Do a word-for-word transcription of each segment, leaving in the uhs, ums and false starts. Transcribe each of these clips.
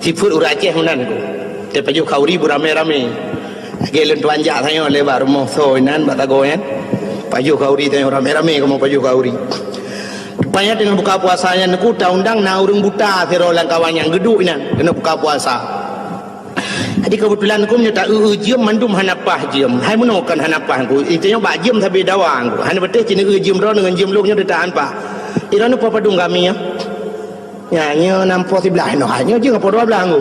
Sifeuet ureuëng Aceh meunan ku. Teupajoh khauri beuramé-ramé. Lagée lôn tuan jak tanyoe lé bak rumoh soe inan bak sagoe nyan. Pajoh khauri tanyoe ramé-ramé kamoe pajoh khauri. Rupanya teungoh buka puasa nyan ku taundang na ureuëng buta sidroe lam kawan nyang geuduek inan teungoh buka puasa. Jadi keubeutulan ku meunyoe ta-eu-eu jeuem mandum hana paih jeuem. Hai meunoe kon hana paih ku. Tanyoe bak jeuem sabe dawa ku. Hana beuteh cit eu jeuem droeneuh ngon jeuem lôn nyoe teuta han paih. Droeneuh po padum kami nyoe. Nyan, nyoe nam po siblaih noh, nyoe jeuem po dua blaih nggu.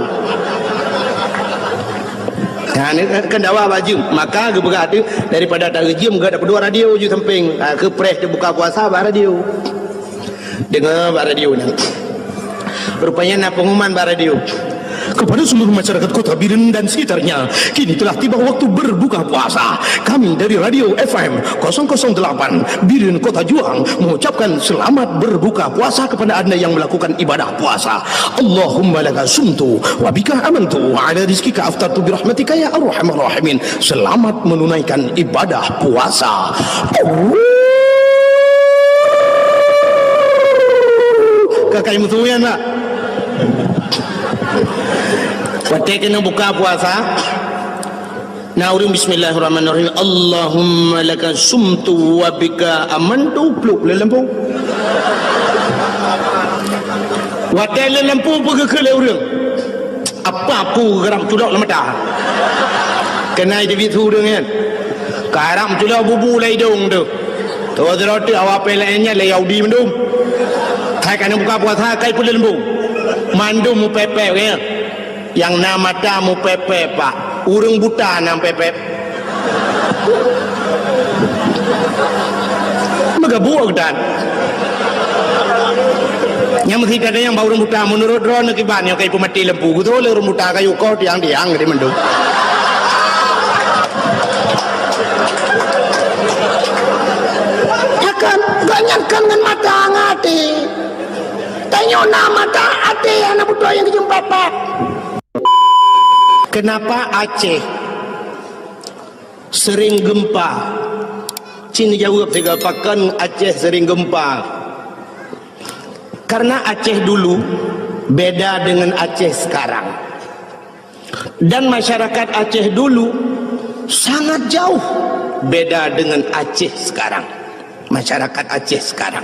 Nyan, kan dawa bak jeuem. Maka geupeugah tu, daripada ta-eu jeuem, geupeudua radio ju sampéng. Ha, keu preh teubuka puasa bak radio. Deungoe bak radio nyan. Rupanya na pengumuman bak radio. Kepada seluruh masyarakat Kota Biren dan sekitarnya, kini telah tiba waktu berbuka puasa. Kami dari Radio F M kosong kosong delapan Biren Kota Juang mengucapkan selamat berbuka puasa kepada Anda yang melakukan ibadah puasa. Allahumma laka sumtu wa bika amantu wa ala rizkika aftartu birahmatika ya arhamar rahimin. Selamat menunaikan ibadah puasa. Kakai musuh ya nak. Watée keuneuk buka puasa, na ureuëng bismillahirrahmanirrahim. Allahumma laka sumtu wa bika amantu, pluek lé lampu. Watée lé lampu peugeukeue lé ureuëng. Apa ku geurab culok lam mata. Keuhai teubiet su ureuëng nyan. Karab culok bubu lam idong tu. Tuh sidroe teuk awak P L N nyan lé Yahudi mandum. Hai ka na buka puasa kai peuleumbong. Mandum mupepek nyan. Nyang na mata mupepek pak. Ureuëng buta na pepek. Meugabuk geutan. Nyang meusikat nyang bak ureuëng buta, meunurot droeneuh kiban nyang ka ipeumati lampu, geutoh lé ureuëng buta kayu koh tiang-tiang geude mandum. Takon, gobnyan kon ngon mata ngon até. Tanyoe na mata até hana beutôi nyang geujeuem pat-pat. Kenapa Aceh sering gempa? Cit jaweueb sigoe, pakon Aceh sering gempa? Karena Aceh dulu beda dengan Aceh sekarang. Dan masyarakat Aceh dulu sangat jauh beda dengan Aceh sekarang. Masyarakat Aceh sekarang.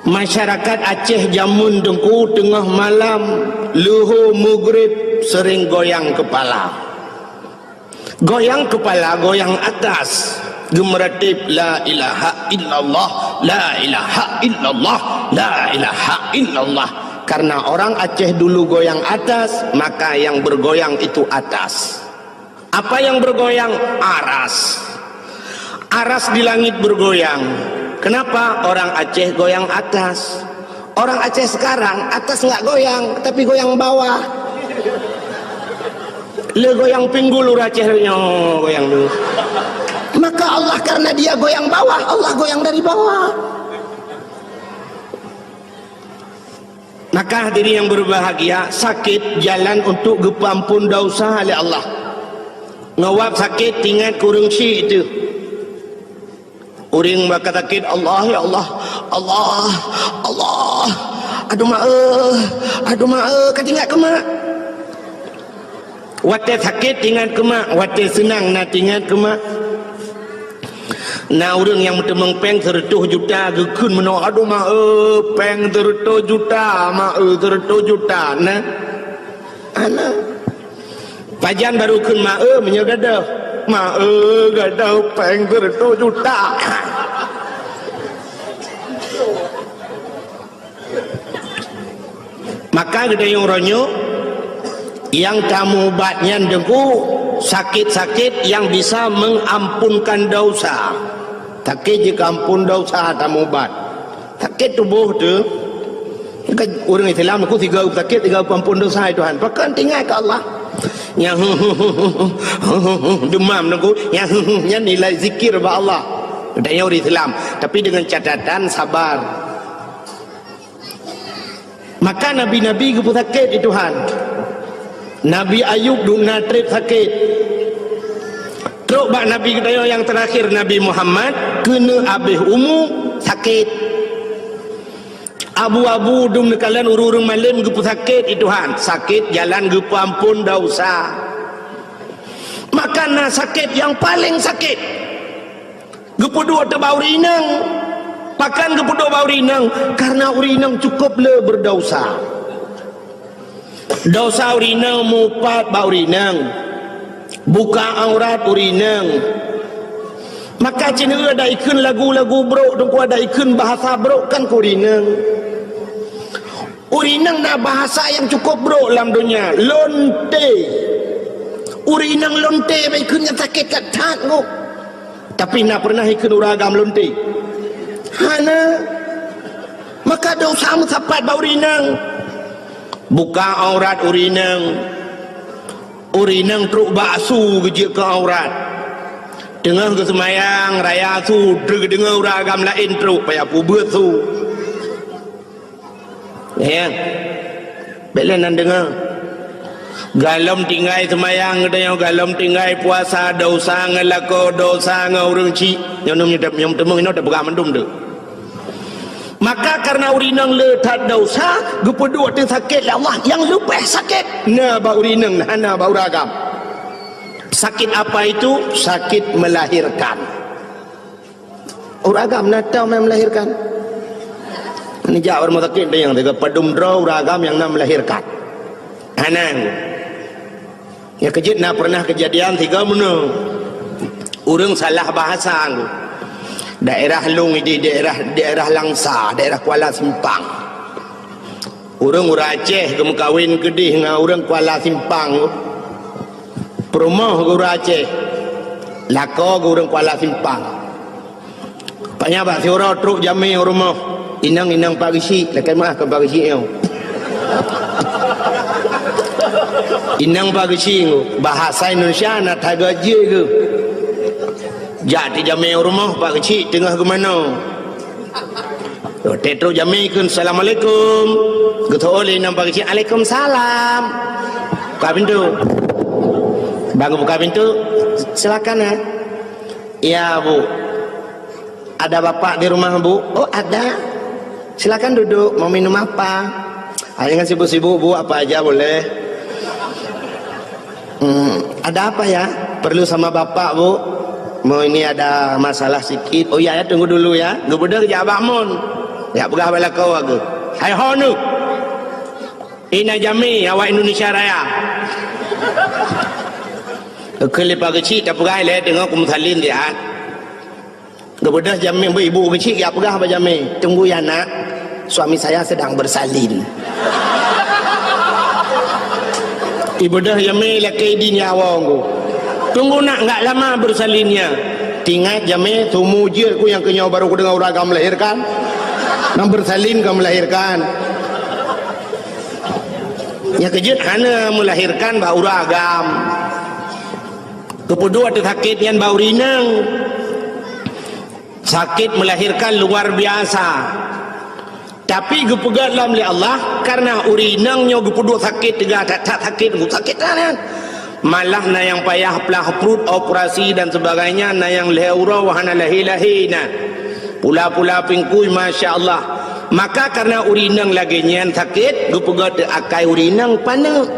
Masyarakat Aceh jameun teungku teungoh malam leuhô mugrib sering goyang kepala. Goyang kepala, goyang atas. Geumeuratib, "La ilaha illallah, la ilaha illallah, la ilaha illallah." Karena orang Aceh dulu goyang atas, maka yang bergoyang itu atas. Apa yang bergoyang? Aras. Aras di langit bergoyang. Kenapa? Orang Aceh goyang atas. Orang Aceh sekarang, atas nggak goyang, tapi goyang bawah. Le goyang pinggul ureuëng Aceh nyoe, goyang dulu. Maka Allah, karena dia goyang bawah, Allah goyang dari bawah. Maka hadirin yang berbahagia, sakit jalan untuk geupeuampun dosa oleh Allah. Ngewab sakit, ingat kureueng syik itu. Ureuëng bak sakét, "Allah, ya Allah, Allah, Allah, aduh mak eh, aduh mak eh," ka teuingat keu mak. Watée sakét teuingat keu mak, watée seunang na teuingat keu mak. Na ureuëng nyang meuteumong péng seureutôh juta geukheun meunoe, "Aduh mak eh, péng seureutôh juta, mak eh, seureutôh juta." Na. Hana. Pajan barô kheun ma-e meunyoe gadôh. Ma-e gadôh péng seureutôh juta. Maka geutanyoe uroe nyoe nyang tamubat nyan teungku sakét-sakét nyang bisa mengampunkan dosa. Sakét jikeuampon dosa tamubat. Sakét tuboh teuh, kan ureuëng Islam aku sigoe sakét, sigoe peuampon dosa, "Hai Tuhan, pakon teuingat keu Allah." Nyang demam nunggu, nyang nyan nilai zikir bak Allah. Geutanyoe ureuëng Islam, tapi dengan catatan sabar. Maka nabi-nabi geupeusakét di Tuhan. Nabi Ayub dum na treb sakét. Trok bak nabi geutanyoe nyang teurakhir, Nabi Muhammad, keuneuk abéh umu sakét. Abu-abu dum neukalon ureuëng-ureuëng malém geupeusakét, i Tuhan, sakét jalan geupeuamphon desya. Maka na sakét nyang paleng sakét. Geupeuduek teuh bak ureuëng inong. Pakon geupeuduek bak ureuëng inong? Karena ureuëng inong cukup le beudesya. Desya ureuëng inong mupat bak ureuëng inong. Buka aurat ureuëng inong. Maka ceuneuk ada ikheun lagu-lagu brok, teungku ada ikheun bahasa brok kan keu ureuëng inong. Ureuëng inong na bahasa nyang cukup brok lam donya, lonte. Ureuëng inong lonte bak ikheun nyang sakét that-that nyoe. Tapi na pernah ikheun ureuëng agam lonte? Hana. Maka desya meusapat bak ureuëng inong. Buka aurat ureuëng inong. Ureuëng inong trok bak su geujeuet keu aurat. Teungoh geuseumayang raya su, geudeungoe ureuëng agam laén trok, payah peubeuet su. Ya. Bék lé nan deungoe. Gohlom tinggai seumayang geutanyoe, gohlom tinggai puasa, desya ngon lakoe, desya ngon ureuëng chik. Nyoe nyoe nyoe nyoe teumeung inoe tapeugah mandum tu. Maka karena ureuëng inong le that desya, geupeuduek teuh sakét lé Allah, nyang leubeh sakét na bak ureuëng inong, hana bak ureuëng agam. Sakit apa itu? Sakit melahirkan. Ureuëng agam na teuh nyang melahirkan. Neujak ureuëng sakét tu nyang teuka padum droe ureuëng agam nyang na melahirkan. Hana. Nyang keujeuet na pernah keujadian tiga meunoe. Ureuëng salah bahasa ngku. Daerah lôn ideh daerah, daerah Langsa, daerah Kuala Simpang. Ureuëng, ureuëng Aceh geumeukawen keudeh ngon ureuëng Kuala Simpang. Peurumoh geuh ureuëng Aceh, lakoe geuh ureuëng Kuala Simpang. Paknyan bak siuroe trok jamé u rumoh. Inong, inong Pak Geuchik, lakée meuáh keu Pak Geuchik nyoe. Inong Pak Geuchik nyoe, bahasa Indonesia na that geuh jih geuh. Jak tijamé u rumoh Pak Geuchik teungoh geumanoe. Watée trok jamé kheun, "Assalamualaikum." Geuteu'oh lé inong Pak Geuchik, "Alaikumsalam." Buka pintu. Bang buka pintu, "Silakan ya." "Iya, Bu." "Ada Bapak di rumah, Bu?" "Oh, ada." "Silakan duduk, mau minum apa?" "Ah, jangan sibuk-sibuk, Bu, apa aja boleh." "Hmm, ada apa ya? Perlu sama Bapak, Bu?" "Mau ini ada masalah sikit." "Oh iya ya, tunggu dulu ya." Geubeudôh jak bak mon. Jak peugah bak lakoe geuh. "Hai ho neuh. Ina jamé awak Indonesia Raya." Keu lé Pak Geuchik tapeugah lé teungoh kumeusalin dia. Geubeudôh jamé, ibu Geuchik jak peugah bak jamé, "Tunggu ya, Nak. Suami saya sedang bersalin." Ibeudôh jamé lakée idin nyawa ngku. "Tunggu, Nak, enggak lama bersalinnya." Teuingat jamé, sumu jeuet ku nyang keunyoe baru kudeungoe ureuëng agam melahirkan. Nyang bersalin ka melahirkan. Nyang keujeuet hana melahirkan bak ureuëng agam. Geupeuduek teuh sakét nyan bak ureuëng inong. Sakét melahirkan luar biasa. Tapi geupeugét lom lé Allah, karena ureuëng inong nyoe geupeuduek sakét teuga that-that sakét, sakét that nyan. Malah na nyang payah plah pruet, operasi dan sebagainya, na nyang lhée uroe hana lahé-lahé na. Pula-pula pingkui, masya Allah. Maka karena ureuëng inong lagée nyan sakét, geupeugét teuh akai ureuëng inong paneuk.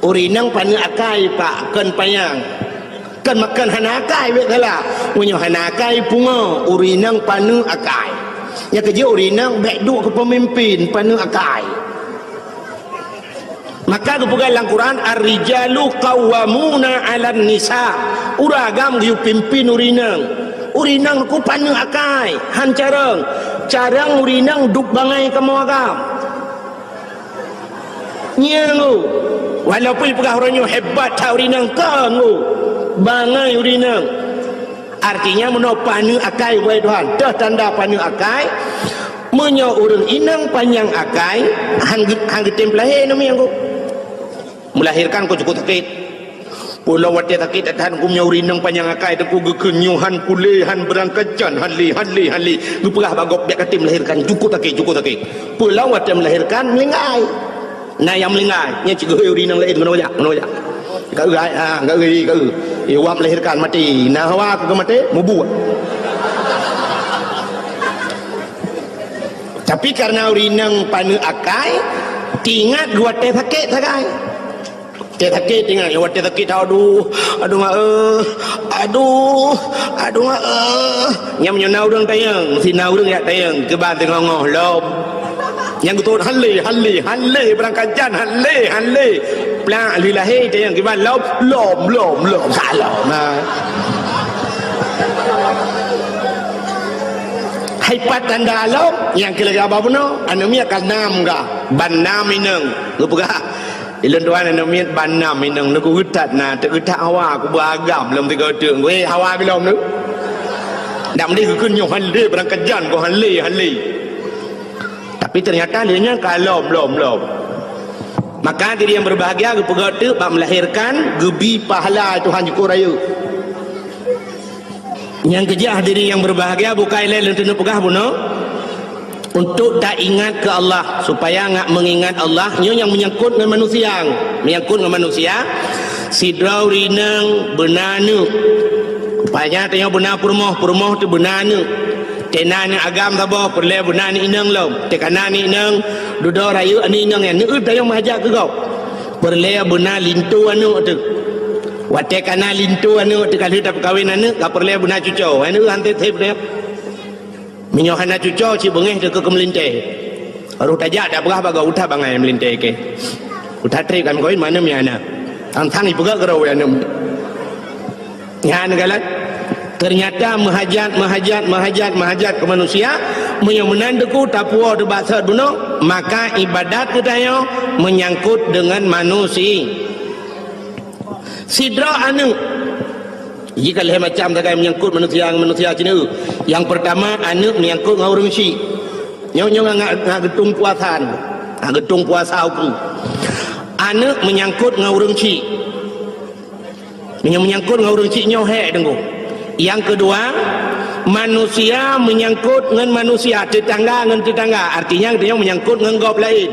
Ureuëng inong paneuk akai, Pak, kon panyang. Kon makon hana akai, bék salah. Meunyoe hana akai, pungo, ureuëng inong paneuk akai. Nyang keujeuet ureuëng inong bék duek keu peumimpin, paneuk akai. Maka geupeugah lam Quran, "Ar-rijalu qawwamuna 'alan nisa." Ureuëng agam geuyue pimpin ureuëng inong. Ureuëng inong ku paneuk akai, han carông. Carông ureuëng inong duek bangai kamoe agam. Nyan ngku, walaupun peugah uroe nyoe hebat that ureuëng inong, kon ngku, bangai ureuëng inong. Artinya, meunoe paneuk akai, wahai Tuhan, teuh tanda paneuk akai. Meunyoe ureuëng inong panyang akai, han geu-, han geutem peulahé namiet ngku. Melahirkan kok cukup sakét. Peue lom watée sakét that-that, meunyoe ureuëng inong panyang akai, teungku geukheun nyoe han kulé, han beurangkacan, han lé, han lé, han lé. Geupeugah bak gob, bék katem melahirkan, cukup sakét, cukup sakét. Peue lom watée melahirkan, meuninggai. Na nyang meuninggai, nyan cit geuhôi ureuëng inong laén, meunoe jak, meunoe jak. Ka eu, ha, ka eu, ka eu. Eh, wak melahirkan, maté. Na hawa keu maté, mubuet. Tapi kareuna ureueng inong paneuk akai, teuingat geuwatée sakét sagai. Watée sakét teuingat, watée sakét, aduh, aduh mak eh, aduh, aduh mak eh. Nyang meunyoe na ureueng tanyong, si na ureueng jak tanyong, keuban teungoh-ngoh lom. Nyang geutot han lé, han lé, han lé, beurangkat jan han lé, han lé. Plak lheueh lahé tanyong keuban lom, lom, lom, lom, ka lom. Nah. Hai pat tanda lom, nyang keu lagée haba bunoe, aneuk miet ka nam gah, ban nam inong. Geupeugah, "Ilôn tuan aneuk miet ban nam inong, neugeutat na, teugeutat hawa, kuba agam lom tiga teuk." Weh, hawa geulom tu. Dak meunan geukheun nyoe han lé, beurangkat jan ko han lé, han lé. Tapi ternyata lé nyan ka lom, lom, lom. Maka diri nyang berbahagia geupeugah teuk bak melahirkan, geubi pahala Tuhan jukuk rayeuk. Nyang keujah diri nyang berbahagia bukai lé lôn teuneuk peugah bunoe, untuk taingat keu Allah, supaya ngat meungingat Allah, nyoe nyang meunyangkot ngon manusia. Meunyangkot ngon manusia, sidroe ureueng inong beuna aneuk. Rupanya tanyoe beuna peurumoh, peurumoh teuh beuna aneuk. Teuh na aneuk agam saboh, peureulée beuna aneuk inong lom. Teuh ka na aneuk inong, dudoe rayeuk aneuk inong nyan, neueu tanyoe meuhajat keu gob. Peureulée beuna linto aneuk teuh. Watée ka na linto aneuk teuh, ka lheueh tapeukawen aneuk, ka peureulée beuna cucoe. Aneuk han teuh teuh. Meunyoe hana cucoe, cit beungéh teuh keu meulintée. Roh tajak tapeugah bak gob, "Uta bangai meulintée keu." Uta trép kami kawin, mana mi aneuk. Tang-tang ipeugah keudroe aneuk. Nyan galak. Ternyata meuhajat, meuhajat, meuhajat, meuhajat keu manusia, meunyoe meunan teuku tapuwoe teuh bak sot bunoe, maka ibadat geutanyoe meunyangkot deungon manusia. Sidroe aneuk. Jih ka lhée macam sagai meunyangkot manusia ngon manusia cit. Nyang peurtama, aneuk meunyangkot ngon ureueng syik. Nyoe, nyoe ngat, ngat geutung puasa nyoe. Ngat geutung puasa ukeue. Aneuk meunyangkot ngon ureueng syik. Meunyoe meunyangkot ngon ureueng syik nyoe hék teungku. Nyang keudua, manusia meunyangkot ngon manusia, teutangga ngon teutangga. Artinya, geutanyoe meunyangkot ngon gob laén.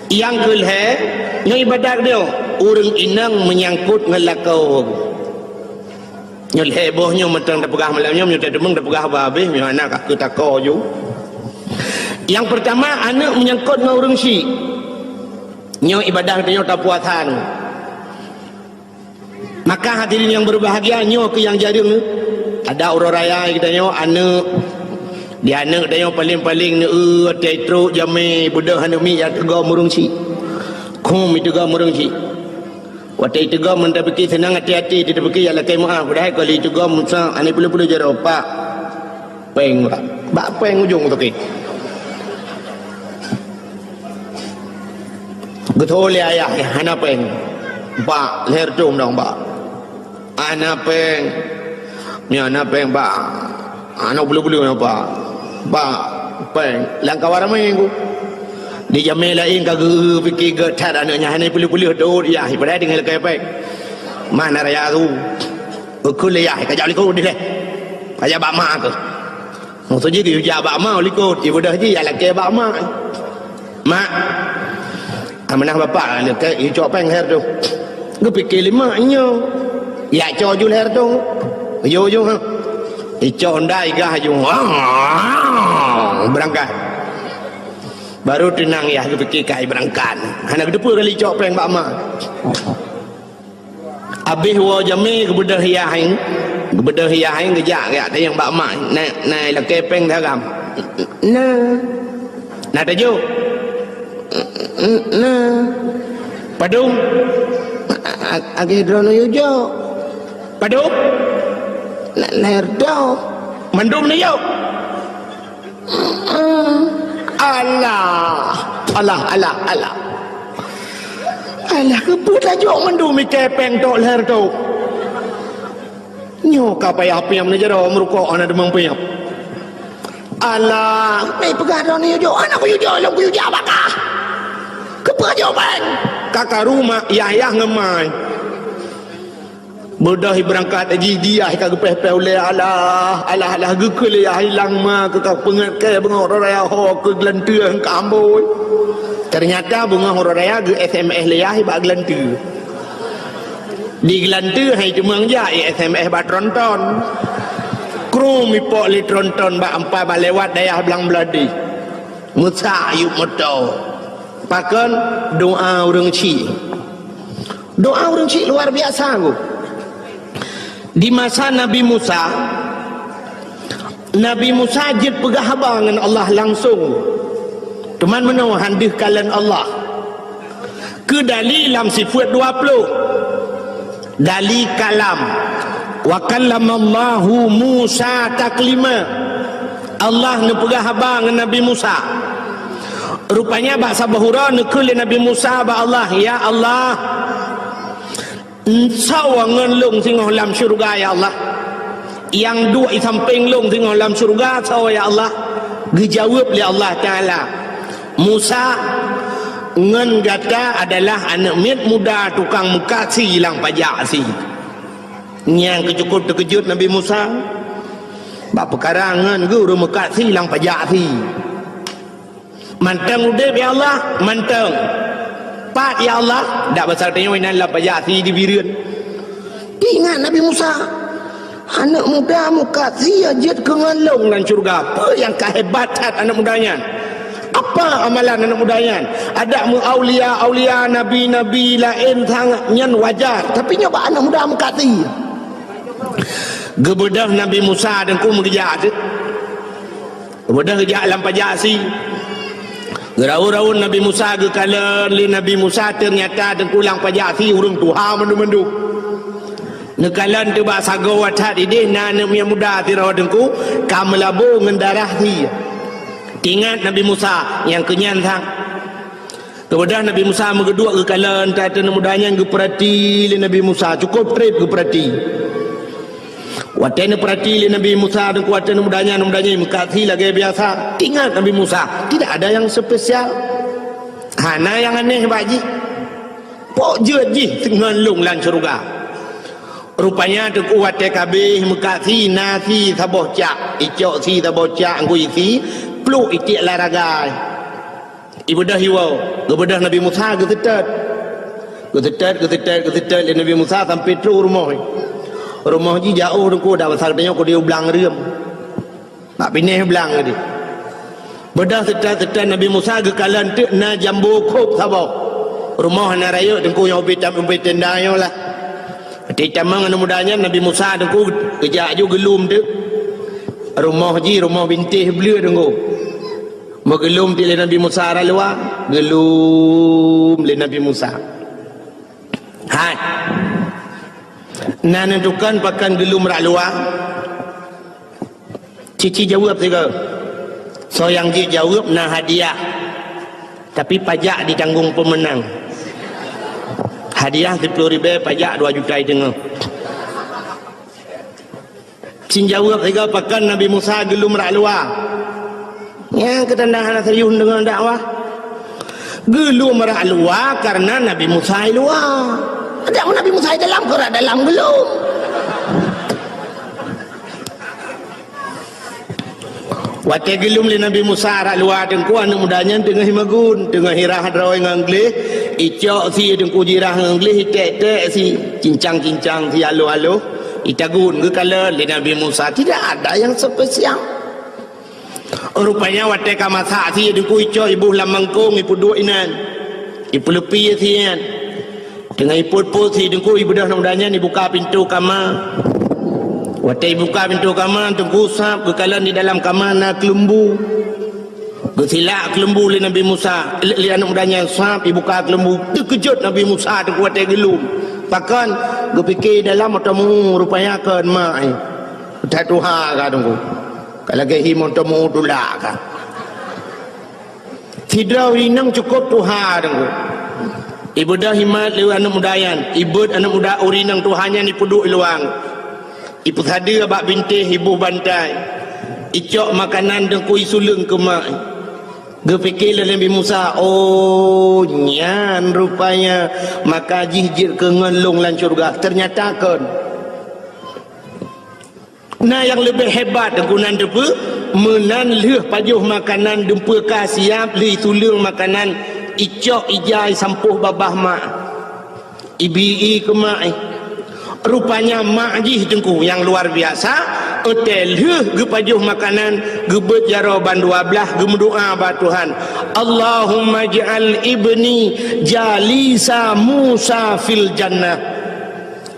Nyang keulhée, nyoe ibadat geutanyoe, ureueng inong meunyangkot ngon lakoe. Nyoe lhée boh nyoe mantong tapeugah malam nyoe, meunyoe tateumeung tapeugah bah habéh, meunyoe hana ka keu tako ju. Nyang peurtama, aneuk meunyangkot ngon ureueng syik. Nyoe ibadat geutanyoe tapuasa nyoe. Maka hadirin nyang berbahagia, nyoe keuh nyang jareueng. Ada uroe raya geutanyoe aneuk, di aneuk tanyoe paleng-paleng neueu watée trok jamé beudôh aneuk miet jak teugom ureueng syik. Khum iteugom ureueng syik. Watée iteugom meunan tapike seunang até-até, tapike jak lakée meuáh, padahai ka lheueh iteugom meusa aneuk peuleueh-peuleueh jaroe, "Pak, péng, Pak." Bak péng ujong toke. Geutho lé ayah, "Hana péng, Pak, lhée reutôh dong, Pak." "Hana péng." "Nyoe hana péng, Pak. Hana peuleueh-peuleueh nyoe, Pak. Pak, péng." Lam kawan ramé ku. Di jamé laén ka geupike gét that aneuk nyan, hana peuleueh-peuleueh dot yah, padahai tinggai lakée péng. Mana raya tu? Ukeue lé yah, ka jak likot dilée. Ka jak bak ma keuh. Maksud jih geuyue jak bak ma likot, ibeudôh jih jak lakée bak ma. "Mak, amanah bapak lakée icok péng lhée reutôh." Geupike lé mak nyoe, "Yak cok ju lhée reutôh." "Yo, yo, ha." Icok honda igah ju. Beurangkat. Baru teunang yah geupike kai beurangkat. Hana geuteupeue kali icok péng bak ma. Abéh woe jamé geubeudôh yah, geubeudôh yah, geujak, geujak tanyong bak ma, "Na, na lakée péng sagai?" "Na." "Na tajok?" "Na." "Padum?" "A-, a-, lagée droeneuh yue jok." "Padum?" "Na, lhée reutôh." "Mandum neujok?" "Alah, alah, alah, alah. Alah, keupeue tajok mandum i kepeng tok lhée reutôh? Nyoe ka payah piep neujaroe meurukok hana deungon piep. Alah, meupeue peugah droeneuh jok, hana kuyue jok lom, kuyue jak bak kah. Keupeue jok péng?" Ka karu mak yah-yah ngon mai. Beudôh ibeurangkat jih, jih yah ka geupéh-péh ulée, alah, alah, alah, geukheun lé yah ilang ma keu ka peungeut kée beungoh uroe raya ho keu geulanteue ka ambôi. Teunyata beungoh uroe raya geu-S M S lé yah bak geulanteue. Di geulanteue hai teumeung jak i-S M S bak tronton. Krum ipok lé tronton bak ampai bak lewat dayah Blang Bladeh. Meusak yup moto. Pakon? Doa ureuëng chik. Doa ureuëng chik luar biasa, Bu. Di masa Nabi Musa, Nabi Musa jeuet peugah haba ngon Allah langsung. Teuma meunoe han deuh kalon Allah. Keu dali lam sifeuet dua ploh. Dali kalam. "Wa kallamallahu Musa taklima." Allah neupeugah haba ngon Nabi Musa. Rupanya bak saboh uroe neukheun lé Nabi Musa bak Allah, "Ya Allah, soe ngon lôn singoh lam syeuruga, ya Allah? Nyang duek i sampéng lôn singoh lam syeuruga soe, ya Allah?" Geujaweueb lé Allah Taala, "Musa, ngon gata adalah aneuëk miet muda tukang meukat sie lam pajak sie." Nyang keucukôp teukeujot Nabi Musa, bak peukara ngon geuh ureuëng meukat sie lam pajak sie. Mantong udeb, ya Allah, mantong. Pat, ya Allah, dak basa tanyoe inan lam pajak sie di Bireuen. Ingat Nabi Musa, aneuëk muda meukat sie jeuet keu ngon lôn lam syeuruga. Peue nyang ka hebat that aneuëk muda nyan? Apa amalan aneuëk muda nyan? Adak meu aulia-aulia, nabi-nabi laén sangat nyan wajar. Tapi nyoe bak aneuëk muda meukat sie. Geubeudôh Nabi Musa deungku meugeujak teuh. Geubeudôh geujak lam pajak sie. Geuraun-raun Nabi Musa geukalon lé Nabi Musa, teunyata deungku lam pajak sie ureuëng tuha mandum-mandum. Neukalon teuh bak sagoe that ideh na aneuëk miet muda sidroe deungku ka meulabô ngon darah sie. Teuingat Nabi Musa nyang keunyan sang. Geubeudôh Nabi Musa meugeuduek geukalon that aneuëk muda nyan geupeurati lé Nabi Musa, cukôp trép geupeurati. Watée neupeurati lé Nabi Musa deungku, watée aneuëk muda nyan, aneuëk muda nyan meukat sie lagée biasa. Ingat Nabi Musa, tidak ada yang spesial. Hana nyang aneh bak jih. Pok jeuet jih ngon lôn lam syeuruga. Rupanya deungku watée ka abéh meukat sie na sie saboh cak, icok sie saboh cak ngui sie, pluek itiek lam ragai. Ibeudôh iwoe, geubeudôh Nabi Musa geuseutôt. Geuseutôt, geuseutôt, geuseutôt lé Nabi Musa sampoe trok rumoh. Rumoh jih jiôh deungku, dak basa tanyoe keu di blang reuem. Bak binéh blang tadi. Beudôh seutôt-seutôt Nabi Musa geukalon teuk na jambo khôb saboh. Rumoh hana rayeuk deungku nyang ubé tam-, ubé tenda nyoe lah. Di tamong aneuëk muda nyan Nabi Musa deungku geujak aju geulom teuk. Rumoh jih rumoh bintéh bleue deungku. Meugeulom teuk lé Nabi Musa rot luwa, geulom lé Nabi Musa. Hai. Na neutukon pakon geulom rot luwa. Cici jaweueb sigoe. Soe nyang jeuet jaweueb na hadiah. Tapi pajak ditanggong peumeunang. Hadiah siploh ribée, pajak dua juta iteungoh. Cin jaweueb sigoe pakon Nabi Musa geulom rot luwa. Nyang keutanda hana serius deungon dakwah. Geulom rot luwa kareuna Nabi Musa i luwa. Adak Nabi Musa i dalam, keu rot dalam geulom. Watée geulom lé Nabi Musa rot luwa deungku, aneuëk muda nyan teungoh imagun, teungoh irah droe ngon gleh, icok sie deungku jirah ngon gleh, iték-ték sie, cincang-cincang sie aloh-aloh, itagun geukalon lé Nabi Musa, tidak ada yang spesial. Rupanya watée ka masak sie deungku icok iboh lam mangkong ipeuduek inan. Ipeuleupi sie nyan. Teungoh ipot-pot sie deungku ibeudôh aneuëk muda nyan ibuka pintoe kama. Watée ibuka pintoe kama deungku sab geukalon di dalam kama na keuleumbu. Geusilak keuleumbu lé Nabi Musa, lé, lé aneuëk muda nyan sab ibuka keuleumbu. Teukeujot Nabi Musa deungku watée geulom. Pakon geupike dalam meuteumeu rupanya kon mak, eh. That tuha ka deungku. Ka lagée hi meuteumeu tulak ka. Sidroe ureuëng inong cukôp tuha deungku. Ibeudôh imat lé aneuëk muda nyan, ibeuet aneuëk muda ureuëng inong tuha nyan ipeuduek i luwa. Ipeusadeue bak bintéh iboh bantai. Icok makanan deungku isuleueng keu mak. Geupike lé Nabi Musa, "Oh, nyan rupanya maka jih jeuet keu ngon lôn lam syeuruga." Teunyata kon. Na nyang leubeh hebat deungku nan teupeue, meunan lheueh pajoh makanan dumpeue ka siab lheueh tuleueng makanan icok ija isampoh babah mak. Ibi-i keu mak, eh. Rupanya mak jih Teungku nyang luar biasa, watèe lheueh geupajoh makanan, geubeuet jaroe ban dua blaih, geumeudoa bak Tuhan, "Allahumma ij'al ibni jalisa Musa fil jannah."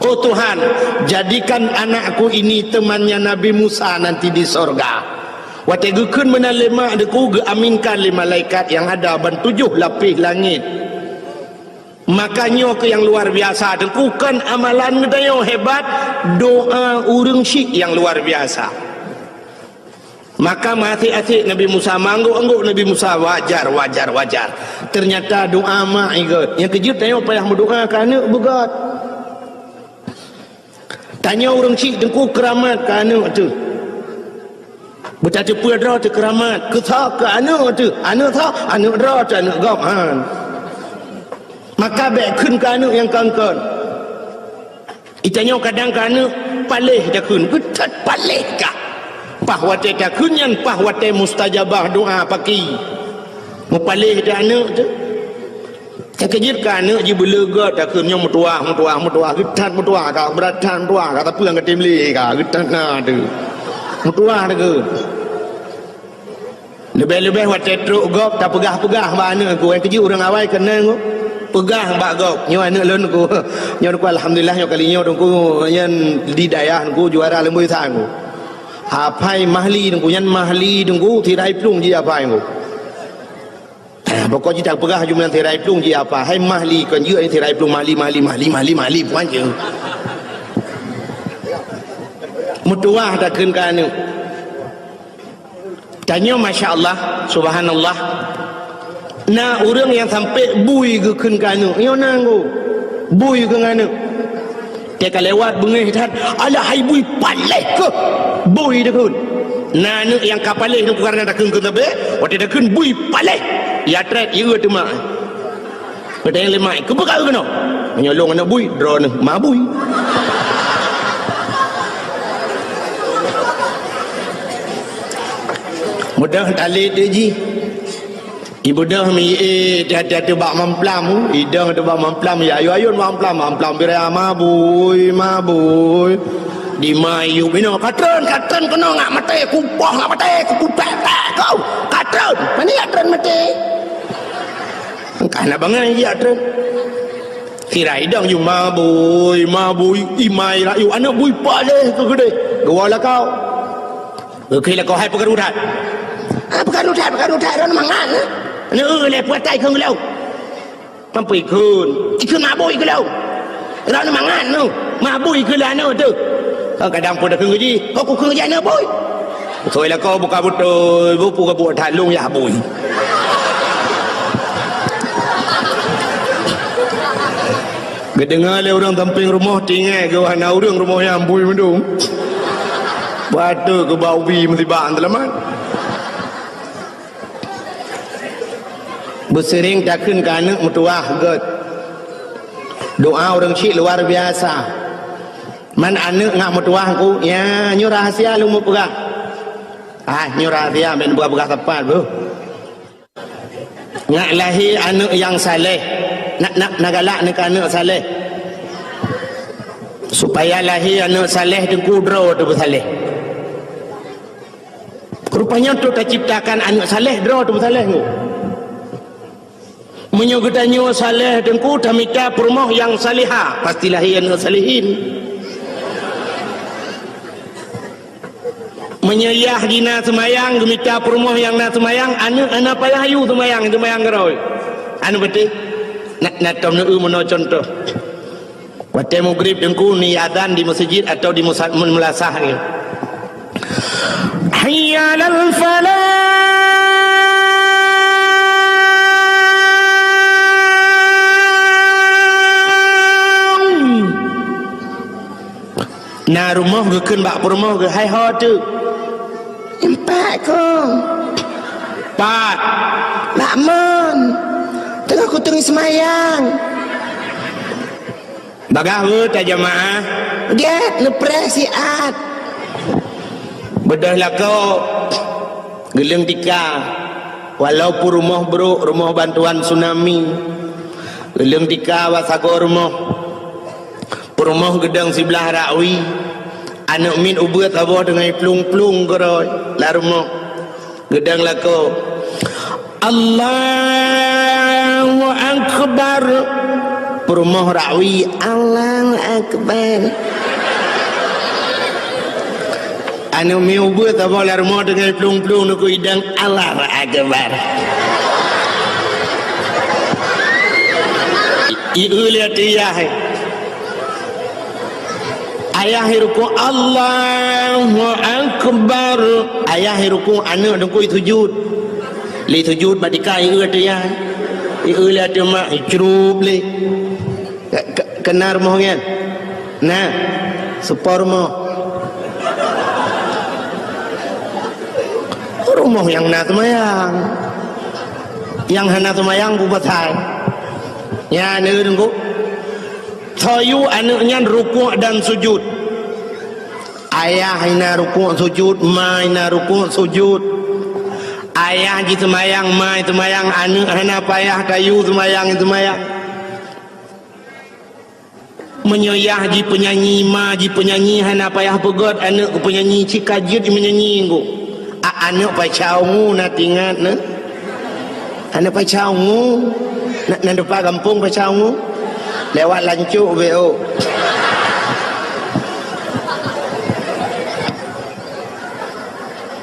Oh Tuhan, jadikan anakku ini temannya Nabi Musa nanti di sorga. Watèe geukheun meunan lé mak Teungku, geuaminkan lé malaikat nyang ada ban tujoh lapéh langét. Maka nyoe keuh nyang luar biasa, Teungku, kon amalan geutanyoe hebat, doa ureueng syik nyang luar biasa. Maka meuasék-asék Nabi Musa, meuanggôk-anggôk Nabi Musa, wajar, wajar, wajar. Ternyata doa mak igot. Nyang keujeuet tanyoe payah meudoa keu aneuk beugöt. Tanyoe ureueng syik Teungku keuramat keu aneuk teuh. Beutateupeue droe teuh keuramat, keu soe, keu aneuk teuh, aneuk soe, aneuk droe teuh, aneuk gob, han. Maka bèk kheun keu aneuk nyang kon-kon. Di tanyoe kadang keu aneuk paléh takheun, geutat paléh kah. Paih watèe takheun nyan, paih watèe mustajabah doa paki. Meupaléh teuh aneuk teuh. Nyang keujeuet keu aneuk jih beuleugot takheun nyoe meutuwah, meutuwah, meutuwah, geutat meutuwah ka, brat that meutuwah ka, tapi nyang geutem lé ka, geutat na teuh. Meutuwah takheun. Leubeh-leubeh watèe trok gob tapeugah-peugah bak aneuk Teungku, nyang keujeuet ureueng awai keunan Teungku. Peugah bak gob, nyoe aneuk lôn Teungku. Nyoe Teungku alhamdulillah nyoe kali nyoe Teungku nyan di dayah Teungku juara leumboi sa Teungku. Hafai mahli Teungku, nyan mahli Teungku, sirai plueng jih hafai Teungku. Ah, pokok jih tapeugah jumlah sirai plueng jih apa? Hai mahli, kon jeuet sirai plueng mahli, mahli, mahli, mahli, mahli, puan je. Meutuwah takheun keu aneuk. Tanyoe, masya Allah, subhanallah. Na ureueng nyang sampai bui geukheun keu aneuk. Nyoe na Teungku. Bui keu aneuk. Teuka lewat beungéh that, "Alah hai bui paléh keuh!" Bui takheun. Na aneuk nyang ka paléh Teungku kareuna takheun keu sabe, watèe takheun bui paléh. Ya trét, ya teuma. Geutanyong lé mak, "Keupeue ka keunoe?" "Meunyoe lôn aneuk bui, droeneuh ma bui." Mudah talét jih. Ibeudôh mi, eh, hati-hati bak mamplam, idong teuh bak mamplam, ya ayun-ayun mamplam, mamplam birai, "Ma bui, ma bui." Di ma yub inoe, "Ka treun, ka treun keunoe, ngak maté, kupoh ngak maté, kuputek-tek kau, ka treun." Mani ka treun maté. Engkah na bangai jak treun. Sira idong yub, "Ma bui, ma bui," imai rayu, aneuk bui paléh keu keudéh. Geuwoe lakoe. Geukheun lakoe, "Hai peukaru that." "Ah, peukaru that, peukaru that, droeneuh mangat, eh?" "Neu, lé puatai kheun geulong." "Mampu ikheun." "Ikheun mabui geulong." "Droeneuh mangat, neu, mabui kheun lé aneuk teuh." "Oh, kadang peue takheun keu jih, oh, kukheun keu jih aneuk bui." Beutôi lakoe buka beutôi, bupu gabuek that lông yah bui. Geudeungoe lé ureueng sampéng rumoh, tinggai geuh hana ureueng rumoh nyan bui meudong. Patôt keu bak ubi meusibak teulamat. Beuseuring takheun keu aneuk meutuwah gét. Doa ureueng syik luar biasa. Man aneuk ngak meutuwah ku, ya, nyoe rahasia lôn meupeugah. Ah, nyoe rahasia, bèk neupeugah-peugah sapat, beuh. Ngak lahé aneuk nyang saleh. Na, na, na galak neu keu aneuk saleh. Supaya lahé aneuk saleh teungku droe teupeusaleh. Rupanya untuk taciptakan aneuk saleh, droe teupeusaleh nyoe. Meunyoe geutanyoe saleh teungku, tamita peurumoh nyang salehah, pasti lahé aneuk salehin. Meunyoe yah jih na seumayang, geumita peurumoh nyang na seumayang, aneuk hana payah yue seumayang, seumayang keudroe. Aneuk beutih, na, na tom neueu meunoe cuntoh. Watèe meugrib teungku ni azan di meuseujid atau di musa-, meulasah ni. Hayya 'alal falah. Na rumoh geukheun bak peurumoh geuh, "Hai ho teuk?" "Nyan pat kong." "Pat?" "Bak mon. Teungoh kuteungi seumayang." Bagaih rhot tajamaah. Gét neupreh siat. Beudôh lakoe geuleueng tika. Walaupun rumoh brôk, rumoh bantuan tsunami, geuleueng tika bak sagoe rumoh. Rumoh geudong siblah rakui, aneuk miet ubeuet saboh teungoh plueng-plueng keudroe lam rumoh. Geudong lakoe, "Allahu Akbar!" Peurumoh rakui, "Allahu Akbar!" Aneuk miet ubeuet saboh lam rumoh teungoh plueng-plueng neukeu idang, "Allahu Akbar!" I-, i-, ieu lé ateueh yah. Ayah irukuk, "Allahu Akbar." Ayah irukuk, aneuk teungku isujud. Lé sujud bak tika, ieu ateueh yah. Ieu lé ateueh mak, icrup lé. Ke-, ke-, keunan rumoh nyan? Nah, seupôt rumoh. Rumoh nyang na seumayang. Nyang hana seumayang peue pasai? Nyan, teungku. Soe yue aneuk nyan rukuk dan sujud. Ayah na rukuk sujud, ma na rukuk sujud. Ayah jiseumayang, ma jiseumayang, aneuk hana payah tayue seumayang, seumayang. Meunyoe yah jipeunyanyi, ma jipeunyanyi, hana payah peugét aneuk keu peunyanyi, cit ka jeuet jimeunyanyi, teungku. A-, aneuk Paca Ungu na teuingat, na? Aneuk Paca Ungu, na, na dipat gampông Paca Ungu? Lewat Lancok, B O.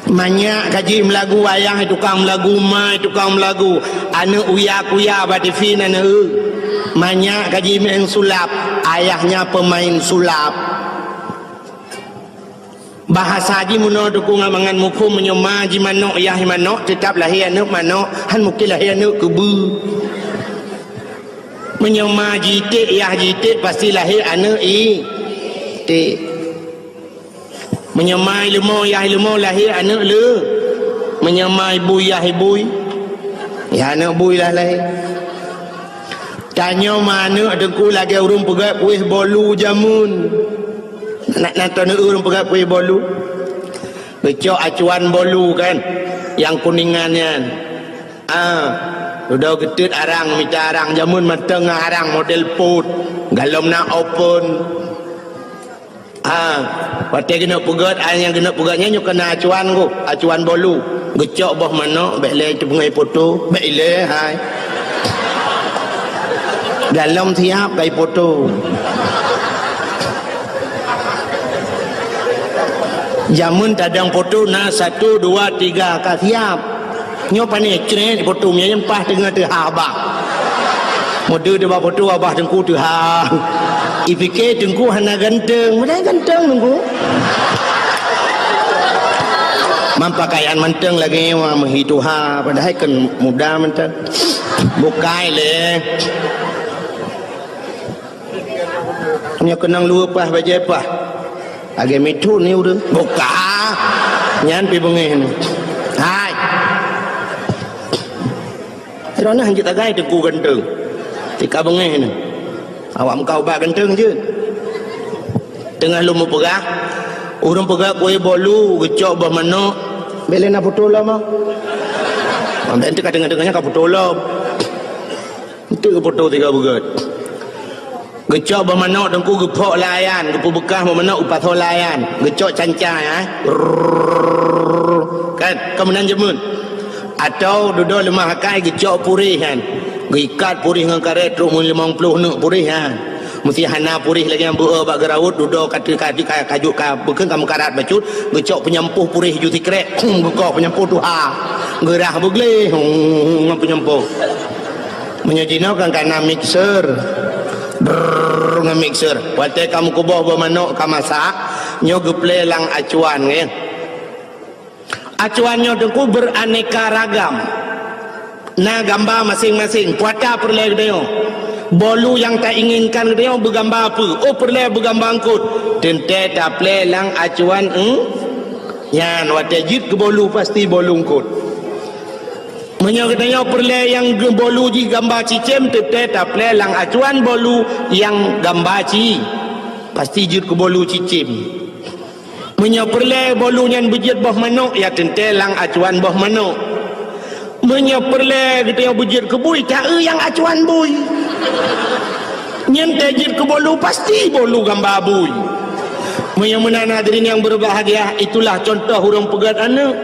Manyak ka jeuet meulagu, ayah tukang meulagu, ma tukang meulagu, aneuk uya-kuya bak T V na, na. Manyak ka jeuet main sulap, ayahnya pemain sulap. Bahasa jih meunoe, teungku, ngon mangat muphom, meunyoe ma jih manok, yah manok, teutab lahé aneuk manok, han mungken lahé aneuk keubeue. Meunyoe ma jih iték, yah jih iték, pasti lahé aneuk iték. Meunyoe ma ileumo, yah ileumo, lahé aneuk le. Meunyoe ma ibui, yah ibui, yah aneuk bui lah lahé. Tanyoe ma aneuk, teungku, lagèe ureueng peugöt kueh bolu jameun. Na, na taneuk ureueng peugöt kueh bolu? Geucok acuan bolu kan, nyang kuningan nyan. Ah, dudoe geuteut arang, mita arang, jameun mantong ngon arang model pot, galom na open. Ah, watèe geuneuk peugöt, ai nyang geuneuk peugöt nyan nyoe keunan acuan ku, acuan bolu. Geucok boh manok, bèk lé teupeungéh poto, bèk ilèe hai. Galom siap ka ipoto. Jameun tadong poto na satu, dua, tiga ka siap. Nyoe pané crét poto, nyan paih teungoh teuhah abah. Meudeue teuh bak poto, abah teungku teuhah. Ipike teungku hana ganteng, padahai ganteng teungku. Meupakean mantong lagèe nyoe meuhi tuha, padahai kan muda mantong. Bukai lé. Nyoe keunong luweue paih bajèe paih. Lagèe mithon ni ureueng. Buka. Nyan pi beungéh ni. Hai. Droeneuh jeuet tagai teungku ganteng. Tika beungéh ni. Awak meukat ubak ganteng jeuet. Teungoh lôn meupeugah, ureueng peugah kueh bolu, geucok boh manok. Bèk lé na poto lom ah. Ambek teuka teungoh-teungoh nyan ka poto lom. Enteuk geupoto tiga beugöt. Geucok boh manok teungku geuphok lam ayan, geupeubeukah boh manok geupasoe lam ayan. Geucok canca, ya. Rrrr. Kan, kan meunan jameun. Atau dudoe leumah akai geucok puréh nyan. Geuikat puréh ngon karét trok meulimong ploh neuk puréh nyan. Meusé hana puréh lagèe nyang beu-e bak geuraut, dudoe ka, ka, ka, ka jeuet ka bukon ka meukarat bacut, geucok peunyampôh puréh ju sikrek, hum, geukoh peunyampôh tuha. Geurah beugleh, hum, ngon peunyampôh. Meunyoe jinoe kan ka na mixer. Brrrr, ngon mixer. Watèe ka meukuboh boh manok ka masak, nyoe geuplè lam acuan, nggih. Acuan nyoe teungku beraneka ragam. Na gamba maséng-maséng, peue ata peureulèe geutanyoe. Bolu nyang tainginkan geutanyoe beugamba peue? Oh, peureulèe beugamba eungkôt. Teuntèe taplè lam acuan eung-, nyan watèe jeuet keu bolu pasti bolu eungkôt. Meunyoe geutanyoe peureulèe nyang geu-, bolu jih gamba cicém, teuntèe taplè lam acuan bolu nyang gamba ci, pasti jeuet keu bolu cicém. Meunyoe peureulèe bolu nyan beujeuet boh manok, ya teuntèe lam acuan boh manok. Meunyoe peureulèe geutanyoe beujeuet keu bui, ta-eu nyang acuan bui. Nyan tajeuet keu bolu, pasti bolu gamba bui. Meunyoe meunan hadirin yang berbahagia, itulah contoh ureuëng peugét aneuëk.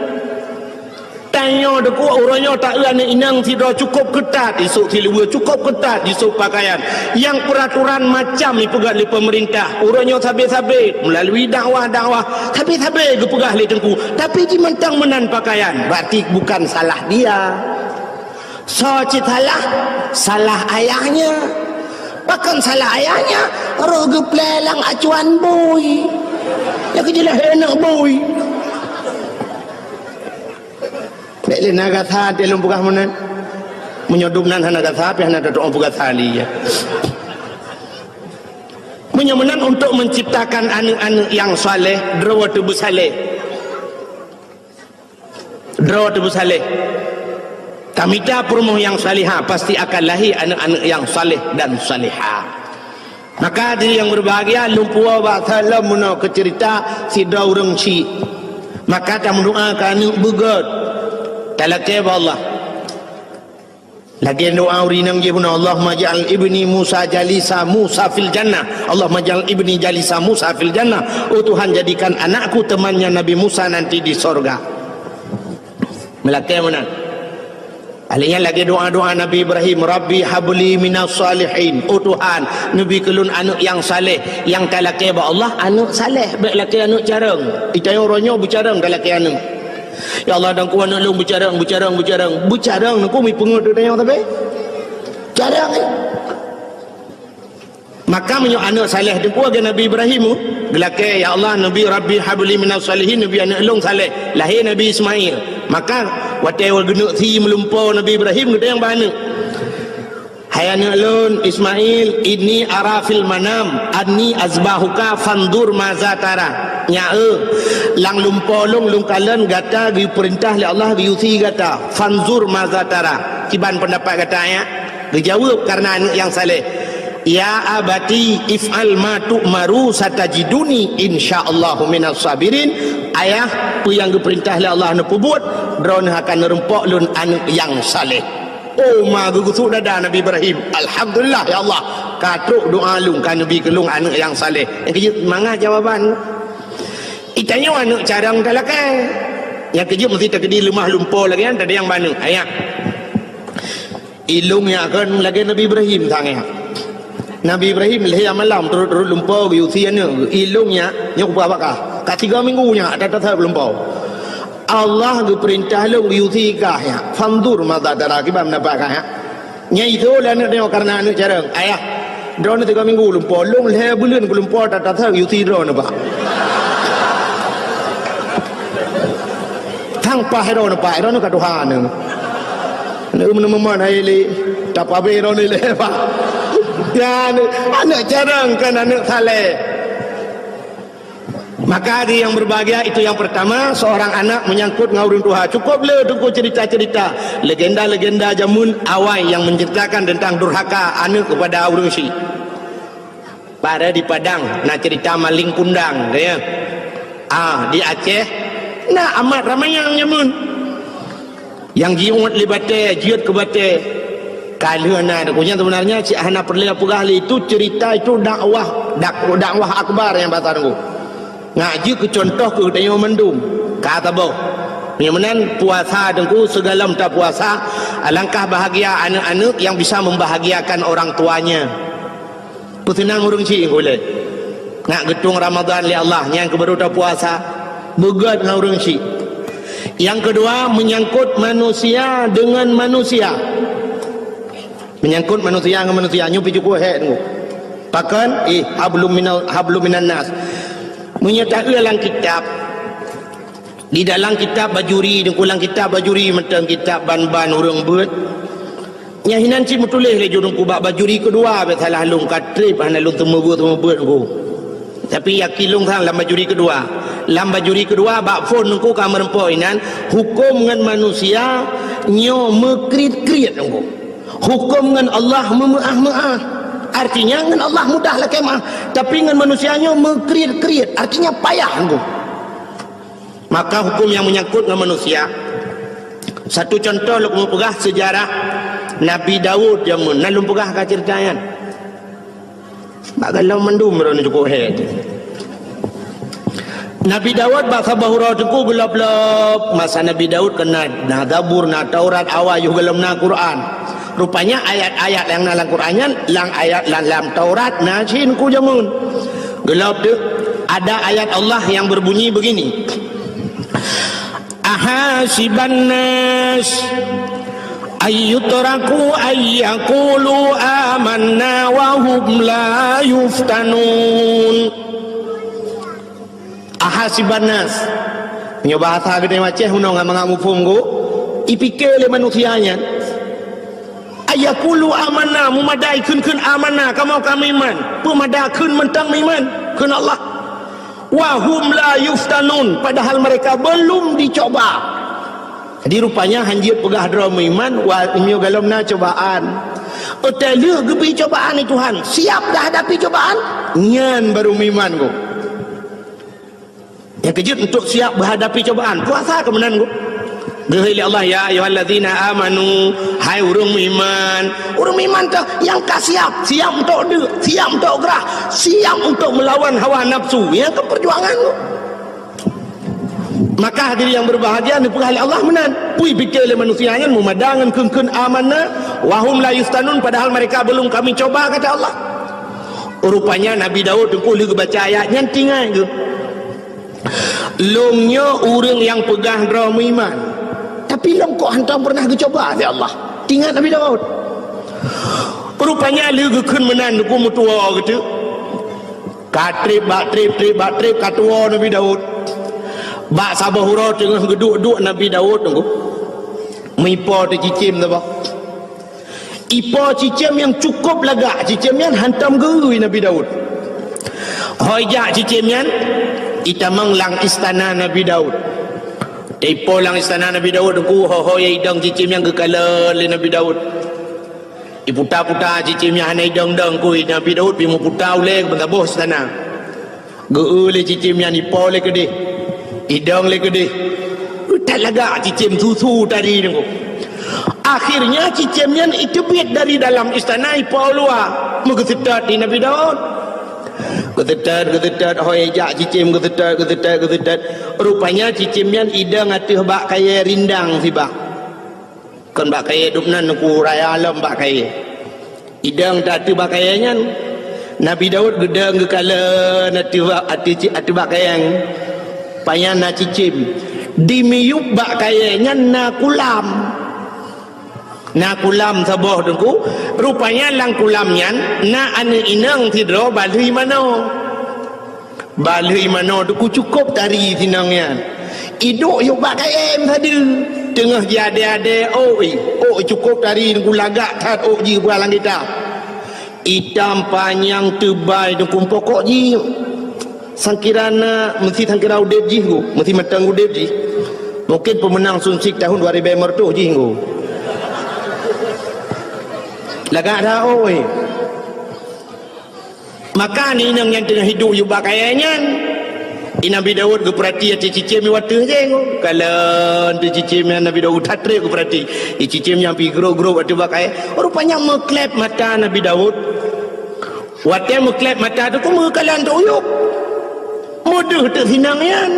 Tanyoe deukuk uroe nyoe taeu aneuëk inong sidroe cukôp keutat, isôk siluweue cukôp keutat, isôk pakaian. Nyang peuraturan macam ipeugét lé peumeurintah. Uroe nyoe sabe-sabe, meulalu dakwah-dakwah, sabe-sabe geupeugah lé teungku. Tapi jimantong meunan pakaian, berarti bukan salah dia. Soe cit salah? Salah ayahnya. Pakon salah ayahnya? Roh geuplé lam acuan bui. Nyang keujeulaih aneuk bui. Bék lé na gasa até lôn peugah meunan. Meunyoe dum nan hana gasa, pih hana tatu'oh peugasa lé, ya. Meunyoe meunan, untuk menciptakan aneuk-aneuk nyang saleh, droe teuh beusaleh. Droe teuh beusaleh. Tamita peurumoh nyang salihah, pasti akan lahé aneuk-aneuk nyang saleh dan salihah. Maka, hadirin yang berbahagia, lôn puwoe bak saleuem meunoe keu ceurita sidroe ureuëng chik. Maka, tameudoa keu aneuk beugét. Talakée bak Allah. Lagée doa ureuëng inong jih bunoe, "Allahumma ja'al ibni Musa jalisa Musa fil jannah. Allahumma ja'al ibni jalisa Musa fil jannah." Oh Tuhan, jadikan anakku temannya Nabi Musa nanti di sorga. Meulakée meunan. Ahli nyan lagée doa-doa Nabi Ibrahim, "Rabbi habli minas salihin." Oh Tuhan, neubi keu lôn aneuk nyang saleh. Nyang talakée bak Allah, aneuk saleh, bék lakée aneuk carông. Itanyoe uroe nyoe beucarông talakée aneuk. Ya Allah, dan ku aneuk lôn beucarông, beucarông, beucarông. Beucarông, neuku mi peungeut tanyoe tapi. Carông, eh. Maka meunyoe aneuk saleh teupeue lagée Nabi Ibrahim, geulakée, "Ya Allah, Nabi Rabbi habli minas salihin," neubi aneuk lôn saleh. Lahé Nabi Ismail. Maka watée geuneuk sie meulumpoe Nabi Ibrahim, geutanyong bak aneuk, "Hai aneuk lôn Ismail, inni ara fil manam anni azbahuka fanzur maza tara." Nyak, eh, lam lumpoe lôn, lôn kalon gata geupeurintah lé Allah geuyue sie gata. Fanzur maza tara. Kiban peundapat gata, ya? Geujaweueb kareuna aneuk nyang saleh, "Ya abati if'al ma tu'maru satajiduni insyaallahu minas sabirin." Ayah, peue nyang geupeurintah lé Allah neupeubuet, droeneuh akan neureumpok lôn aneuk nyang saleh. Oh, ma geugeusuek dada Nabi Ibrahim. Alhamdulillah, ya Allah, ka trok doa lôn, ka neubi keu lôn aneuk nyang saleh. Nyang keujeuet mangat jawaban. Itanyoe aneuk carông talakée. Nyang keujeuet meusti takeudi leumah lumpoe lagée nyan, tadayang bak aneuk. Ayah. Ilôn nyak kon lagée Nabi Ibrahim sang nyak. Nabi Ibrahim lhée malam turot-turot lumpoe geuyue sie aneuk. Ilôn nyak, nyoe kupeugah bak kah. Ka tiga minggu nyak, ata-ata that lumpoe. Allah geupeurintah lôn geuyue sie kah nyak. Fanzur maza tara, kiban peundapat kah nyak. Nyan itu lé aneuk nyoe kareuna aneuk carông. Ayah, droeneuh tiga minggu lumpoe, lôn lhée buleuen geulumpoe, ata-ata that geuyue sie droeneuh, Pak. Tang paih droeneuh, Pak, droeneuh ka tuha neuh. Aneuk meuneumeumon hai lé, tapabé droeneuh lé, Pak. Nyan aneuk carông kon aneuk saleh. Maka, hadirin yang berbahagia, itu yang pertama, seorang anak menyangkut ngon ureuëng tuha. Cukup le teungku cerita-cerita, legenda-legenda jameun awai yang menceritakan tentang durhaka aneuk kepada ureuëng chik. Pada di Padang na cerita maling kundang, ya. Ah, di Aceh na amat ramai nyang jameun. Nyang jiuet lé batée, jeuet keu batée. Ka lheueh na, nyan sebenarnya cit hana peureulée peugah lé, itu cerita, itu dakwah, dak-, dakwah akbar nyang basa teungku. Nyak jeuet keu contoh keu geutanyoe mandum. Ka saboh. Meunyoe meunan puasa teungku, sigohlom tapuasa, alangkah bahagia aneuk-aneuk yang bisa membahagiakan orang tuanya. Peuseunang ureuëng chik ulée. Nyak geutueng Ramadhan lé Allah, nyan keuh baru tapuasa. Beugét ngon ureuëng chik. Nyang keudua, menyangkut manusia dengan manusia. Menyangkut manusia ngon manusia, nyoe pih cukup hék teungku. Pakon? Eh, hablum minal, hablum minan nas. Meunyoe taeu lam kitab, di dalam kitab Bajuri, teungku, lam kitab Bajuri mantong, kitab ban-ban ureuëng beuet. Nyan hinan cit meutuléh lé ju teungku bak Bajuri keudua, bék salah lôn, ka treb hana lôn teumeubuet-teumeubuet teungku. Tapi yakin lôn sang lam Bajuri keudua. Lam Bajuri keudua bak phon teungku ka meureumpok inan, huköm ngon manusia nyoe meukriet-kriet teungku. Huköm ngon Allah meumeuáh-meuáh. Artinya ngon Allah mudah lakée meuáh, tapi ngon manusia nyoe meukriet-kriet, artinya payah teungku. Maka huköm nyang menyangkut ngon manusia. Satu contoh lôn keuneuk peugah sejarah Nabi Daud jameun, na lôn peugah ka cerita nyan. Bak galom mandum droeneuh cukôp hé teuh. Nabi Daud bak saboh uroe teungku geulop-lop. Masa Nabi Daud keunan na Zabur, na Taurat, awai yoh gohlom na Quran. Rupanya ayat-ayat nyang na lam Quran nyan, lam ayat lam, lam Taurat na cit teungku jameun. Geulop teuh, ada ayat Allah yang berbunyi begini. Ahasiban nas ayyutraku ayyakulu amanna wa hum la yuftanun. Ahasiban nas. Nyoe bahasa geutanyoe Aceh, meunyoe ngon mangat muphom go, ipike lé manusia nyan. Ayyakulu amanna, meumada kheun-kheun amanna, kamoe ka meuiman. Peumada kheun mantong meuiman, kheun Allah. Wa hum la yuftanun, padahal mereka belum dicoba. Jadi rupanya hanjeuet peugah droe meuiman, wa, meunyoe gohlom na cobaan. Watée lheueh geubri cobaan lé Tuhan, siap dah hadapi cobaan, nyan baru meuiman go. Nyang keujeuet untuk siap menghadapi cobaan, puasa keu meunan go. Geuhôi lé Allah, "Ya ayyuhallazina amanu," hai ureuëng meuiman. Ureuëng meuiman teuh nyang ka siap, siap untuk deuk, siap untuk grah, siap untuk melawan hawa nafsu. Nyang keu perjuangan go. Maka hadirin yang berbahagia, neupeugah lé Allah meunan. Peue pike lé manusia nyan meumada ngon kheun-kheun amanna, wa hum la yuftanun, padahal mereka belum kami coba, kata Allah. Rupanya Nabi Daud teungku lheueh geubaca ayat nyan teuingat geuh. Lôn nyoe ureuëng nyang peugah droe meuiman, tapi lôn kok hantom pernah geucoba lé Allah. Teuingat Nabi Daud. Rupanya lheueh geukheun meunan teungku meutuwoe geuteuk. Ka treb bak treb, treb bak treb, ka tuwoe Nabi Daud. Bak saboh uroe teungoh geuduek-duek Nabi Daud teungku, meuipo teuh cicém saboh. Ipo cicém nyang cukup lagak, cicém nyan hantom geu-ui Nabi Daud. Ho ijak cicém nyan, itamong lam istana Nabi Daud. Teuipo lam istana Nabi Daud teungku, ho-ho idong cicém nyan geukalon lé Nabi Daud. Iputa-puta cicém nyan hana idong-dong kui Nabi Daud, pi meuputa ulée keu meusaboh istana. Geu-eu lé cicém nyan, ipo lé keudeh, idong lé keudeh. That lagak cicém susu tadi teungku. Akhirnya cicém nyan iteubiet dari dalam istana ipo luwa, meugeuseutôt di Nabi Daud. Geuseutôt, geuseutôt, ho ijak cicém geuseutôt, geuseutôt, geuseutôt. Rupanya cicém nyan idong ateueh bak kayée rindang sibak. Kon bak kayée dum nan ku raya lom bak kayée. Idong teuh ateueh bak kayée nyan. Nabi Daud geudong geukalon ateueh bak, ateueh ci-, ateueh bak kayée nyan. Pajan na cicém. Di miyueb bak kayée nyan na kulam. Na kulam saboh teungku. Rupanya lam kulam nyan na aneuëk inong sidroe balheueh manoe. Balheueh manoe teungku cukôp tari sinong nyan. Iduek yub bak kayée sadeue. Teungoh jiadée-adée, ôk, ôk cukôp tari teungku, lagak that ôk jih bak lam gita. Itam panyang teubai teungku, pokok jih sangkira na, meusti sangkira udeb jih go, meusti mantong udeb jih. Mungkin peumeunang Sunsik tahun dua ribée meureutoh jih go. Lagak that ôk. Maka aneuëk inong nyang teungoh iduek yub bak kayée nyan, i Nabi Daud geupeurati ateueh cicém nyang ateueh jih. Kalon ateueh cicém nyan Nabi Daud that treb geupeurati. I cicém nyan pi grôp-grôp ateueh bak kayée. Rupanya meukleb mata Nabi Daud. Watée meukleb mata teungku meukalon ateueh yub. Meudeuh ateueh sinong nyan.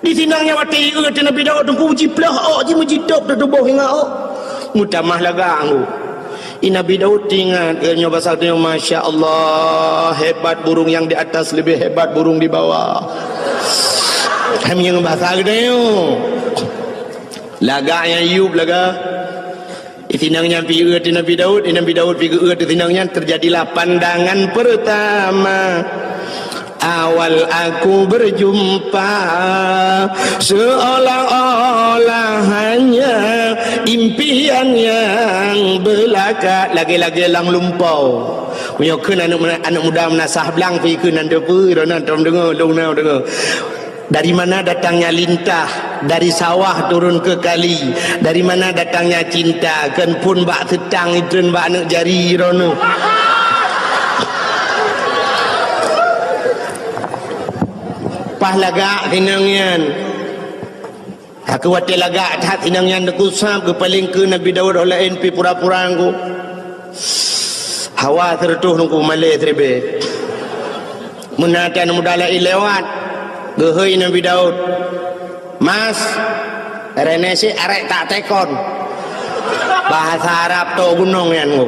Di sinong nyan watée ieu ateueh Nabi Daud teungku jiplôh ôk jih meujitôb teutuboh ingat ôk. Meutamah lagak teungku. I Nabi Daud teuingat, nyoe basa teuingat, "Masya Allah, hebat burung yang di atas lebih hebat burung di bawah." Hai meunyoe basa geutanyoe. Lagak nyang yub lagak. Di sinong nyan pi eu ateueh Nabi Daud, di Nabi Daud pi geu eu ateueh sinong nyan, terjadilah pandangan pertama. Awal aku berjumpa, seolah-olah hanya impian yang belaka. Lagée-lagée lam lumpoe. Meunyoe kheun aneuëk, aneuëk muda meunasah blang pi kheun nan teupeu, droeneuh tom deungoe, lôn na deungoe. Dari mana datangnya lintah? Dari sawah turun ke kali. Dari mana datangnya cinta? Kon phon bak seutang itreun bak aneuëk jari droeneuh. Paih lagak sinong nyan. Aku watée lagak that sinong nyan teungku sab geupaleng keu Nabi Daud, ho laén pi pura-pura teungku. Hawa sireutôh Teungku, malèe siribèe. Meunan aneuk muda laén lewat, geuhôi Nabi Daud, "Mas, reunèe syiek arèk tatekon." Bahasa Arab toe gunong nyan, Teungku.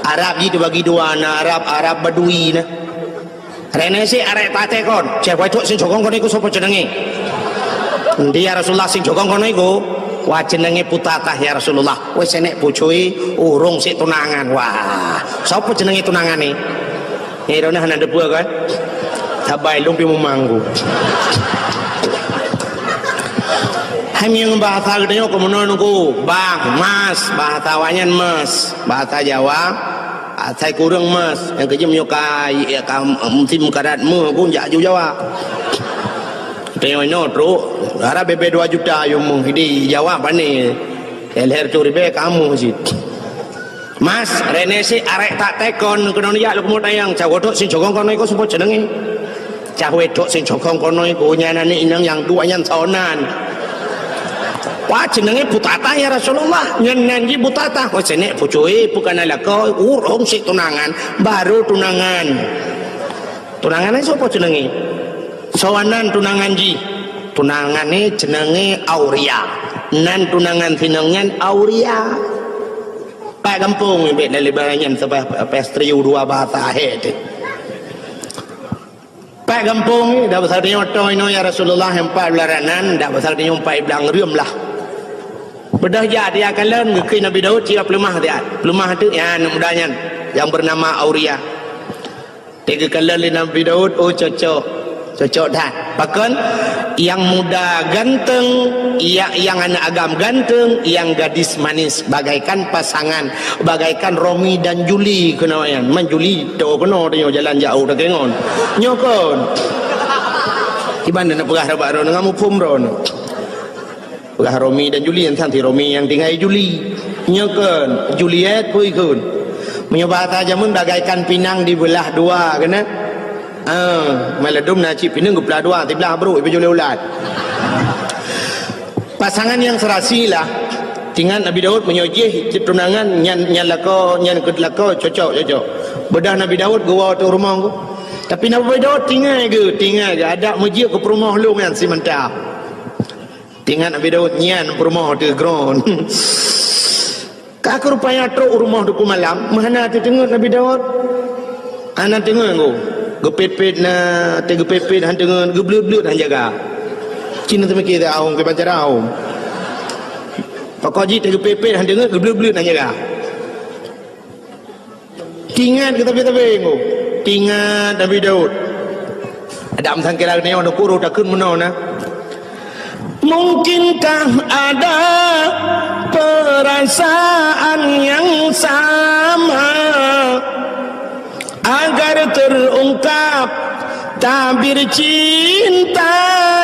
Arab jih teubagi dua, na Arab, Arab Badui na. "Reunèe syiek arèk tatekon." "Ceh, wai trôk sing cogong keunoe iku soe po ceungeungé?" "Nti ya Rasulullah, sing cogong keunoe iku." "Wah, ceungeungé putatah ya Rasulullah." "Wai seunek pucui, ureueng syiek tunangan." "Wah, soe po ceungeungé tunangan nyoe?" Nyoe droeneuh hana teupeue kan? Sabai lôn pih mumang ku. Hai meunyoe bahasa geutanyoe keu meunoe Teungku, bang, mas, bahasa awaknyan mas, bahasa Jawa, asai kureueng mas, nyang keujeuet meunyoe ka, ka musim karat meuh ku jak ju Jawa. Tanyoe inoe trôk, dara bèbèe dua juta yum meuh, di Jawa pané. Lhèe reutôh ribèe ka meuh cit. "Mas, reunèe syiek arèk tatekon keunoe jak lôn keumeung tanyong, cah wai trôk sing cogong keunoe iku soe po ceungeungé?" "Cah wai trôk sing cogong keunoe iku nyan aneuk inong nyang duek nyan soe nan." "Wah, ceungeungé putatah ya Rasulullah." "Nyan nan jih putatah." "Wah, seunek pucui, peue ka na lakoe, ureueng syiek tunangan, baru tunangan." "Tunangan nyan soe po ceungeungé?" "Soe nan tunangan jih?" "Tunangan nyoe ceungeungé Auria. Nan tunangan sinong nyan Auria." Pat gampông bèk lalé barang nyan sabab pastri u dua bahasa ahé teuh. Pat gampông, dak pasal tanyoe toe inoe ya Rasulullah, nyang pat blah ranan, dak pasal tanyoe pat blang reuem lah. Beudôh jak tiak kalon, geukheun Nabi Daud cit peuleumah tiak. Peuleumah teuh ya aneuk muda nyan nyang beunama Auria. Teuh geukalon lé Nabi Daud, oh, cocok. Cocok that. Pakon? Yang muda ganteng, ya, yang aneuk agam ganteng, yang gadis manis bagaikan pasangan, bagaikan Romi dan Juli keunoe nyan. Man Juli, toe keunoe tanyoe jalan jauh takeungon. Nyoe kon. Kiban na peugah rabat droeneuh, ngon muphom droeneuh. Peugah Romi dan Juli, nyan sang si Romi nyang tinggai Juli. Nyoe kon, Juliet pui kon. Meunyoe bahasa jameun bagaikan pinang dibeulah dua, keunan? Ah, maladum na cit pinang geupeulah dua, siblah brôk ipeujulée ulat. Pasangan yang serasi lah. Ingat Nabi Daud meunyoe jih cit tunangan nyan, nyan lakoe, nyan keu lakoe cocok, cocok. Beudôh Nabi Daud geuwoe teuk rumoh geuh. Tapi Nabi Daud tinggai geuh, tinggai geuh. Adak meujeuet keu peurumoh lôn nyan simanta. Ingat Nabi Daud nyan peurumoh teuh gron. Ka keuh rupanya trok u rumoh Teungku malam, meuhana teuteungeut Nabi Daud. Hana teungeut Teungku. Geupet-pet na, teuh geupet-pet han teungeut, geubleuet-bleuet han jaga. Cina teumiki teuh ahong keu bancara ahong. Pokok jih teuh geupet-pet han teungeut, geubleuet-bleuet han jaga. Ingat keu sabe-sabe Teungku. Ingat Nabi Daud. Adam sangkira nyoe nukuru takheun meunoe na. Mungkinkah ada perasaan yang sama agar terungkap tabir cinta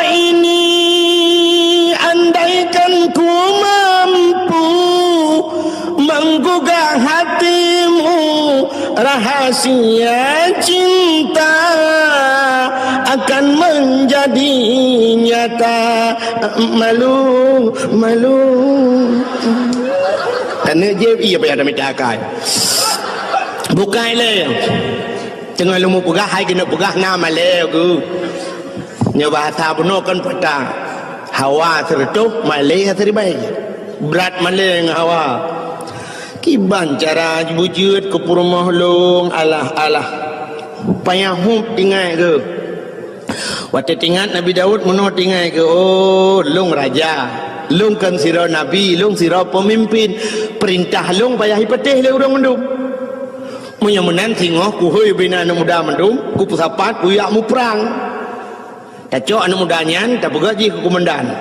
ini? Andaikan ku mampu menggugah hatimu, rahasia cinta akan menjadi nyata. Malu, malu. Aneuk jép, iya payah tamita akai. Bukai lé. Teungoh lôn peugah, hai keuneuk peugah na malèe geuh. Nyoe bahasa bunoe kan peugah, hawa sireutôh, malèe siribèe. Brat malèe ngon hawa. Kiban cara beujeuet keu peurumoh lôn, alah, alah. Payah hub tinggai geuh. Watèe teuingat Nabi Daud meunoe tinggai geuh, "Oh, lôn raja. Lôn kon sidroe nabi, lôn sidroe peumimpin. Peurintah lôn payah jipatéh lé ureueng mandum. Meunyoe meunan singoh kuhôi bina aneuk muda mandum, kupeusapat kujak muprang. Tacok aneuk muda nyan, tapeugöt jih keu keumandan.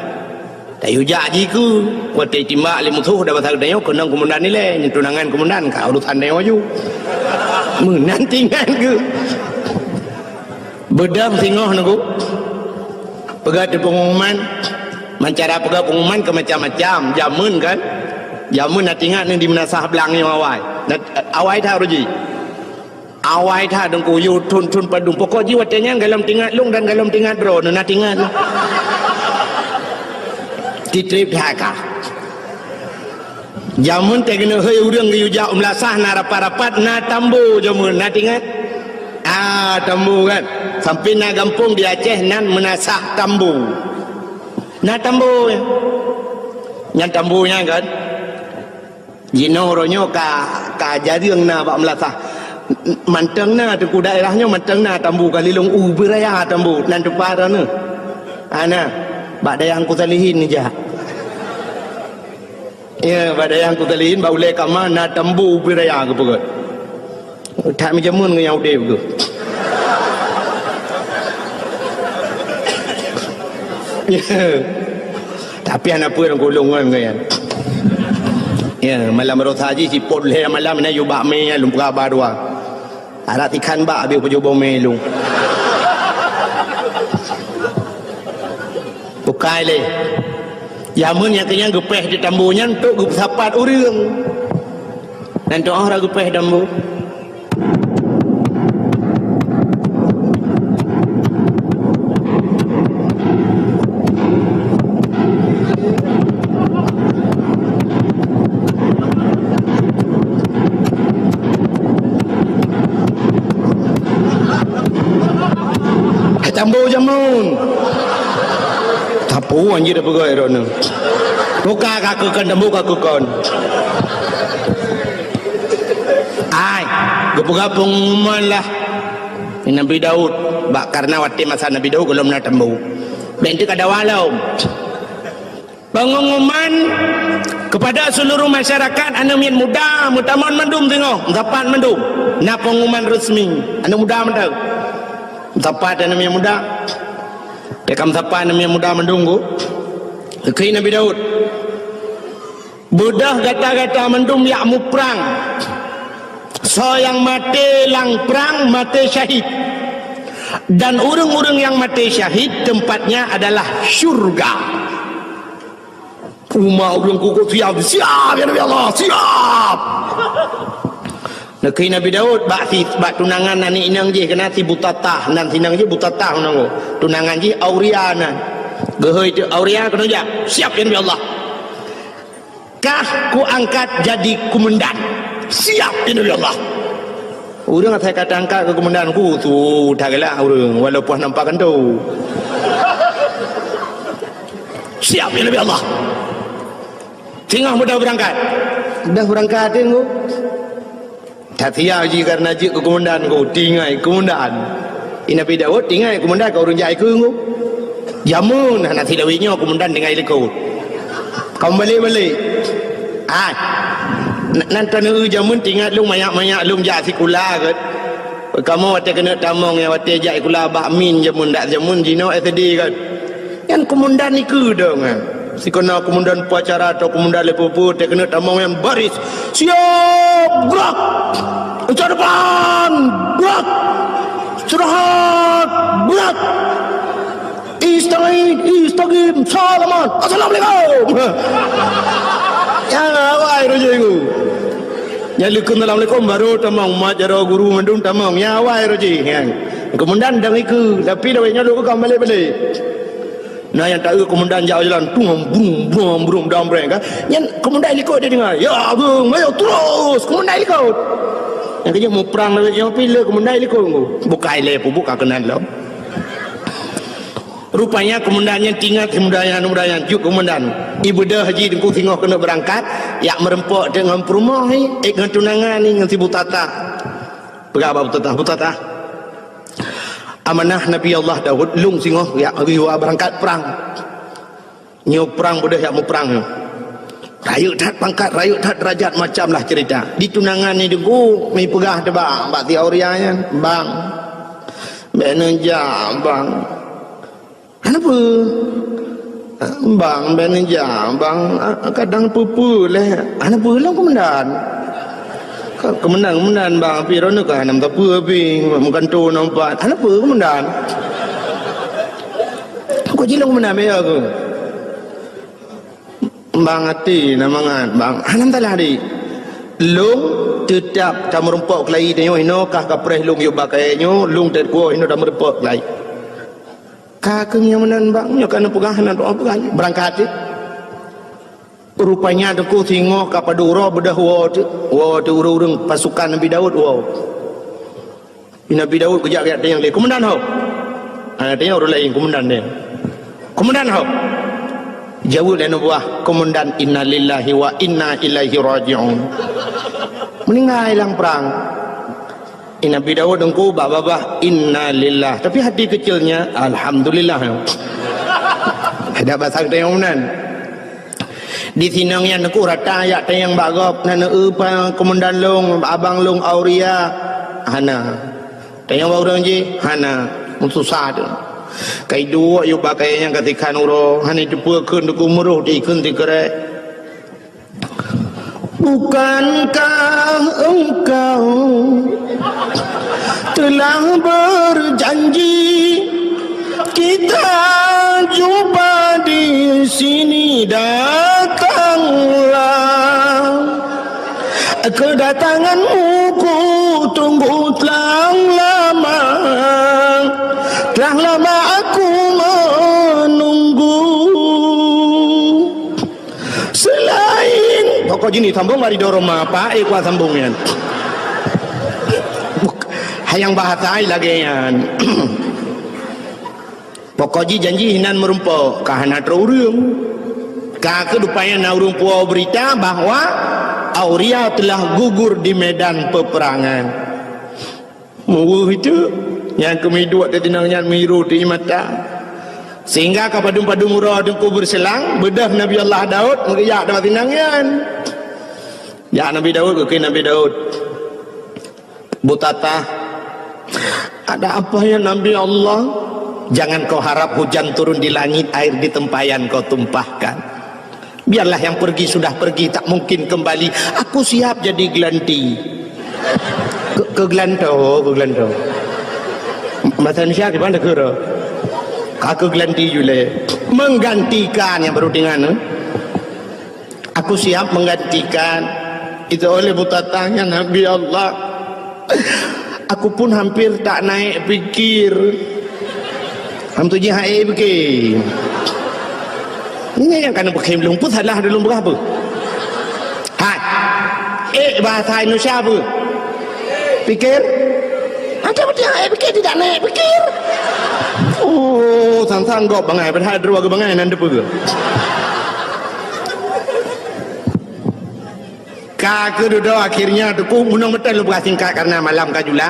Tayue jak jih keu, watèe jitimbak lé musoh, dak basa geutanyoe keunong keumandan ilèe, nyan tunangan keumandan, ka urosan tanyoe ju." Meunan teuingat geuh. Beudôh singoh Teungku. Peugöt di pengumuman, meucara peugöt pengumuman keu macam-macam. Jameun kan? Jameun na teuingat neuh di meunasah blang nyoe awai. Na, awai that uroe jih. Awai that Teungku, yôh thôn-thôn padum. Pokok jih watèe nyan golom teuingat lôn dan golom teuingat droeneuh, na teuingat. Titrép that ka. Jameun teuh keuneuk hôi ureuëng geuyue jak u meulasah na rapat-rapat na tambo jameun, na teuingat? Ah, tambo kan. Sampai na gampông di Aceh nan meunasah tambo. Na tambo nyan. Nyan tambo nyan kan. Jinoe uroe nyoe ka, ka jareueng na bak meulasah. Mantong na teungku daerah nyoe mantong na tambo ka lilong u beuraya tambo nan teumpat droeneuh. Ana bak dayah Teungku Salihin nijak. Ya, bak dayah Teungku Salihin bak ulée kama na tambo u beuraya geupeugah. That meujameun ngon nyang udeb geuh. Ya. Tapi hana peue lôn kulong ngon nyan. Ya, malam rosa jih sipot lhée malam na yue bak mé lôn peugah ba dua. Arak tikhan bak habéh peujoh bomé lôn. Bukai lé. Jameun nyang keunyan geupéh di tambo nyan untuk geupeusapat ureuëng. Nan toh ra geupéh tambo. Hai tambo jameun. Tapu anjir dah peugah droeneuh. Buka ka keukon tambo ka keukon. Ai, geupeugah pengumuman lah. Nabi Daud, bak karena watée masa Nabi Daud gohlom na tambo. Bék teuka dawa lom. Pengumuman kepada seluruh masyarakat aneuëk miet muda meutamong mandum singoh, meusapat mandum. Na pengumuman resmi aneuëk muda mantong. Meusapat aneuëk miet muda. Teuka meusapat aneuëk miet muda mandum ku. Kheun Nabi Daud. Beudôh gata-gata mandum jak muprang. Soe nyang maté lam prang maté syahid. Dan ureuëng-ureuëng nyang maté syahid tempatnya adalah syurga. Umat ureuëng kukuh siap, siap ya Nabi Allah, siap. Neukheun Nabi Daud bak si, bak tunangan aneuk inong jih keunan si Butatah, nan si inong jih Butatah nan. Tunangan jih Auria nan. Geuhôi teuk Auria keunoe jak. Siap ya Nabi Allah. Kah ku angkat jadi kumandan. Siap ya Nabi Allah. Ureuëng asai ka tangkat keu kumandan ku tu that galak ureuëng walaupun nampak kantô. Siap ya Nabi Allah. Singoh mudah berangkat. Dah berangkat tengok. That siap jih karena jeuet keu kumandan ku, tinggai kumandan. I Nabi Daud tinggai kumandan ka ureuëng jak ikeu ku. Jameun hana silawét nyoe kumandan tinggai likot. Ka meubalek-balek. Ah. Nan taneuk jameun tingat lôn manyak-manyak lôn jak sikula gét. Kamoe watée keuneuk tamong nyang watée jak sikula bak min jameun dak jameun jinoe S D kan. Nyan kumandan ikeu dong kan. Sikoe na kumandan upacara atau kumandan lepopo teuh keuneuk tamong nyan baris. Siap, gerak! Ucap depan, gerak! Istirahat, gerak! Istagim, istagim, salaman, assalamualaikum. Ya awai roji ku. Nyang likun assalamualaikum baru tamong mat jaroe guru mandum tamong. Ya awai roji. Kumandan dang ikeu, tapi dawai nyoe lukeu ka balek-balek. Nah nyang taeu kumandan jak jalan tung brum brum brum dam breng kan. Nyan kumandan likot dia dengar. Ya agung, ayo terus kumandan likot. Nyang kejak muprang lawét nyoe pih le kumandan likot. Bukai le pubuk ka keunan lom. Rupanya kumandan nyan tingat muda nyan muda nyan juk kumandan. Ibeudôh haji teungku singoh keuneuk beurangkat, yak meureumpok deungon peurumoh ni, eh, ngon tunangan ni ngon si Butatah. Peugah bak Butatah, Butatah. Amanah Nabi Allah Daud lôn singoh yak geuyue beurangkat prang. Nyoe prang beudôh yak muprang nyoe. Rayeuk that pangkat, rayeuk that derajat macam lah cerita. Di tunangan ni deungoe mi peugah teuba bak si Auria nyan, bang. Bék neujak bang. Hana peue. Bang bék neujak bang. Kadang peue-peue lé. Hana peue lom komandan. Komandan, komandan bang, pi droeneuh ka hana meusapeue pi meuganto nang pat. Hana peue komandan. Kok jilong komandan bék ya ku. Bang até na mangat bang. Hana meusalah dik. Lôn teutap tameurumpok keulayi tanyoe inoe kah kapreh lôn yub bak kayée nyoe lôn teukuoh inoe tameurumpok keulayi. Ka keuh nyang meunan bang nyoe ka neupeugah na doa peugah beurangkat cit. Rupanya Teungku singoh ka padub uroe beudôh woe teuh, woe teuh ureuëng-ureuëng pasukan Nabi Daud woe. Nabi Daud geujak-jak tanyong lé, "Komandan ho?" Ha, tanyong ureuëng laén, "Komandan nyan?" "Komandan ho?" Jaweueb lé aneuk buah, "Komandan, innalillahi wa inna ilaihi raji'un." Meuninggai lam prang. Nabi Daud Teungku bak babah, "Innalillah." Tapi hati kecilnya, "Alhamdulillah." Ada bahasa kita yang meunan. Di sinong nyan Teungku rata jak tanyong bak gob, "Na neueu pa komandan lôn, abang lôn Auria?" "Hana." "Tanyong bak ureuëng jih?" "Hana." Meususah teuh. Ka iduek yub bak kayée nyang ka sikhan uroe, hana jiteupeue kheun Teungku, meuroh di ikheun sikrek. Bukankah engkau telah berjanji kita jumpa di sini? Datanglah. Kedatanganmu ku tunggu telah lama. Telah lama aku menunggu. Selain pokok jini sambung bari dorong ma, apa eh kuat sambung nyan. Buk-, hayang bahasa ai lagée nyan. Pokok jih janji hinan meurumpok, ka hana troh ureuëng. Ka keuh rupanya na ureuëng puwoe beurita bahwa Auria telah gugur di medan peperangan. Meuweuh itu, nyang keumiduek teutinong nyan meuhiru teuh mata. Sehingga ka padum-padum uroe Teungku beureuselang, beudôh Nabi Allah Daud meugeujak teuma tinong nyan. Jak Nabi Daud, geukheun Nabi Daud, "Butatah, ada apa ya Nabi Allah?" "Jangan kau harap hujan turun di langit, air di tempayan kau tumpahkan. Biarlah yang pergi sudah pergi, tak mungkin kembali. Aku siap jadi gelanti." Ke, keu geulantoe, keu geulantoe. Bahasa Indonesia gimana, keu? Ka keu geulanti jule. Menggantikan nyang baru dengan, eh? "Aku siap menggantikan." Itu oleh Butatah nyan, "Nabi Allah, aku pun hampir tak naik pikir." Ham tu jih hai beuke. Ini yang kana beuke lôn pun salah dulu berapa? Hai. Eh, bahasa Indonesia apa? Pikir. Ada betul hai pikir tidak naik pikir. Oh, sang-sang gop bangai, padahal dua bangai nan depan. Ka keududoe akhirnya Teungku, meunong meuteun lôn peugah singkat karena malam ka jula.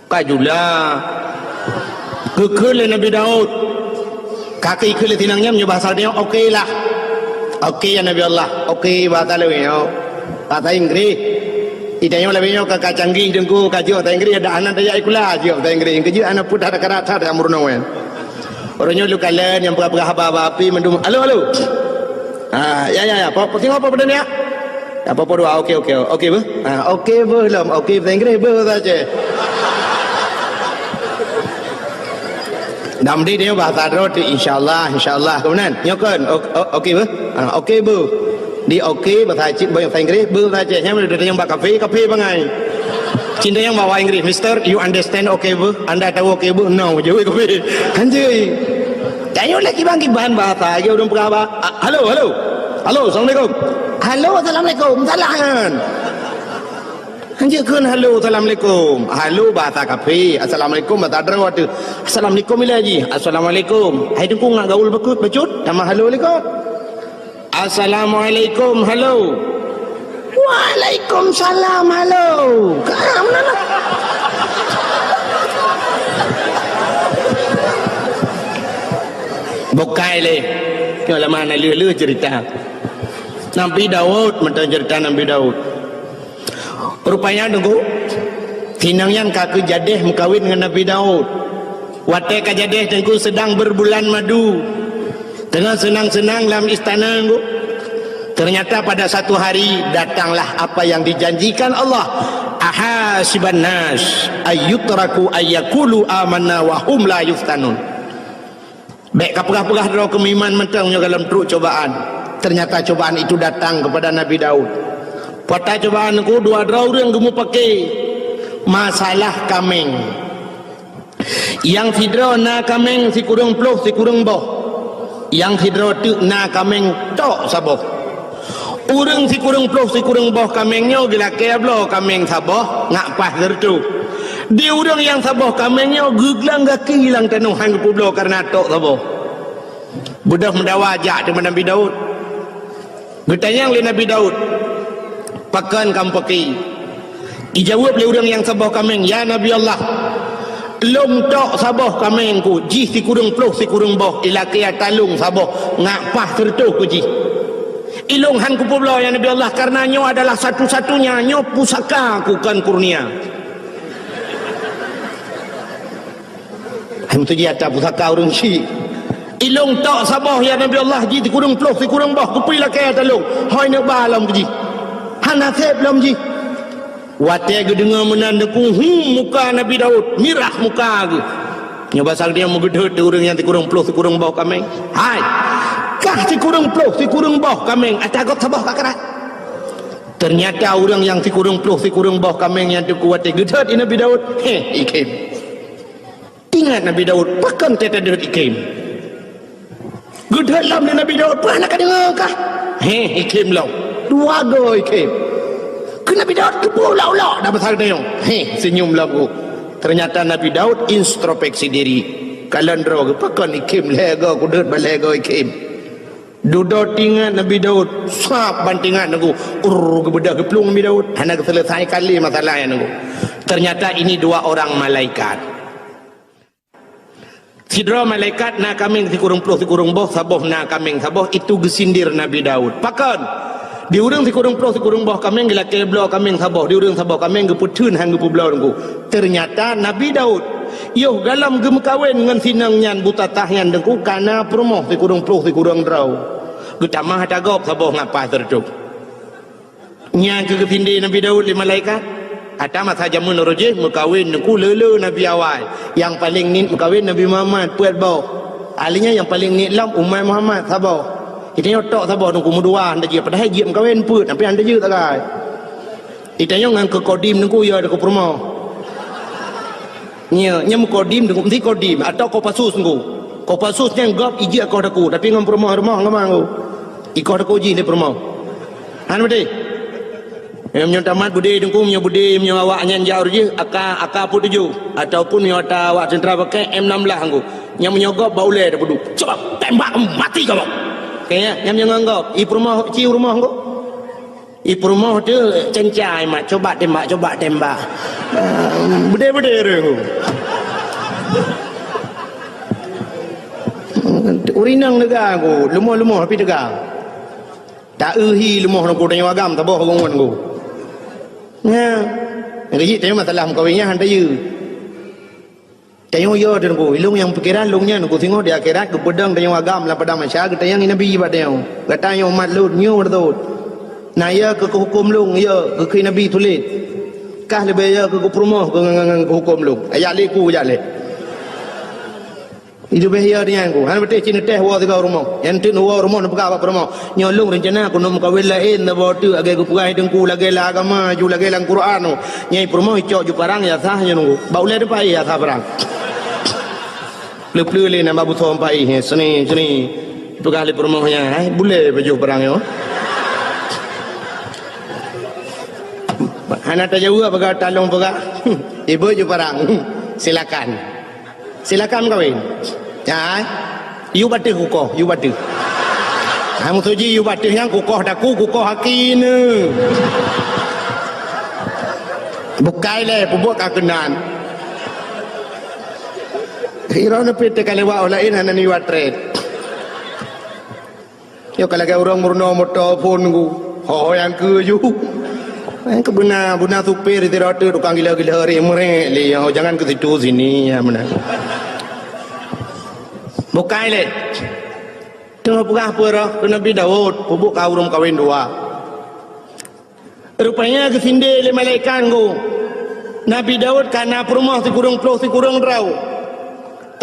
Ka jula. Geukheun lé Nabi Daud. Ka keu ikheun lé tinong nyan meunyoe bahasa nyoe, "Oke lah." "Oke ya Nabi Allah." "Oke" bahasa lawét nyoe. Bahasa Inggréh. Ita nyoe lawét nyoe ka, ka canggih Teungku, ka jeuet bahasa Inggréh, dak hana tajak sikula, jeuet bahasa Inggréh. Keujeuet hana peue that, ka that that meurunoe. Uroe nyoe lôn kalon nyang peugah-peugah haba-haba api mandum. Halo, halo. Ah, ya, ya, ya. Po, po, singoh po, po, ya. Ya, po, po, dua. Oke, oke. Oke, beuh. Ah, oke, beuh, lom. Oke, bahasa Inggréh, beuh, bahasa Aceh. Dam di dia bahasa droe tu, insyaallah, insyaallah. Kemudian, nyoe kan, o-, o-, oke, beuh. Ah, oke, beuh. Di oke, bahasa Aceh, bahasa Inggréh, beuh, bahasa Aceh. Nyang udah tanya bak kafe, kafe bangai. Cinta yang bawa Inggréh, "Mister, you understand oke, beuh? Anda tahu oke, beuh?" "No," jawab kafe. Anjay. Tanyoe lé kiban-kiban bahasa, lagèe ureueng peugah bah-, "Ah, halo, halo. Halo, assalamualaikum." "Halo, assalamualaikum." Salah kan? Hanjeuet kheun halo, assalamualaikum. Halo bahasa kafé, assalamualaikum bahasa droe teuh. Assalamualaikum ilèe jih. Assalamualaikum. Hai teungku ngat gaul beukeuet bacut, tamah halo likot. Assalamualaikum, halo. Waalaikumsalam, halo. Ka meunan lah. Bukai lé. Nyoe lama na lheueh-lheueh cerita. Nabi Daud, mantong cerita Nabi Daud. Rupanya, Teungku, sinang nyan ka keu jadèh meukawen ngon Nabi Daud. Watèe ka jadèh, Teungku, sedang berbulan madu. Teungoh seunang-seunang lam istana, Teungku. Ternyata pada satu hari, datanglah apa yang dijanjikan Allah. "Ahasiban nas ayyutraku ayyakulu amanna wa hum la yuftanun." Bèk kapeugah-peugah droe keu meuiman mantong nyoe goh lom trok cobaan. Ternyata cobaan itu datang kepada Nabi Daud. Peue cobaan, Teungku? Dua droe ureueng geumupake masalah kaméng. Nyang sidroe na kaméng sikureueng ploh sikureueng boh. Nyang sidroe teuk na kaméng tok saboh. Ureuëng sikureueng ploh sikureueng boh kaméng nyoe geulakée bloe kaméng saboh ngat paih sireutôh. Di ureuëng nyang saboh kaméng nyoe geuglang gaki lam tanoh hán geupeubloe kareuna tok saboh. Beudôh meudawa jak teuma Nabi Daud. Geutanyong lé Nabi Daud, "Pakon kamoe peuki?" Ijaweueb lé ureuëng nyang saboh kaméng, "Ya Nabi Allah, lôn tok saboh kaméng ku, jih sikureueng ploh sikureueng boh, ilakée ata lôn saboh, ngat paih sireutôh ku jih. Ilôn hán kupeubloe, ya Nabi Allah, kareuna nyoe adalah satu-satunya, nyoe pusaka ku kon kurnia." Hai meutuji ata pusaka ureuëng syik. "Ilôn tok saboh, ya Nabi Allah, jih sikureueng ploh sikureueng boh, keupeue ilakée ata lôn? Hôi neuk ba lom keu jih. Hana seb lom jih." Watée geudeungoe meunan teungku, hu, muka Nabi Daud mirah muka geuh. Nyoe basa geutanyoe meugeudhôt di ureuëng nyang sikureueng ploh sikureueng boh kaméng. Hai, kah sikureueng ploh sikureueng boh kaméng, ata gob saboh ka karat. Teunyata ureuëng nyang sikureueng ploh sikureueng boh kaméng nyan teungku watée geudhôt di Nabi Daud, heh, ikhém. Ingat Nabi Daud, pakon teuh tadhôt ikhém? Geudhôt lom lé Nabi Daud, peue hana kadeungoe kah? Heh, ikhém lom. Dua goe ikhém. Keu Nabi Daud keupeue ulok-ulok dak basa geutanyoe? Heh, seunyum lom geuh. Teunyata Nabi Daud introspeksi diri. Kalon droe geuh, pakon ikhém lhée goe, kudhôt bak lhée goe ikhém. Dudoe teuingat Nabi Daud, sab ban teuingat teungku, urr, geubeudôh geuplueng Nabi Daud, hana geuseuleusai kali masalah nyan teungku. Ternyata ini dua orang malaikat. Sidroe malaikat na kaméng sikureueng ploh sikureueng boh, saboh na kaméng saboh, itu geusindir Nabi Daud. Pakon? Di ureuëng sikureueng ploh sikureueng boh kaméng geulakée bloe kaméng saboh, di ureuëng saboh kaméng geupeutheun hán geupeubloe teungku. Ternyata Nabi Daud, yoh galom geumeukawen ngon si inong nyan buta tah nyan teungku, ka na peurumoh sikureueng ploh sikureueng droe. Geutamah ata gob saboh ngat paih sireutôh. Nyan keuh geusinde Nabi Daud lé malaikat. Ata masa jameun uroe jih meukawen teungku le-le nabi awai. Nyang paleng niet meukawen Nabi Muhammad peuet boh. Ahli nyan nyang paleng niet lom umat Muhammad saboh. Geutanyoe tok saboh teungku meudua hana jeuet, padahai jeuet meukawen peuet, tapi hana jeuet sagai. Geutanyoe ngon keu kodim teungku ya ada keu peurumoh. Nya, nya meukodim teungku, meusti kodim atau Kopassus teungku. Kopassus nyan gob ijeuet koh daku, tapi ngon peurumoh-rumoh ngon teungku. Ikoh daku jih lé peurumoh. Hana beutôi? Meunyoe tamat beudé teungku, meunyoe beudé, meunyoe awak nyan jak uroe jih, aka, aka peuet tujoh, ataupun meunyoe ata awak teuntara pakai M enam belas teungku. Nyang meunyoe gob bak ulée tapeuduek. Coba tembak mati kamoe. Kayaknya nyang meunyoe ngon gob, i peurumoh, ci peurumoh teungku. I peurumoh tu cencai mat, coba tembak, coba tembak. Ah, beudé-beudé ureuëng tu. Ureuëng inong teuga ku, leumoh-leumoh tapi teuga. Tak eu hi leumoh ku tanyoe agam saboh bangon ku. Nya. Nyang keujiek tanyoe masalah meukawen nyan hana tayeu. Tanyoe yo teungku, ilong nyang pikiran lôn nyan ku singoh di akhirat geupeudong tanyoe agam lam padang mahsyar geutanyong Nabi bak tanyoe. Gata nyoe umat lôn nyoe beutôi. Na yo keu huköm lôn yo keu Nabi tuléh. Kah leubeh yo keu peurumoh keu ngon huköm lôn. Ajak lé ku jak lé. Leubeh yo nyan ku. Hana beutôi cit neuteh woe sigoe rumoh. Nyan teuk woe rumoh neupeugah bak peurumoh. Nyoe lôn reuncana keuneuk meukawen laén saboh teuk lagée geupeugah teungku lagée lam agama ju lagée lam Quran. Nyai peurumoh icok ju parang ya sah nyoe nunggu. Bak ulée teumpat ya sah parang. Pleu-pleu lé nambah busoe empat ih, seni, seni. Peugah lé peurumoh nyan, "Hai, bulée baju parang nyoe." Hana tajaweueb peugah talong peugah. Ibu ju parang. Silakan. Silakan meukawen. Ya, eh? Yue bateuh kukoh, yue bateuh. Hai meutuji yue bateuh nyang kukoh daku, kukoh aki ne. Bukai lé peubuet ka keunan. Iro neupit teuka lewat oh laén hana niwat tret. Nyoe ka lagée ureuëng meurunoe moto phon ku. Ho nyang keu ju. Nyang keu beuna, beuna supir sidroe teuk tukang gila-gila ri meurek lé, "Oh, jangan ke situ, sini," ya beuna. Bukai lé. Teungoh peugah peue roh keu Nabi Daud, peubuet ka ureuëng kawen dua. Rupanya geusinde lé malaikat ngku, Nabi Daud ka na peurumoh sikureueng ploh sikureueng droe.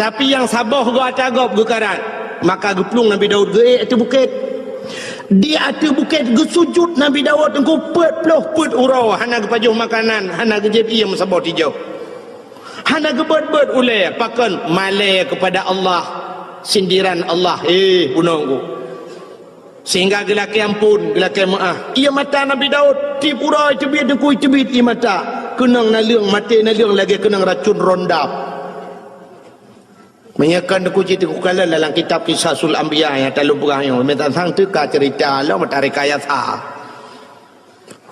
Tapi nyang saboh goe ata gob geukarat. Maka geuplueng Nabi Daud geuék ateueh bukét. Di ateueh bukét geusujut Nabi Daud teungku peuet ploh peuet uroe, hana geupajoh makanan, hana geujieb ié meusaboh tijoh. Hana geubeuet-beuet ulée, pakon? Malée keupada Allah. Sindiran Allah, eh, bunoe ku. Sehingga geulakée amphon, geulakée meu'ah. Ié mata Nabi Daud, tiep uroe teubiet, Teungku, teubiet ié mata. Keunong naleueng, maté naleueng lagée keunong racun rondap. Meunyoe kon Teungku cit Teungku kalon dalam kitab Qisasul Anbiya nyang talôn peugah nyoe, meunan sang teuka ceurita lom mata rekayasa.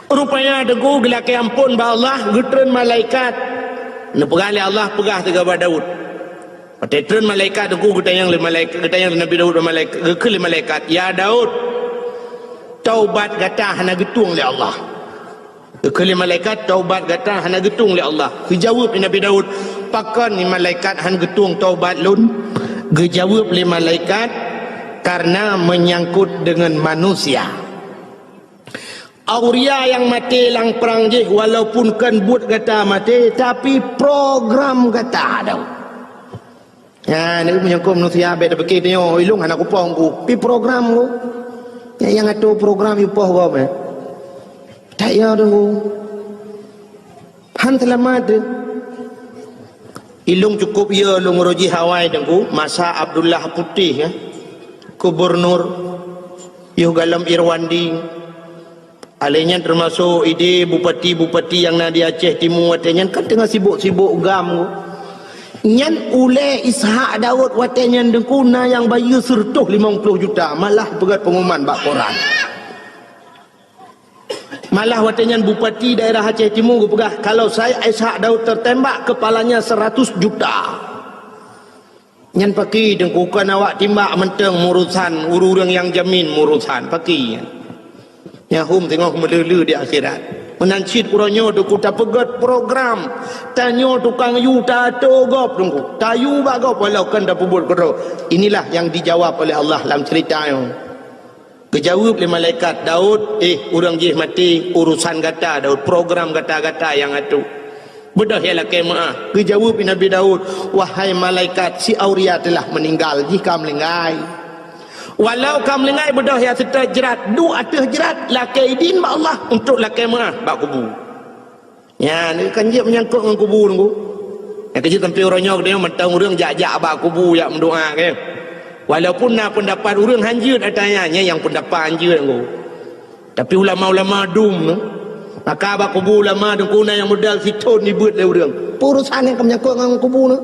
Rupanya Teungku geulakée amphon bak Allah, geutreun malaikat. Neupeugah lé Allah, peugah teuga bak Daud. Watée treun malaikat Teungku geutanyong lé malaikat, geutanyong lé Nabi Daud bak malaikat, geukheun lé malaikat, "Ya Daud, taubat gata hana geutueng lé Allah." Geukheun lé malaikat, "Taubat gata hana geutueng lé Allah." Geujaweueb lé Nabi Daud, "Pakon ni malaikat han geutueng taubat lôn?" Geujaweueb lé malaikat, "Karena menyangkut dengan manusia." Auria nyang maté lam prang jih, walaupun kon buet gata maté, tapi program gata Daud. Nyan, meunyoe kon manusia bék tapike tanyoe, ilong hana kupoh ku, pi program ku. Nyang, nyang atur program ipoh gob, eh. Tak ya Teungku. Han seulamat teuh. Ilong cukup ya lôn rojih awai Teungku, masa Abdullah Putih, ya. Gubernur, yoh galom Irwandi. Alèh nyan teumasok idéh bupati-bupati nyang na di Aceh Timu watèe nyan kan teungoh sibok-sibok gam. Nyan ulèe Ishak Daud watèe nyan Teungku na nyang bayeue seureutôh limong ploh juta, malah peugöt pengumuman bak koran. Malah watèe nyan bupati daerah Aceh Timu geupeugah, kalau saya Ishak Daud tertembak, kepalanya seratus juta. Nyan pakri Teungku, kon awak timbak mantong meurusan, ureueng-ureueng nyang jamin meurusan, pakri nyan. Nyang hom teungoh meuleu-leu di akhirat. Meunan cit uroe nyoe Teungku tapeugöt program. Tanyoe tukang yue tato gob Teungku. Tayue bak gob walau kon tapeubuet keudroe. Inilah nyang dijawab oleh Allah lam ceurita nyoe. Geujaweueb lé malaikat, "Daud, eh, ureueng jih maté, urusan gata, Daud, program gata-gata nyang atur." Beudôh ya lakèe meu'ah. Geujaweueb Nabi Daud, "Wahai malaikat, si Auria telah meninggal, jih ka meuninggai. Walau ka meuninggai, beudôh ya seutôt jrat, duek ateueh jrat, lakèe idin bak Allah untuk lakèe meu'ah bak kubu." Nyan, kan jeuet meunyangkot ngon kubu Teungku. Nyang keujeuet sampoe uroe nyoe, geutanyoe mantong ureueng jak-jak bak kubu, jak meudoa, kan. Walaupun na peundapat ureueng hanjeuet ata nyan, nyan nyang peundapat hanjeuet Teungku. Tapi ulama-ulama dum, maka bak kubu ulama Teungku na nyang modal sithon jibeuet lé ureueng. Peurusan nyang ka meunyangkot ngon kubu nyoe.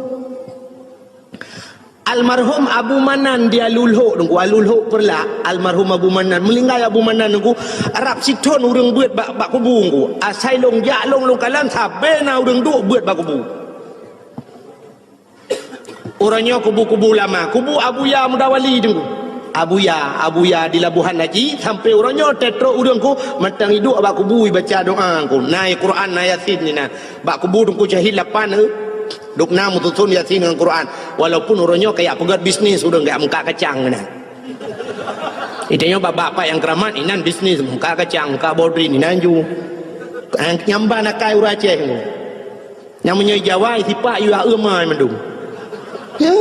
Almarhum Abu Manan di Alulhok Teungku, Alulhok Peureulak, almarhum Abu Manan, meuninggai Abu Manan Teungku, rab sithon ureueng beuet bak, bak kubu Teungku. Asai lôn jak lôn, lôn kalon sabe na ureueng duek beuet bak kubu. Uroe nyoe kubu-kubu ulama, kubu Abuya Mudawali Teungku. Abuya, Abuya di Labuhan Haji, sampoe uroe nyoe teutrok ureueng ku mantong iduek bak kubu ibaca doa Teungku. Na Quran, na Yasin di na. Bak kubu Teungku Syahid lapan, eh. Dum na meususon Yasin ngon Quran. Walaupun uroe nyoe kajak peugöt bisnis ureueng, kajak meukat kacang keunan. Di tanyoe bak-bak nyang keuramat inan bisnis, meukat kacang, meukat bodrin inan ju. Nyang ban akai ureueng Aceh Teungku. Nyang meunyoe Jawa sipak yue aeu mai mandum. Ya.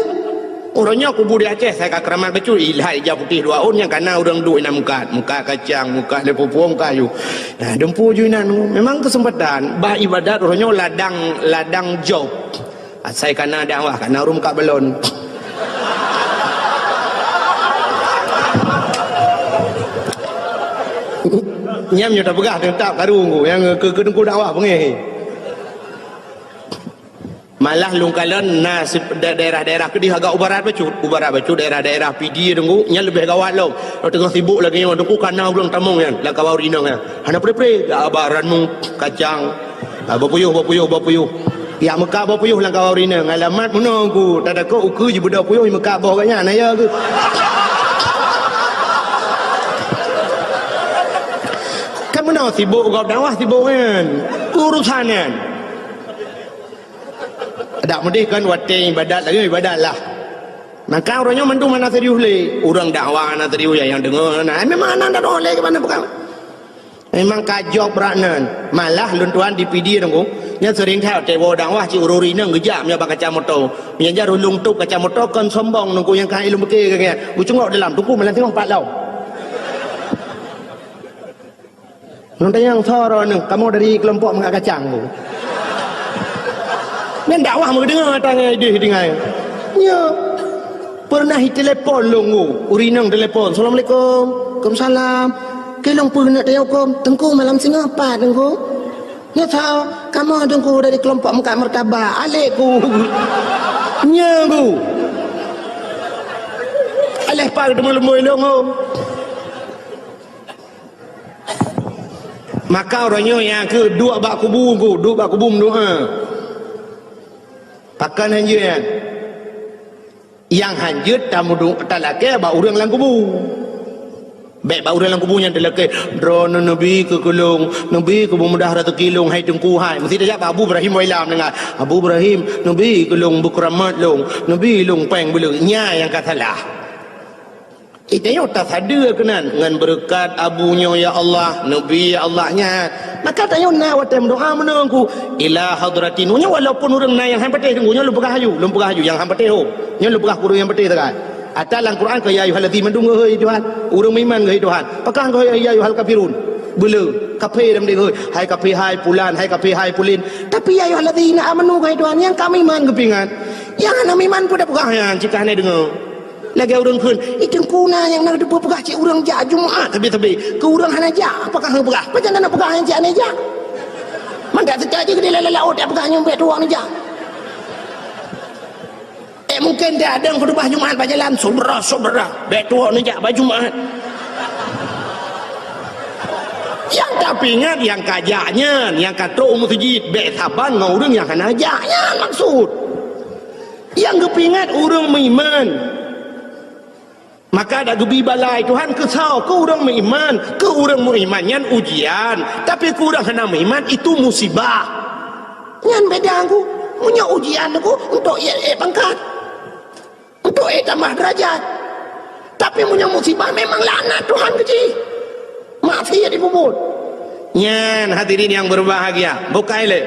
Uroe nyoe kubu di Aceh, asai ka keuramat bacut, ilhai ija putéh dua ôn nyang kana ureueng duek inan meukat, meukat kacang, meukat lé pupueng kayu. Nah, dumpeue ju inan, memang keuseumpatan. Bah ibadat uroe nyoe ladang, ladang job. Asai kana dakwah, kana ureueng meukat balon. Nyam nyoe tapeugah teutap karu Teungku, nyang keu, keu Teungku dakwah beungéh. Malah lôn kalon na si-, da-, daerah-daerah keudéh agak u barat bacut. U barat bacut daerah-daerah Pidie Teungku, nyan leubeh gawat lom. Teungoh sibok lagèe nyoe Teungku, kana ureueng tamong nyan, lam kawah ureueng inong nyan. Hana pre-pre, dak ba ranmu, kacang. Ah, bapuyuh, bapuyuh, bapuyuh. Jak meukat bapuyuh lam kawah ureueng inong. Alamat meunoe Teungku, tatakot ukeue jibeudôh puyuh meukat boh gobnyan, na ya keuh. Kan meunoe sibok gob dakwah sibok nyan. Urusan nyan. Dak meudeh kan watèe ibadat lagèe ibadat lah. Maka uroe nyoe mandum hana serius lé. Ureueng dakwah hana serius, nyang deungö hana. Ai memang hana dakwah lé keumanö peugah. Memang ka job brat nan. Malah lôn tuan di Pidie Teungku, nyan seuring that watèe woe dakwah cit ureueng inong geujak meunyoe bak kaca moto. Meunyoe jar ulôn tôp kaca moto kon sombong Teungku nyang ka ilôn pike keu nyan. Geucungok dalam Teungku malam singoh pat lom. Ngon tanyong soe droeneuh, kamoe dari keulompok meukat kacang Teungku. Nyan dakwah meudeungoe tangai deh tinggai. Nyo. Pernah itelepon lôn, ureueng inong telepon, "Assalamualaikum." "Waalaikumsalam." "Keu lôn peue neuk tanyong huköm?" "Teungku, malam singoh pat, Teungku?" "Nyoe soe?" "Kamoe, Teungku, dari kelompok meukat martabak." "Alek ku." "Nyoe ku." "Aléh pat teuma lôn bui lôn, oh." Maka uroe nyoe nyang keu duek bak kubu, ku duek bak kubu meudoa. Pakon hanjeuet nyan? Nyang hanjeuet tameudu-, talakée bak ureuëng lam kubu. Bék bak ureuëng lam kubu nyan talakée, "Droeneuh neubi keu keu lôn, neubi keu beumudah raseuki lôn, hai Teungku hai." Meusti tajak bak Abu Ibrahim Wailam deungon, "Abu Ibrahim, neubi keu lôn beukeuramat lôn, neubi lôn péng beuleuek." Nyan nyang ka salah. Itanyoe tasadeue keunan, "Ngon beureukat abu nyoe, ya Allah, neubi, ya Allah," nyan. Maka tanyoe na watée meudoa meunan ku, "Ila hadratin." Nyoe walaupun ureuëng na nyang han patéh, Teungku, nyoe lôn peugah laju, lôn peugah laju nyang han patéh ho. Nyoe lôn peugah keu ureuëng nyang patéh sagai. Ata lam Quran keu, "Ya ayyuhallazina," mandum geuhôi Tuhan. Ureuëng meuiman geuhôi Tuhan. Pakon geuhôi, "Ya ayyuhal kafirun." Beuleu, kafé lam deh geuhôi. "Hai kafé, hai pulan, hai kafé, hai pulin." Tapi, "Ya ayyuhallazina amanu," geuhôi Tuhan, nyang ka meuiman geupeuingat. Nyang hana meuiman peue tapeugah nyan, cit ka hana deungoe. Lagée ureuëng kheun, "Ih, Teungku, na nyang na teupeue peugah cit ureuëng jak Jumat sabe-sabe, keu ureuëng hana jak, apakah hana peugah? Pajan na peugah nyang cit hana jak?" Mangat seutôt jih keudeh lam laôt, "Dak peugah nyoe bék tuwoe neujak." Eh, mungken dak dong khutubah Jumat bak jalan, "Syedara-syedara, bék tuwoe neujak bak Jumat." Nyang tapeuingat nyang ka jak nyan, nyang ka trok u meuseujid, bék saban ngon ureuëng nyang hana jak nyan maksud. Nyang geupeuingat ureuëng meuiman. Maka dak geubi bala lé Tuhan keu soe, keu ureuëng meuiman, keu ureuëng meuiman nyan ujian, tapi keu ureuëng hana meuiman itu musibah. Nyan beda ku. Meunyoe ujian ku untuk ék, ék pangkat, untuk ék tamah derajat. Tapi meunyoe musibah memang laknat Tuhan keu jih. Maksiat dipubuet. Nyan hadirin yang berbahagia, bukai lé.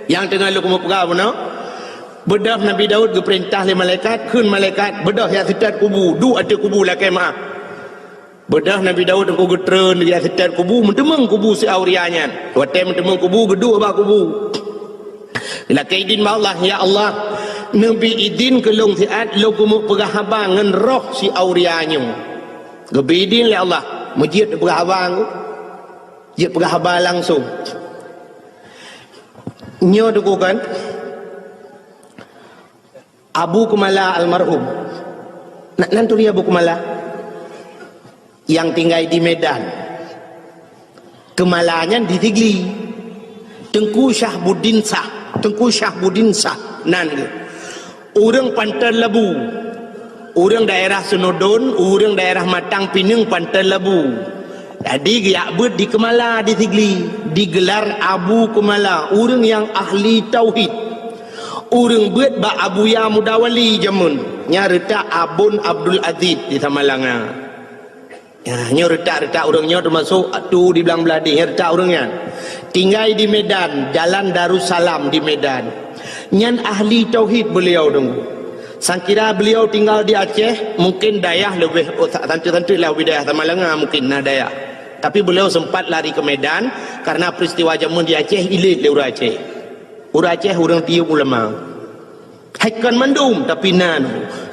Nyang teungoh lôn keumeung peugah bunoe, Beudôh Nabi Daud geupeurintah lé malaikat, kheun malaikat, "Beudôh jak seutôt kubu, duek ateueh kubu lakée meuáh." Beudôh Nabi Daud teungku geutreun jak seutôt kubu, meuteumeung kubu si Auria nyan. Watée meuteumeung kubu, geuduek bak kubu. Lakée idin bak Allah, "Ya Allah, neubi idin keu lôn siat lôn keumeung peugah haba ngon roh si Auria nyoe." Geubi idin lé Allah, meujeuet peugah haba ngon, jeuet peugah haba langsong. Nyoe teungku kan, Abu Keumala almarhum. Na, nan turi Abu Keumala? Nyang tinggai di Medan. Keumala nyan di Sigli. Teungku Syahbuddin Syah. Teungku Syahbuddin Syah. Nan geuh. Ureuëng Panton Labu. Ureuëng daerah Seunodon, ureuëng daerah Matang Pineung Panton Labu. Jadi geujak beuet di Keumala di Sigli, digelar Abu Keumala, ureuëng nyang ahli tauhid. Ureuëng beuet bak Abuya Muda Wali jameun, nyang reutak Abon Abdul Aziz di Samalanga. Ya, nyoe reutak-reutak ureuëng nyoe teumasok atu di Blang Bladeh, nyoe reutak ureuëng nyan. Tinggai di Medan, Jalan Darussalam di Medan. Nyan ahli tauhid beliau dong. Sangkira beliau tinggal di Aceh, mungkin dayah leubeh, oh, sa-, santeuk-santeuk lah wilayah Samalanga mungkin na dayah. Tapi beliau sempat lari ke Medan karena peristiwa jameun di Aceh ilét lé ureuëng Aceh. Ureuëng Aceh ureuëng tiyeuk ulama. Hai kon mandum, tapi na.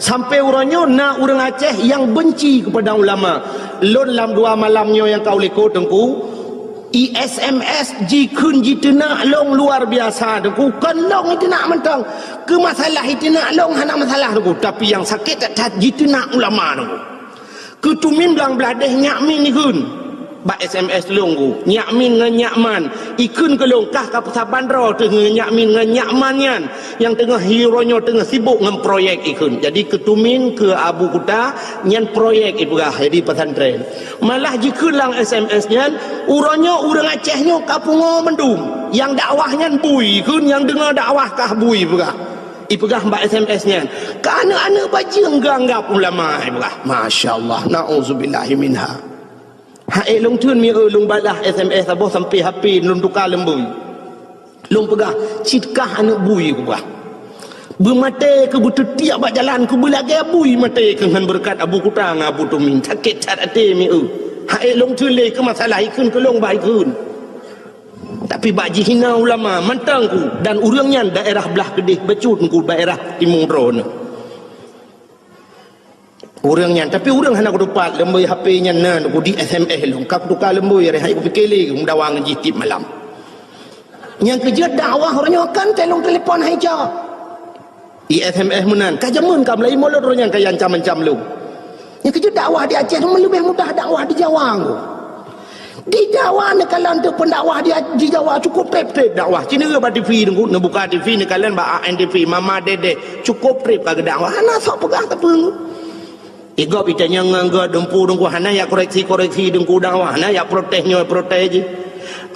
Sampai uroe nyoe na ureuëng Aceh nyang benci kepada ulama. Lôn lam dua malam nyoe nyang ka u likot teungku, I S M S jikheun jiteunak lôn luar biasa teungku. Kon lôn jiteunak mantong. Keu masalah jiteunak lôn hana masalah teungku, tapi nyang sakét that-that jiteunak ulama teungku. Keu tumin Blang Bladeh Nyak Min ikheun. Bak S M S lôn ku, Nyak Min ngon Nyak Man. Ikheun keu lôn kah ka peusaban droe teuh ngon Nyak Min ngon Nyak Man nyan. Nyang teungoh hi uroe nyoe teungoh sibok ngon proyek ikheun. Jadi keu tumin keu Abu Kuta nyan proyek ipeugah jadi pesantren. Malah jikheun lam S M S nyan, uroe nyoe ureuëng Aceh nyoe ka pungoe mandum. Nyang dakwah nyan bui ikheun, nyang deungoe dakwah kah bui peugah. Ipeugah bak S M S nyan, "Keu aneuëk-aneuëk bajeueng geuanggab ulama," ipeugah. Masya Allah, na'udzubillahi minha. Hai lôn theun mi eu lôn balah S M S saboh sampai H P lôn tuka leumbui. Lôn peugah, "Cit kah aneuëk bui," kupeugah. "Beumaté keu beuteutiek bak jalan keu beulagée bui maté keu ngon beureukat Abu Kuta ngon Abu Tumin. Sakét that até mi eu." Hai lôn theun lé keu masalah ikheun keu lôn bah ikheun. Tapi bak jihina ulama mantong ku dan ureuëng nyan daerah blah keudeh bacut ku daerah timu droeneuh. Ureuëng nyan, tapi ureuëng hana kutupat, lumbôi H P nyan na, ku di S M S lom. Ka kutuka lumbôi, hai kupike lé, meudawa ngon jih tiep malam. Nyang keujeuet dakwah uroe nyoe kan teuh lôn telepon hai cok. I S M S meunan, ka jameun ka meulaie mulod uroe nyan ka iancam-ancam lôn. Nyang keujeuet dakwah di Aceh nyoe leubeh mudah dakwah di Jawa nyoe. Di Jawa neukalon teuk peundakwah di, di Jawa cukup treb-treb dakwah. Ci neue bak T V teungku, neubuka T V neukalon bak A N T V, Mama Dede, cukup treb ka geudakwah. Hana sok peugah sapeue. Igob itanyong ngon geuh dumpu teungku, hana yak koreksi-koreksi teungku dakwah, hana yak protes nyoe protes jih.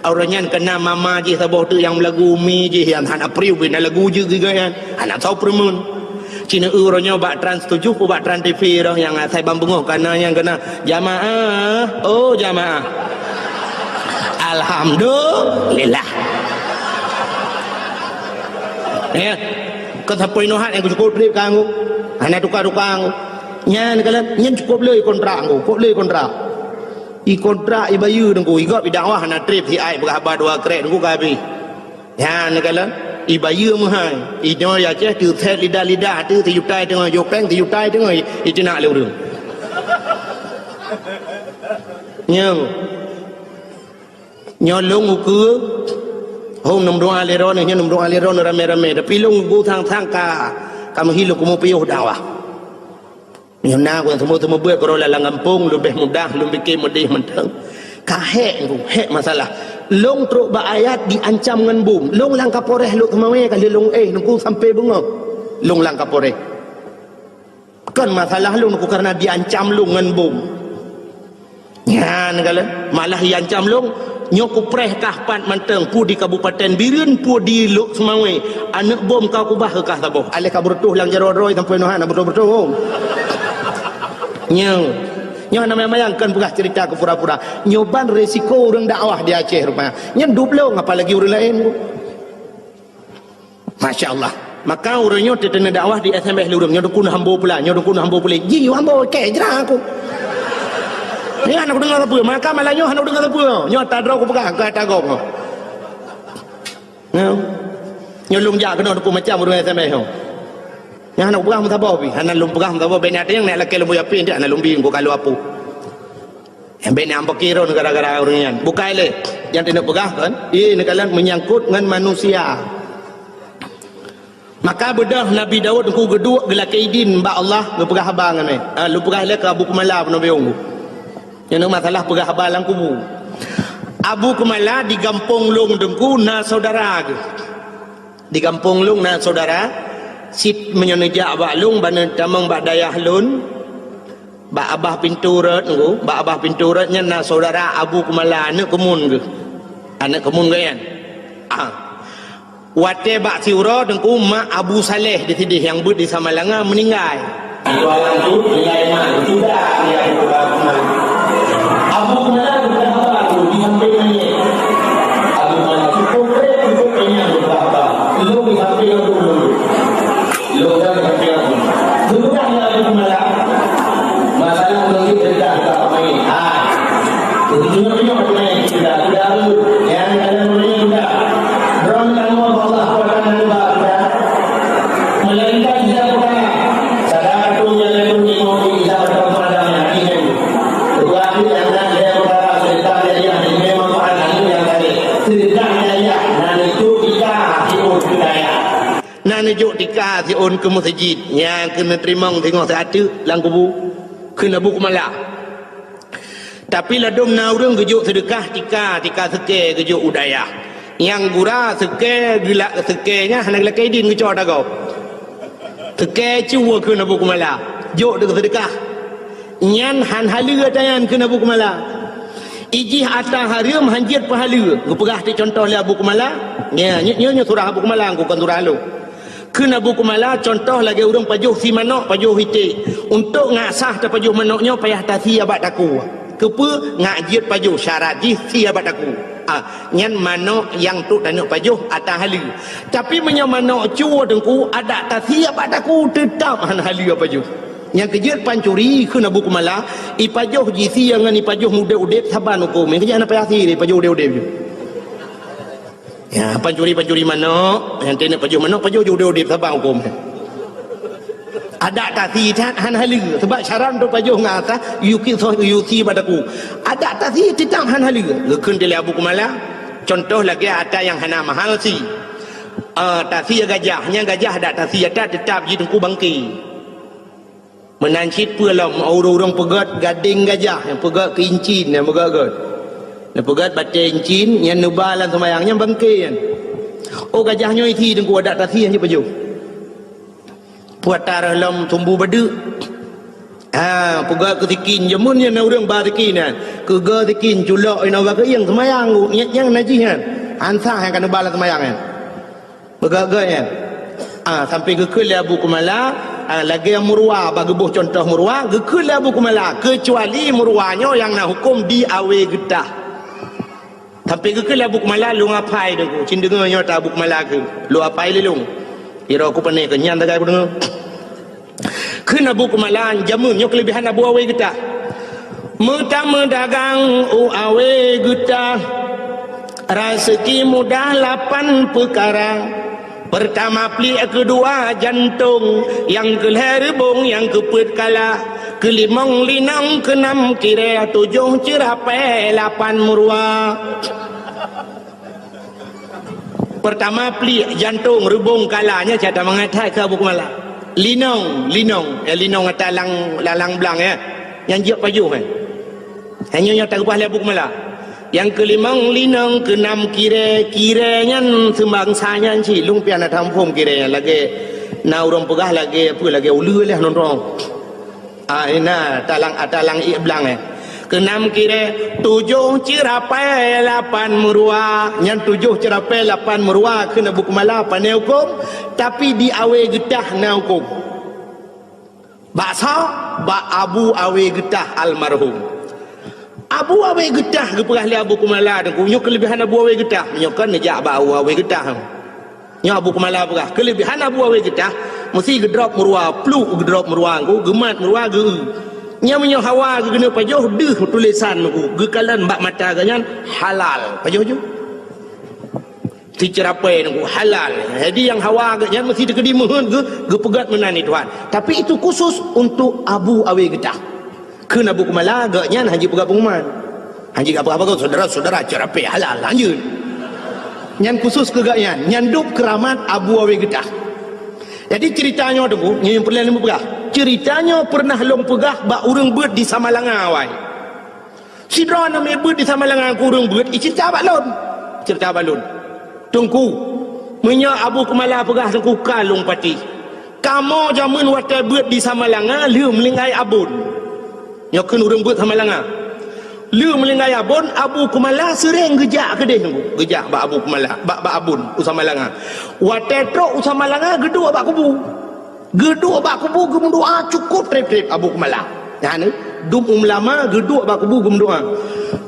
Uroe nyan keunan mama jih saboh teuk nyang meulagu, mi jih nyang hana priu bina lagu jeuet geuh nyan. Hana soe peureumeun. Ci neue uroe nyoe bak Trans tujuh, bak Trans T V roh nyang asai ban beungoh kana nyang keunan, "Jamaah, oh jamaah." Alhamdulillah. Ya. Keu sapeue inoe hat nyang cukup treb kanggo. Hana tuka-tuka kanggo. Nyan kalon, nyan cukup le kontrak kanggo, cukup le kontrak. I kontrak i bayeue teungku, igob i dakwah hana treb si ai peugah haba dua krek teungku ka habéh. Nyan kalon, i bayeue meuhai. Inoe ya Aceh teuset lidah-lidah teuh sijuta teungoh jopeng, sijuta teungoh i, i teunak lé ureuëng. Nyoe. Nyoe lôn ukeue, hom neumeudoa lé droeneuh, nyoe neumeudoa lé droeneuh ramé-ramé. Tapi lôn ukeue sang-sang ka, ka meuhi lôn keumeung piôh dakwah. Nyoe na keuh seumeubeuet keudroe lam gampông, leubeh mudah lôn pike meudeh mantong. Ka hék, hék masalah. Lôn trok bak ayat diancam ngon bom. Lôn lam Kapolres Lhokseumawe ka lheueh lôn éh, lôn ukeue sampoe beungoh. Lôn lam Kapolres. Kon masalah lôn, ukeue kareuna diancam lôn ngon bom. Nyan kalon, malah iancam lôn, nyoe kupreh kah pat mantong, peue di Kabupaten Bireuen, peue di Lhokseumawe, aneuëk bom ka kubah keu kah saboh. Aléh ka beureutoh lam jaroe droe sampoe nyoe hana beureutoh-beureutoh. Nyoe, nyoe hana mayang-mayang kon peugah ceurita keu pura-pura. Nyoe ban resiko ureuëng dakwah di Aceh rupanya. Nyan dup lôn, apalagi ureuëng laén. Masya Allah. Maka uroe nyoe teuteuneu dakwah di S M S lureueng, nyoe dukun hambo pula, nyoe dukun hambo pula. Ji hambo kek jra aku. Nyoe hana kudeungo sapeue, maka malam nyoe hana kudeungo sapeue. Nyoe ata droe kupeugah, keu ata gob. Nyoe. Nyoe lôn jak keunoe dukun macam ureuëng S M S nyoe. Nyoe hana kupeugah meusaboh pi, hana lôn peugah meusaboh, bèk na teunyang nyak lakée lôn boh api, hana lôn bi, ku kalo apu. Nyang bèk nyang peukiron gara-gara ureuëng nyan. Bukai lé. Nyang teuneuk peugah kan? Ié neukalon meunyangkot ngon manusia. Maka beudôh Nabi Daud ku geuduek geulakée idin bak Allah geupeugah haba ngon mé. Ah, lôn peugah lé keu Abu Kumala peunoh biong. Nyan masalah peugah haba lam kubu. Abu Kumala di gampông lôn teungku na saudara geuh. Di gampông lôn na saudara, sit meunyoe neujak bak lôn, ban neutamong bak dayah lôn, bak abah pintoe rot nyoe, bak abah pintoe rot nyan na saudara Abu Kumala, aneuëk keumun geuh. Aneuëk keumun geuh nyan. Ah. Watée bak siuroe teungku mak Abu Saleh di sideh nyang beuet di Samalanga meuninggai. Abu Kumala geupeugah haba tu di sampéng manyét. Abu Kumala cukup treb, cukup kenyang geupeugah haba. Lôn di sampéng Abu Kumala. Lôn di sampéng Abu Kumala. Geupeugah lé Abu Kumala. Masalah ureuëng jeuet teuka ka manyét. Ha. Beutôi-beutôi manyét teuka. Teuka. Nyang dalam manyét teuka. Droe tanyoe Allah Taala neuba teuka. Melainkan dia perkara, salah satu yang lebih penting untuk kita berkembang dalam hati ini. Ketua hati yang nak dia perkara serta dia yang memang perkara itu yang tadi. Serta daya, dan itu kita hidup daya. Nan neujok tika siôn keu meuseujid, nyang keuneuk teurimong singoh siat teuk lam kubu, kheun Abu Kumala. Tapi ladôm na ureuëng geujok seudeukah tika, tika seukée geujok u dayah. Nyang gura seukée geulak seukée nyan hana geulakée idin geucok ata gob. Seukée cue kheun Abu Kumala, jok deuk seudeukah. Nyan han haleue ata nyan kheun Abu Kumala. Ijih ata hareuem han jeuet peuhaleue. Geupeugah teuk cuntoh lé Abu Kumala. Nyan, nyoe, nyoe, nyoe surah Abu Kumala, kon surah lôn. Kheun Abu Kumala, cuntoh lagée ureuëng pajoh sie manök, pajoh iték. Untuk ngat sah tapajoh manök nyoe payah tasie bak takue. Keupeue? Ngat jeuet pajoh, syarat jih sie bak takue. Ah, nyan manök nyang trok taneuk pajoh ata haleue. Tapi meunyoe manök cue teungku, adak tasie bak takue, teutab han haleue pajoh. Nyang keujeuet pancuri kheun Abu Kumala, ipajoh jisie ngon ipajoh udeb-udeb saban hukôm. Nyang keujeuet hana payah sie, ipajoh udeb-udeb. Ya, pancuri-pancuri manök, nyang teuneuk pajoh manök, pajoh ji udeb-udeb saban hukôm. Adaptasi that hana haleue, sebab syarat untuk pajoh ngon ata yuki soh yusi badaku. Adaptasi tetap hana haleue. Geukheun lé Abu Kumala, contoh lagèe ata nyang hana mahal si. Ah, tasi gajah, nyang gajah adaptasi ata tetap jiteungku bangke. Meunan cit peue lom ureueng-ureueng peugöt gadeng gajah, nyang peugöt keu incin, nyang peugöt-göt. Nyang peugöt batèe incin, nyang neuba lam seumayang, nyang bangke nyan. Oh, gajah nyoe isi teungku adaptasi nyang jipajoh. Puata reuh lom sumbu badeuk. Ha, peugah keu sikin, jameun nyan na ureueng ba sikin nyan. Keuga sikin, culok inoe bak keuieng seumayang, nyang, nyang najih nyan. Ansah nyang ka neuba lam seumayang nyan. Peugah-gah nyan. Ah, sampai geukheun lé Abu Kumala, ah, lagèe meuruwa, bak geuboh contoh meuruwa, geukheun lé Abu Kumala, keucuali meuruwa nyoe nyang na huköm di awe geutah. Sampai geukheun lé Abu Kumala, lôn apai deungku. Cit deungö nyoe ta Abu Kumala keu. Lôn apai lé lôn. Piro ku pane keu nyan tagai ku deungö. Kheun Abu Kumala, jameun nyoe keulebihan Abu Awe Geutah. Meutameudagang u Awe Geutah. Raseuki mudah lapan peukara. Peurtama pliek, keudua jantong, nyang keulhèe reubong, nyang keupeuet kala, keulimong linong, keunam kirèe, tujoh ceurapèe, lapan meuruwa. Peurtama pliek, jantong, reubong, kala, nyan cit mangat that keu Abu Kumala. Linong, linong, eh, linong ata lang, lalang blang, eh. Nyang jeuet pajoh, eh. Hanya nyang takeubah lé Abu Kumala. Nyang keulimong linong, keunam kirèe, kirèe nyan seubangsa nyan cit. Lôn pian na taphom kirèe nyan lagèe na ureueng peugah lagèe peue, lagèe uleue lé nonton. Ah, ina talang, ah, talang ié blang, eh. Keunam kirèe, tujoh ceurapèe, lapan meuruwa. Nyan tujoh ceurapèe, lapan meuruwa kheun Abu Kumala pane huköm, tapi di Awe Geutah na huköm. Bak soe? Bak Abu Awe Geutah almarhum. Abu Awe Geutah geupeugah lé Abu Kumala teungku, nyoe keulebihan Abu Awe Geutah. Meunyoe kon neujak bak Abu Awe Geutah. Nyoe Abu Kumala peugah, keulebihan Abu Awe Geutah, meusi geudrop meuruwa, pluk geudrop meuruwa teungku, geumat meuruwa geu. Nyan meunyoe hawa geukeuneuk pajoh deuh tulésan teungku, geukalon bak mata geuh nyan halal. Pajoh ju. Siceurapèe teungku halal. Jadi nyang hawa geuh nyan meusi teukeudi meuheuet geu, geupeugöt meunan lé Tuhan. Tapi itu khusus untuk Abu Awe Geutah. Kheun Abu Kumala geuh nyan hana jipeugah pengumuman. Hana jipeugah apa-apa, saudara-saudara, ceurapèe halal, lanjut. Nyan khusus keu geuh nyan, nyan dub keuramat Abu Awe Geutah. Jadi ceurita nyoe teungku, nyoe nyang peureulèe lôn peugah. Ceurita nyoe peureunah lôn peugah bak ureueng beuet di Samalanga awai. Sidroe aneuk miet beuet di Samalanga keu ureueng beuet, iceurita bak lôn. Ceurita bak lôn. Teungku, meunyoe Abu Kumala peugah teungku ka lôn patéh. Kamoe jameun watèe beuet di Samalanga lheueh meuninggai Abon. Nyoe kheun ureueng beuet Samalanga. Lheueh meuninggai Abon, Abu Kumala seuréng geujak keudeh teungku. Geujak bak Abu Kumala, bak, bak Abon u Samalanga. Watèe trok u Samalanga geuduek bak kubu. Geuduek bak kubu geumeudoa cukôp trép-trép Abu Kumala. Nyan, dum ulama geuduek bak kubu geumeudoa.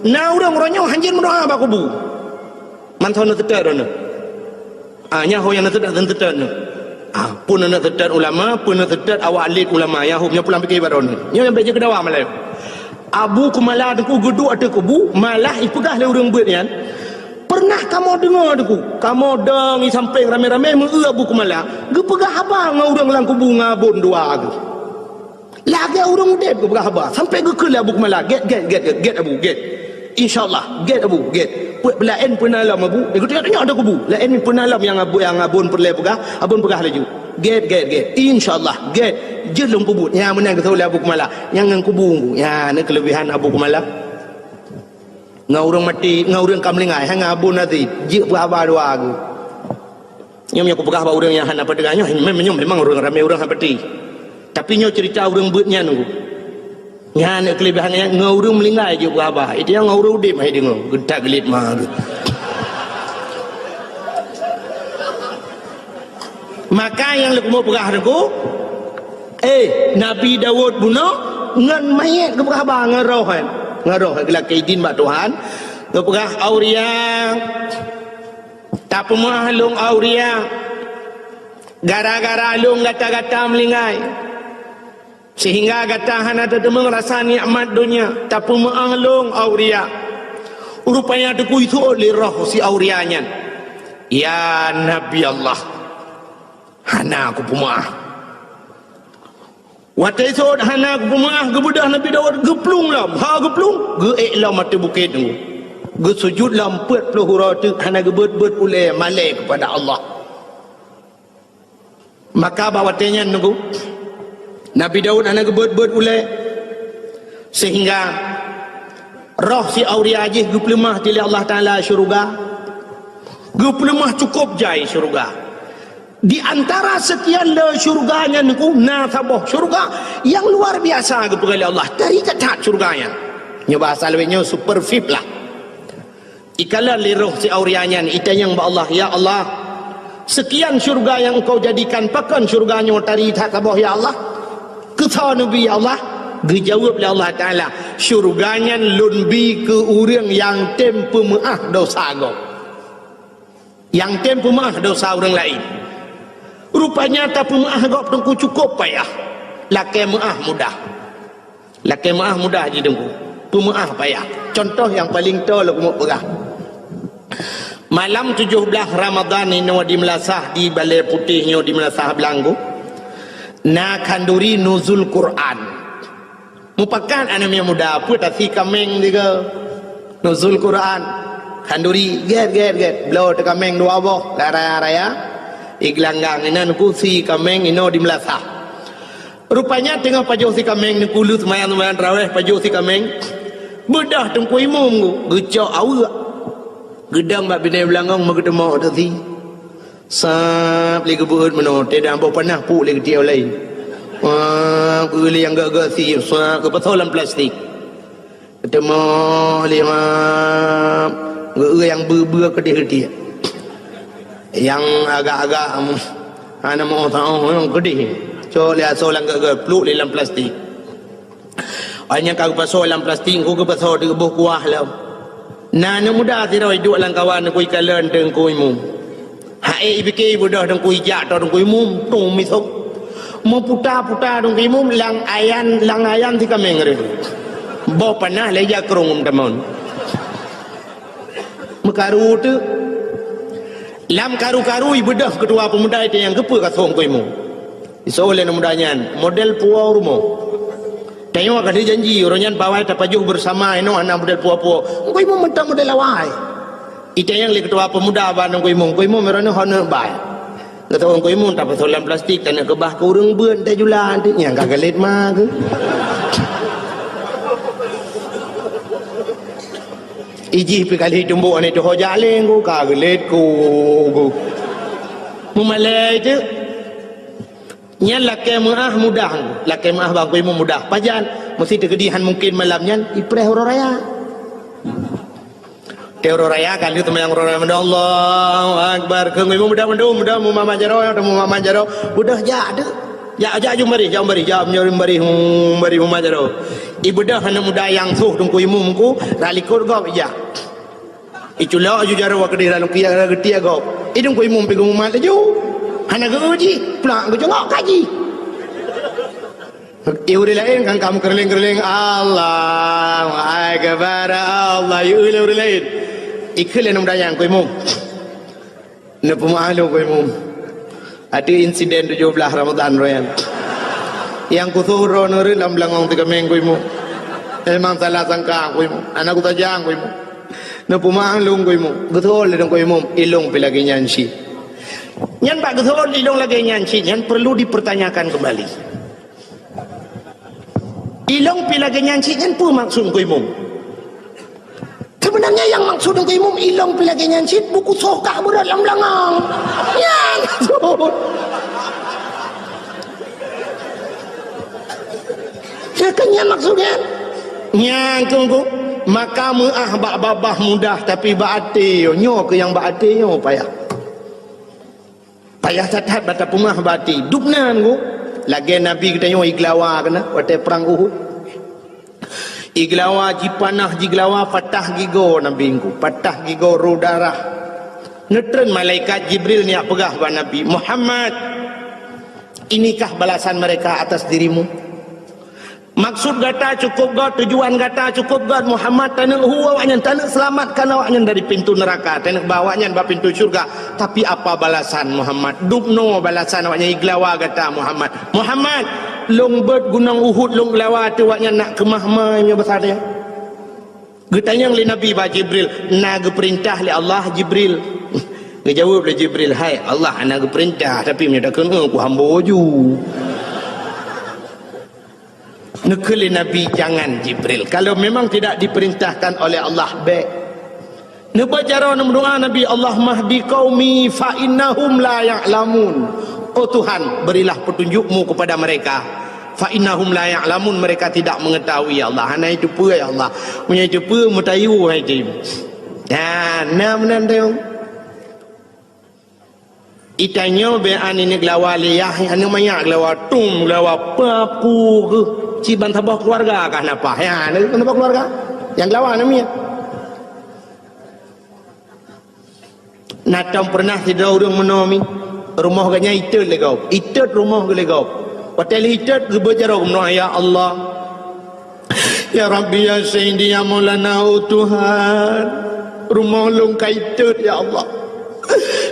Na ureueng uroe nyoe hanjeuet meudoa bak kubu. Mantong na teutet droeneuh. Ah, nyan ho nyang na teutet, na teutet nyoe. Ah, pun na teutet ulama, pun na teutet awak lét ulama. Nyan ho nyoe pulang pike bak droeneuh. Nyoe nyang bèk jeuet keu dawa malèe. Abu Kumala teungku geuduek ateueh kubu, malah ipeugah lé ureueng beuet nyan, "Peureunah kamoe deungoe teungku, kamoe dong i sampéng ramé-ramé meu-eu Abu Kumala geupeugah haba ngon ureueng lam kubu ngon Abon dua geuh. Lagèe ureueng udép geupeugah haba, sampoe geukheun lé Abu Kumala, 'Gèt, gèt, gèt, gèt, gèt Abu, gèt. Insya Allah, gèt Abu, gèt. Peuet peulaén peue na lom Abu?' Geutanyoe-tanyoe ateueh kubu. Laén peue na lom nyang Abu, nyang Abon peureulèe peugah, Abon peugah laju, 'Gèt, gèt, gèt. Insya Allah, gèt. Jeuet lôn peubuet.' Nyan meunan geusaboh lé Abu Kumala. Nyan ngon kubu, nyan na keuleubihan Abu Kumala. Ngon ureueng maté, ngon ureueng ka meuninggai, hai ngon Abon Aziz, jeuet peuhaba dua geuh. Nyoe meunyoe kupeugah bak ureueng nyang hana peudeungoe, nyoe mem-, nyoe memang ureueng ramé ureueng hana peuti. Tapi nyoe ceurita ureueng beuet nyan, nyan keuleubihan nyan, ngon ureueng meuninggai jeuet peuhaba. Itu nyang ngon ureueng udép hai deungoe, geutak geulit ma geuh. Maka nyang lôn keumeung peugah teungku, eh, Nabi Daud bunoe ngon manyét geupeugah haba ngon roh, eh. Ngon roh, eh, geulakée idin bak Tuhan. Geupeugah, "Auria, tapeumeu'ah lôn, Auria. Gara-gara lôn gata-gata meuninggai. Seuhingga gata hana tateumeung rasa nikmat donya, tapeumeu'ah lôn, Auria." Rupanya teungku iseuôt lé roh si Auria nyan, "Ya Nabi Allah, hana kupeumeu'ah. Watée sot hana geupeumeuáh geubeudôh Nabi Daud, geuplueng lom, ha geuplueng, geuék lom ateueh bukét nyoe. Geusujut lom peuet ploh uroe teuk hana geubeuet-beuet ulée malée keupada Allah. Maka bak watée nyan nunggu, Nabi Daud hana geubeuet-beuet ulée, sehingga roh si Auria jih geupeuleumah lé Allah Taala syeuruga. Geupeuleumah cukôp jai syeuruga. Di antara seukian le syeuruga nyan nunggu, na saboh syeuruga nyang luar biasa geupeugah lé Allah. Tari that-that syeuruga nyan. Nyoe bahasa lawét nyoe super V I P lah. Ikalon lé roh si Auria nyan, itanyong bak Allah, "Ya Allah, seukian syeuruga nyang Engkau jadikan, pakon syeuruga nyoe tari that saboh, ya Allah? Keusoe neubi, ya Allah?" Geujaweueb lé Allah Taala, "Syeuruga nyan Lôn bi keu ureuëng nyang tem peumeuáh desya gob, nyang tem peumeuáh desya ureuëng laén." Rupanya tapeumeuáh gob teungku cukôp payah, lakée meuáh mudah. Lakée meuáh mudah jih teungku, peumeuáh payah. Cuntoh nyang paleng toe lôn keumeung peugah. Malam tujoh blaih Ramadhan inoe di meulasah, di Balée Putéh nyoe di meulasah Beulanggu, na khanduri nuzul Quran. Mupakat aneuk miet muda, peue tasi kaméng tiga. Nuzul Quran, khanduri, gét, gét, gét. Bloe teukaméng dua boh, lam raya-raya. Igeulanggang inan kusi kaméng inoe di meulasah. Rupanya teungoh pajoh si kaméng, neukulu seumayang-seumayang tarawéh, pajoh si kaméng. Beudôh teungku imum geucok aweuek. Geudong bak binéh beulangong meugeuteumok teusi. Sab lé geubeuet meunoe, teudah boh panah puk lé geutiek laén. Wah, geuliang gak-gak si, sab geupasoe lam plastik. Teumoh lima geu nyang beu-beu keudeh tiek. Nyang agak-agak, em, hana meu taoh nyang keudeh. Cok lé asoe lam geu-geu, pluek lé lam plastik. Ai nyang ka geupasoe lam plastik, ku geupasoe di boh kuah lom. Na aneuk muda sidroe duek lam kawan ku ikalon teungku imum. Hai, ipike ibeudôh teungku ijak, toh teungku imum, tum misok. Meuputa-puta teungku imum, lam ayan, lam ayan si kaméng reuh. Boh panah lé jakrong teumon. Meukaru teuk. Lam karu-karu ibeudôh keutua peumuda itu nyang geupeu ka song teungku imum. Isoe lé aneuk muda nyan, model puwoe rumoh. Tanyoe ka dijanji, uroe nyan bawai tapajoh beusama inoe hana model puwoe-puwoe. Teungku imum mantong model awai. Itanyong lé keutua peumuda bak teungku imum, "Teungku imum, uroe nyoe hana bai." Geutanyong teungku imum, tapasoe lam plastik, taneuk keubah keu ureuëng beuet, tajula, nyang ka geulet ma keu. Ijih pi kali tumbok aneuk tuho jaleng ku, ka geulet ku. Mumalée teuk. Nyan lakée meuáh mudah, lakée meuáh bak teungku imum mudah. Pajan, meusti teukeudi han mungken malam nyan, ipreh uroe raya. Teuh uroe raya, ka lheueh seumayang uroe raya, Allahu Akbar. Keu teungku imum mudah mandum, mudah mumama jaroe, mudah mumama jaroe. Beudôh jak teuk. Jak, jak jumbarih, jak jumbarih, jak jumbarih, jumbarih mumama jaroe. Ibeudôh aneuk muda nyang soh teungku imum ku, rot likot gob ijak. Iculok ju jaroe keudeh lam lukiak geutiek gob. Idong ku imum pi geumumat laju. Hana geu jih, plak geucongok kaji. I ureuëng laén kan ka meukeureuléng-keureuléng, "Allahu Akbar, Allah," i ureuëng laén. Ikheun lé aneuk muda nyan ku imum. Neupeumaklum ku imum. Ateueh insiden tujoh blaih Ramadhan roh nyan. Nyang kusoh droe nureueng lam beulangong teukaméng ku imum. Memang salah sangka ku imum. Hana kutajang ku imum. Neupeumaklum ku imum. Geuseuôt lé ku imum. Ilong pi lagée nyan cit. Nyan bak geuseuôt ilong lagée nyan cit nyan perlu dipertanyakan kembali. Ilong pi lagée nyan cit nyan peue maksud ku imum? Sebenarnya nyang maksud ku imum ilong pi lagée nyan cit buku soh kah beurot lam beulangong. Nyan maksud. Ya kan nyan maksud nyan? Nyan teungku, maka meuáh bak babah mudah tapi bak até nyoe keu nyang bak até nyoe payah. Payah that-that bak tapeumeuáh bak até. Dubna nunggu. Lagée Nabi geutanyoe igeulawa keunan watée prang Uhud. Igeulawa jipanah jigeulawa patah gigoe Nabi nunggu. Patah gigoe roh darah. Neutreun malaikat Jibril nyak peugah bak Nabi, "Muhammad, inikah balasan mereka atas dirimu?" Maksud gata cukôp göt, tujuan gata cukôp göt, Muhammad, taneuk hu awaknyan, taneuk seulamatkan awaknyan dari pintu neuraka, taneuk ba awaknyan bak pintu syeuruga. Tapi apa balasan Muhammad? Dubnoe balasan awaknyan igeulawa gata Muhammad. Muhammad, Lôn beuet gunong Uhud, lôn geulawa ateueh awaknyan nak keumah ma nyoe basa nyan. Geutanyong lé Nabi bak Jibril, "Na geupeurintah lé Allah, Jibril?" Geujaweueb lé Jibril, "Hai Allah, hana geupeurintah, tapi meunyoe takheun, eh, kuhambo ju." Neukheun lé Nabi, "Jangan, Jibril. Kalau memang tidak diperintahkan oleh Allah, bék." Neubaca droe neumeudoa Nabi, "Allahumma hdi qaumi fa innahum la ya'lamun." Oh Tuhan, berilah petunjuk-Mu kepada mereka. "Fa innahum la ya'lamun," mereka tidak mengetahui, ya Allah. Hana iteupeue, ya Allah. Meunyoe iteupeue, meutayue hai jih. Nah, na meunan teuh. Itanyoe bèk aneuk geulawa lé yah, aneuk manyak geulawa, tum geulawa, papu geuh. Cit ban saboh keuluwarga kah na paih. Ya, na saboh keuluwarga nyang geulawa na miet. Na tom peureunah sidroe ureueng meunoe mi, rumoh geuh nyan itot lé gob. Itot rumoh geuh lé gob. Watèe lheuh itot geubeuet jaroe geumeudoa, "Ya Allah, ya Rabbi, ya Sayyidi, ya Maulana, oh Tuhan, rumoh lôn ka itot, ya Allah.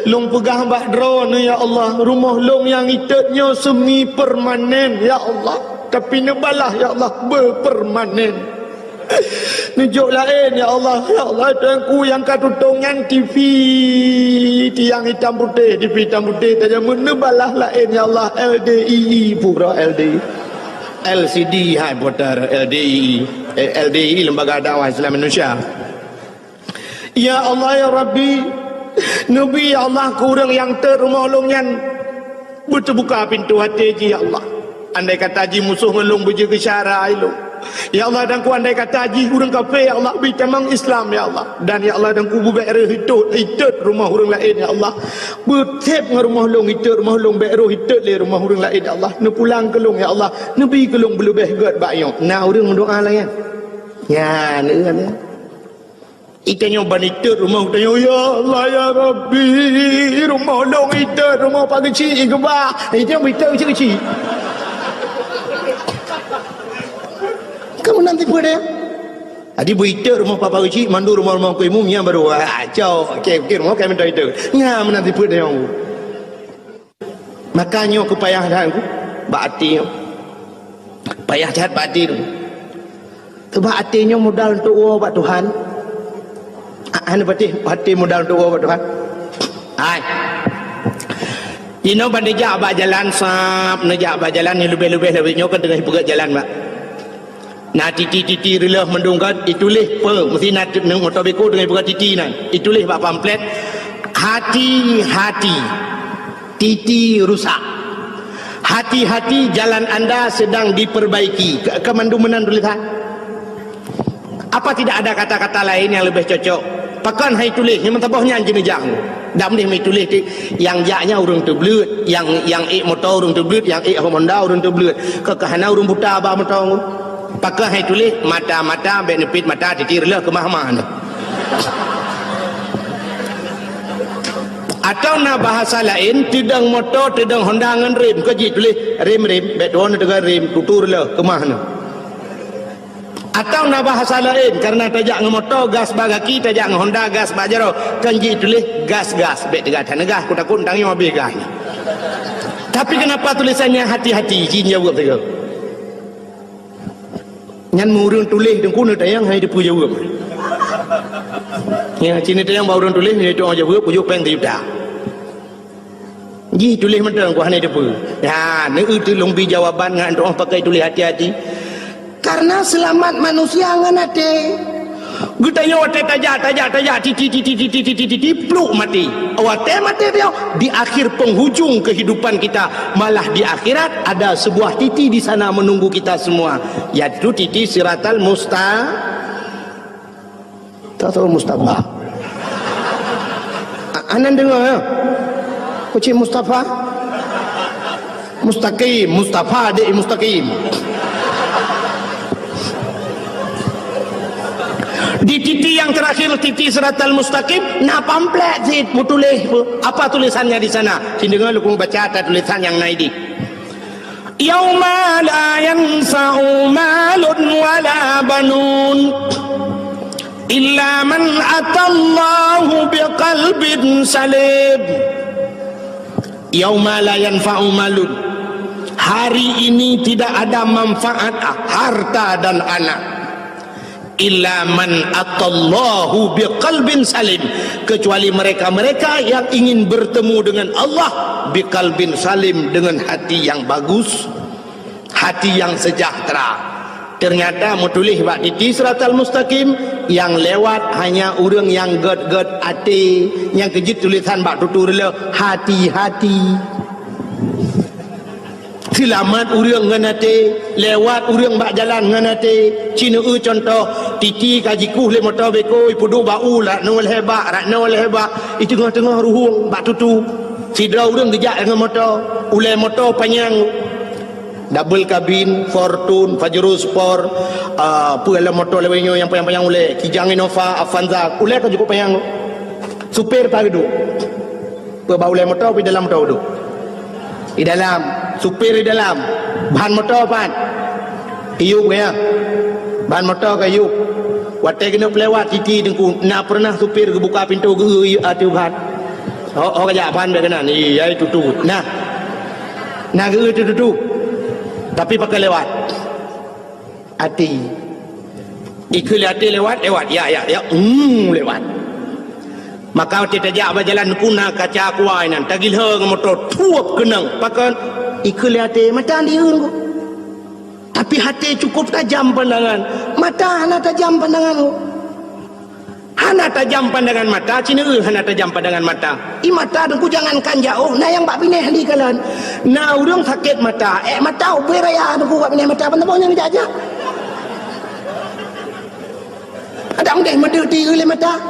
Lôn peugah bak Droeneuh, ya Allah, rumoh lôn nyang itot nyoe semi permanen, ya Allah. Tapi neubalah, ya Allah, beupermanen." Neujok laén, ya Allah. Ya Allah, Tuhanku, nyang ka tutong nyan T V, tiang itam putéh, T V itam putéh, tajameun neubalah laén, ya Allah. L D I I, pura L D I. L C D, hai, putar L D I I. Eh, L D I I, Lembaga Dakwah Islam Indonesia. Ya Allah, ya Rabbi, neubi, ya Allah, keu ureueng nyang tot rumoh lôn nyan. Beuteubuka pintoe até jih, ya Allah. Andai kata jih musoh ngon lôn beujeuet keu syara ilôn, ya Allah, dan ku andai kata jih ureueng kafé, ya Allah, bri tamong Islam, ya Allah. Dan, ya Allah, dan ku beubèk rhöh itot, itot rumoh ureueng laén, ya Allah. Beutép ngon rumoh lôn itot rumoh lôn, bèk rhöh itot lé rumoh ureueng laén, ya Allah. Neupulang keu lôn, ya Allah. Neubi keu lôn beuleubèh gèt bak nyoe. Na ureueng meudoa lagèe nyan? Nyan, nyan. Itanyoe ban itot rumoh, itanyoe, "Ya Allah, ya Rabbi, rumoh lôn itot, rumoh Pak Geuchik geuba." Itanyoe itot keuchik-keuchik. Kamu nanti peue deh? Jadi beu itot rumoh Pak Geuchik, mandum rumoh-rumoh ku imum, nyan baru, ah, cok. Oke, oke, rumoh kami minta itot. Nyan nanti peue deh. Maka nyoe keu payah that ku bak até nyoe. Payah that bak até tu. Teuma até nyoe modal untuk woe bak Tuhan. A-, hana patéh até modal untuk woe bak Tuhan. Hai. Inoe ban neujak bak jalan sab, neujak bak jalan nyang leubeh-leubeh lawét nyoe kan teungoh peugöt jalan bak. Na titi-titi reuloh mandum gét, ituléh peue, meusti na t-, moto beko deungon buka titi nyan. Ituléh bak pamflet, "Hati-hati, titi rusak. Hati-hati, jalan anda sedang diperbaiki." Ke, ke mandum meunan tulésan. Apa tidak ada kata-kata lain yang lebih cocok? Pakon hai tuléh, nyang meusaboh nyan jeuneuh jang. Dak meunéh meutuléh ti, nyang jak nyan ureueng teubleuet, nyang, nyang ék moto ureueng teubleuet, nyang ék Honda ureueng teubleuet. Keu, keu hana ureueng buta ba moto. Pakon hai tuléh, mata-mata, bèk neupit mata, titi reuloh keumah-mah nyoe. Atau na bahasa laén, teudong moto, teudong Honda ngon rem, keu jituléh rem-rem, bèk tuwoe na teuga rem, tutu reuloh keumah nyoe. Atau na bahasa laén, karena tajak ngon moto, gas bak gaki, tajak ngon Honda, gas bak jaroe, kan jituléh gas-gas, bèk teuga that neugas, kutakot nyan habéh gas. Tapi kenapa tulisannya hati-hati, jin jaweueb sigoe. Nyan meu ureueng tuléh teungku neutanyong hai teupeue jaweueb. Ya, ci neutanyong bak ureueng tuléh, nyan tu'oh jaweueb, ujok péng sijuta. Jih tuléh mantong ku hana teupeue. Ya, neueu teulông bi jawaban ngon tu'oh pakai tuléh hati-hati. Karena seulamat manusia ngon até. Geutanyoe watèe tajak, tajak, tajak, titi, titi, pluk maté. Watèe maté beliau, di akhir penghujung kehidupan kita, malah di akhirat ada sebuah titi di sana menunggu kita semua, yaitu titi Siratal Musta-, tak tahu Mustafa. A-, anan deungoe, ya? Kucing Mustafa? Mustaqim, Mustafa dek mustaqim. Di titi yang terakhir, titi Siratal Mustaqim, na pamflet cit meutuléh. Apa tulisannya di sana? Ci deungoe lôn baca ata tulisan nyang na idéh. Yauma la yanfa'u malun wala banun illa man atallaha biqalbin salim. Yauma la yanfa'u malun. Hari ini tidak ada manfaat harta dan anak. Illa man atallahu biqalbin salim, kecuali mereka-mereka yang ingin bertemu dengan Allah biqalbin salim, dengan hati yang bagus, hati yang sejahtera. Ternyata meutuléh bak titi siratal mustaqim, yang lewat hanya ureuëng nyang gét-gét até, nyang keujeuet tulésan bak tutu reuloh, hati-hati. Seulamat ureuëng ngon até, lewat ureuëng bak jalan ngon até. Ci neueu cuntoh, titi ka jikueh lé moto beko, ipeuduek bak u, rat nyoe lhée bak, rat nyoe lhée bak, i teungoh-teungoh ruhueng bak tutu. Sidroe ureuëng geujak ngon moto, ulée moto panyang, double kabin, Fortuner, Pajero Sport, ah, peue lom moto lawée nyoe nyang panyang-panyang ulée, Kijang, Innova, Avanza, ulée ka jukôb panyang. Supir pat geuduek. Peue bak ulée moto, peue dalam moto duek? Di dalam. Supir di dalam. Ban moto pat? Iyup, ya. Ban moto ka iyup. Watée keuneuk peulewat titi teungku, na peureunah supir geubuka pintoe geu-eu ateueh ban? Ho, ho kajak ban bék keunan. Iya, itu tu. Nah. Na geu-eu tu, tu, tu. Tapi pakon lewat? Até. Ikheun lé até lewat, lewat. Ya, ya, ya. Hmm, lewat. Maka watée tajak bak jalan ku na kaca aqua inan, tagilhô ngon moto, thuep keunong. Pakon? Ikheun lé até, mata dieun ku. Tapi até cukup tajam pandangan. Mata hana tajam pandangan ku. Hana tajam pandangan mata, ci neueu hana tajam pandangan mata. I mata teungku jangankan jaoh, na nyang bak binéh di kalon. Na ureuëng sakét mata, ék mata ubé raya teungku bak binéh mata, ban saboh nyang jak-jak. Kadang deh meudeuh di lé mata.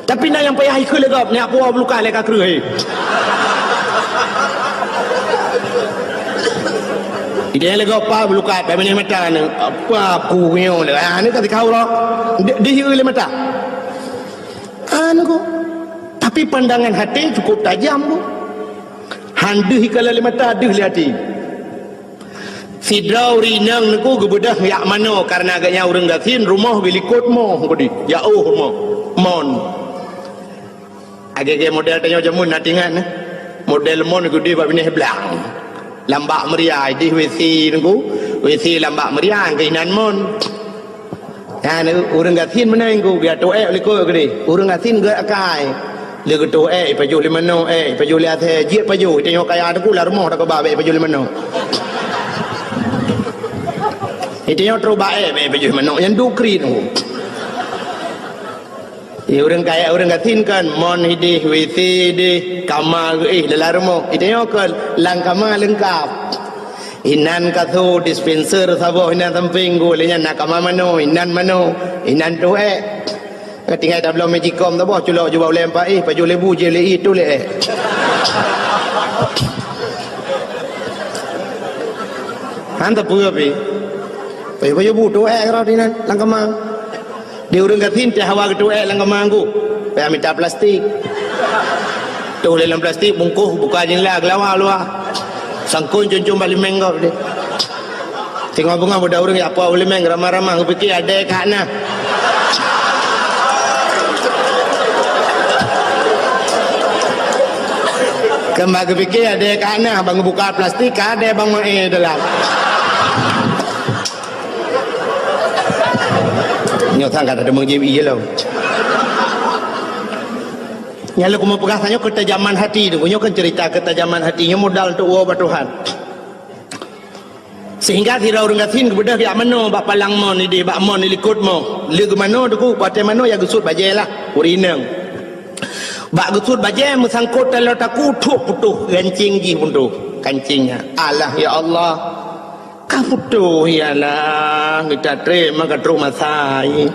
Tapi na nyang payah ikheun lé gob, nyak puwoe beulukat lé ka kreueh. Idéh lé gob pa beulukat, bak binéh mata ni. Apa aku nyoe lé? Ah, ni ka sikau roh. Di, di lé mata. Anu ko. Tapi pandangan até cukup tajam ko. Han deuh ikalon lé mata, deuh lé até. Sidroe ureuëng inong teungku geubeudôh jak manoe, kareuna gobnyan ureuëng gasien, rumoh geulikot moh keudeh, jaoh rumoh. Mon. Lagée-lagée model tanyoe jameun na tingan, eh. Model mon keudeh bak binéh blang. Lam bak meuria, idéh WC teungku. WC lam bak meuria, keuinan mon. Nyan, ureuëng gasien meunan ku, geuteuék likot keudeh. Ureuëng gasien gét akai. Lé geuteuék, ipajoh lé manoe, ék, ipajoh lé asée, jeuet pajoh, tanyoe kaya teungku lam rumoh takeubah bék ipajoh lé manoe. Tanyoe trok bak ék, bék ipajoh lé manoe, nyan dukri teungku. Di ureuëng kaya, ureuëng gasien kan, mon idéh, WC idéh, kama geuéh dalam rumoh. Tanyoe kan, lam kama leungkap. Inan kasô, dispenser saboh inan sampéng geuh, lé nyan na kama manoe, inan manoe, inan teuék. Ka tinggai tabloe magicom saboh, culok jubah ulée empat éh, pajoh lé bu, jeuet lé éh, tu lé ék. Han tapeue pih. Pajoh-pajoh bu teuék rot inan lam kama. Di ureuëng gasien teuh hawa geuteuék lam kama geuh, payah mita plastik. Toh lé lam plastik, bungkôh, buka jeundela, geulawa luwa. Sangkon cun-cun bak limeng gob deh. Singoh beungoh budak ureuëng jak puwoe limeng, ramah-ramah, geupike adée ka na. Keuma geupike adée ka na, ban geubuka plastik, ka adée ban maé dalam. Nyoe sang ka teumeujieb ie lom. Nyang lôn keumeung peugah tanyoe keutajaman hati tu. Nyoe kan cerita keutajaman hati. Nyoe modal untuk woe bak Tuhan. Sehingga sidroe ureuëng gasien geubeudôh jak manoe bak palang mon idéh, bak mon ilikot moh. Lé geumanoe teungku, watée manoe ya geusuet bajée lah, ureuëng inong. Bak geusuet bajée meusangkot taloe taku, thup putôh gancéng jih putôh kancéng nyan. Alah ya Allah. Ka putôh, ya Allah, geuta trép ma ka trok masa, ih.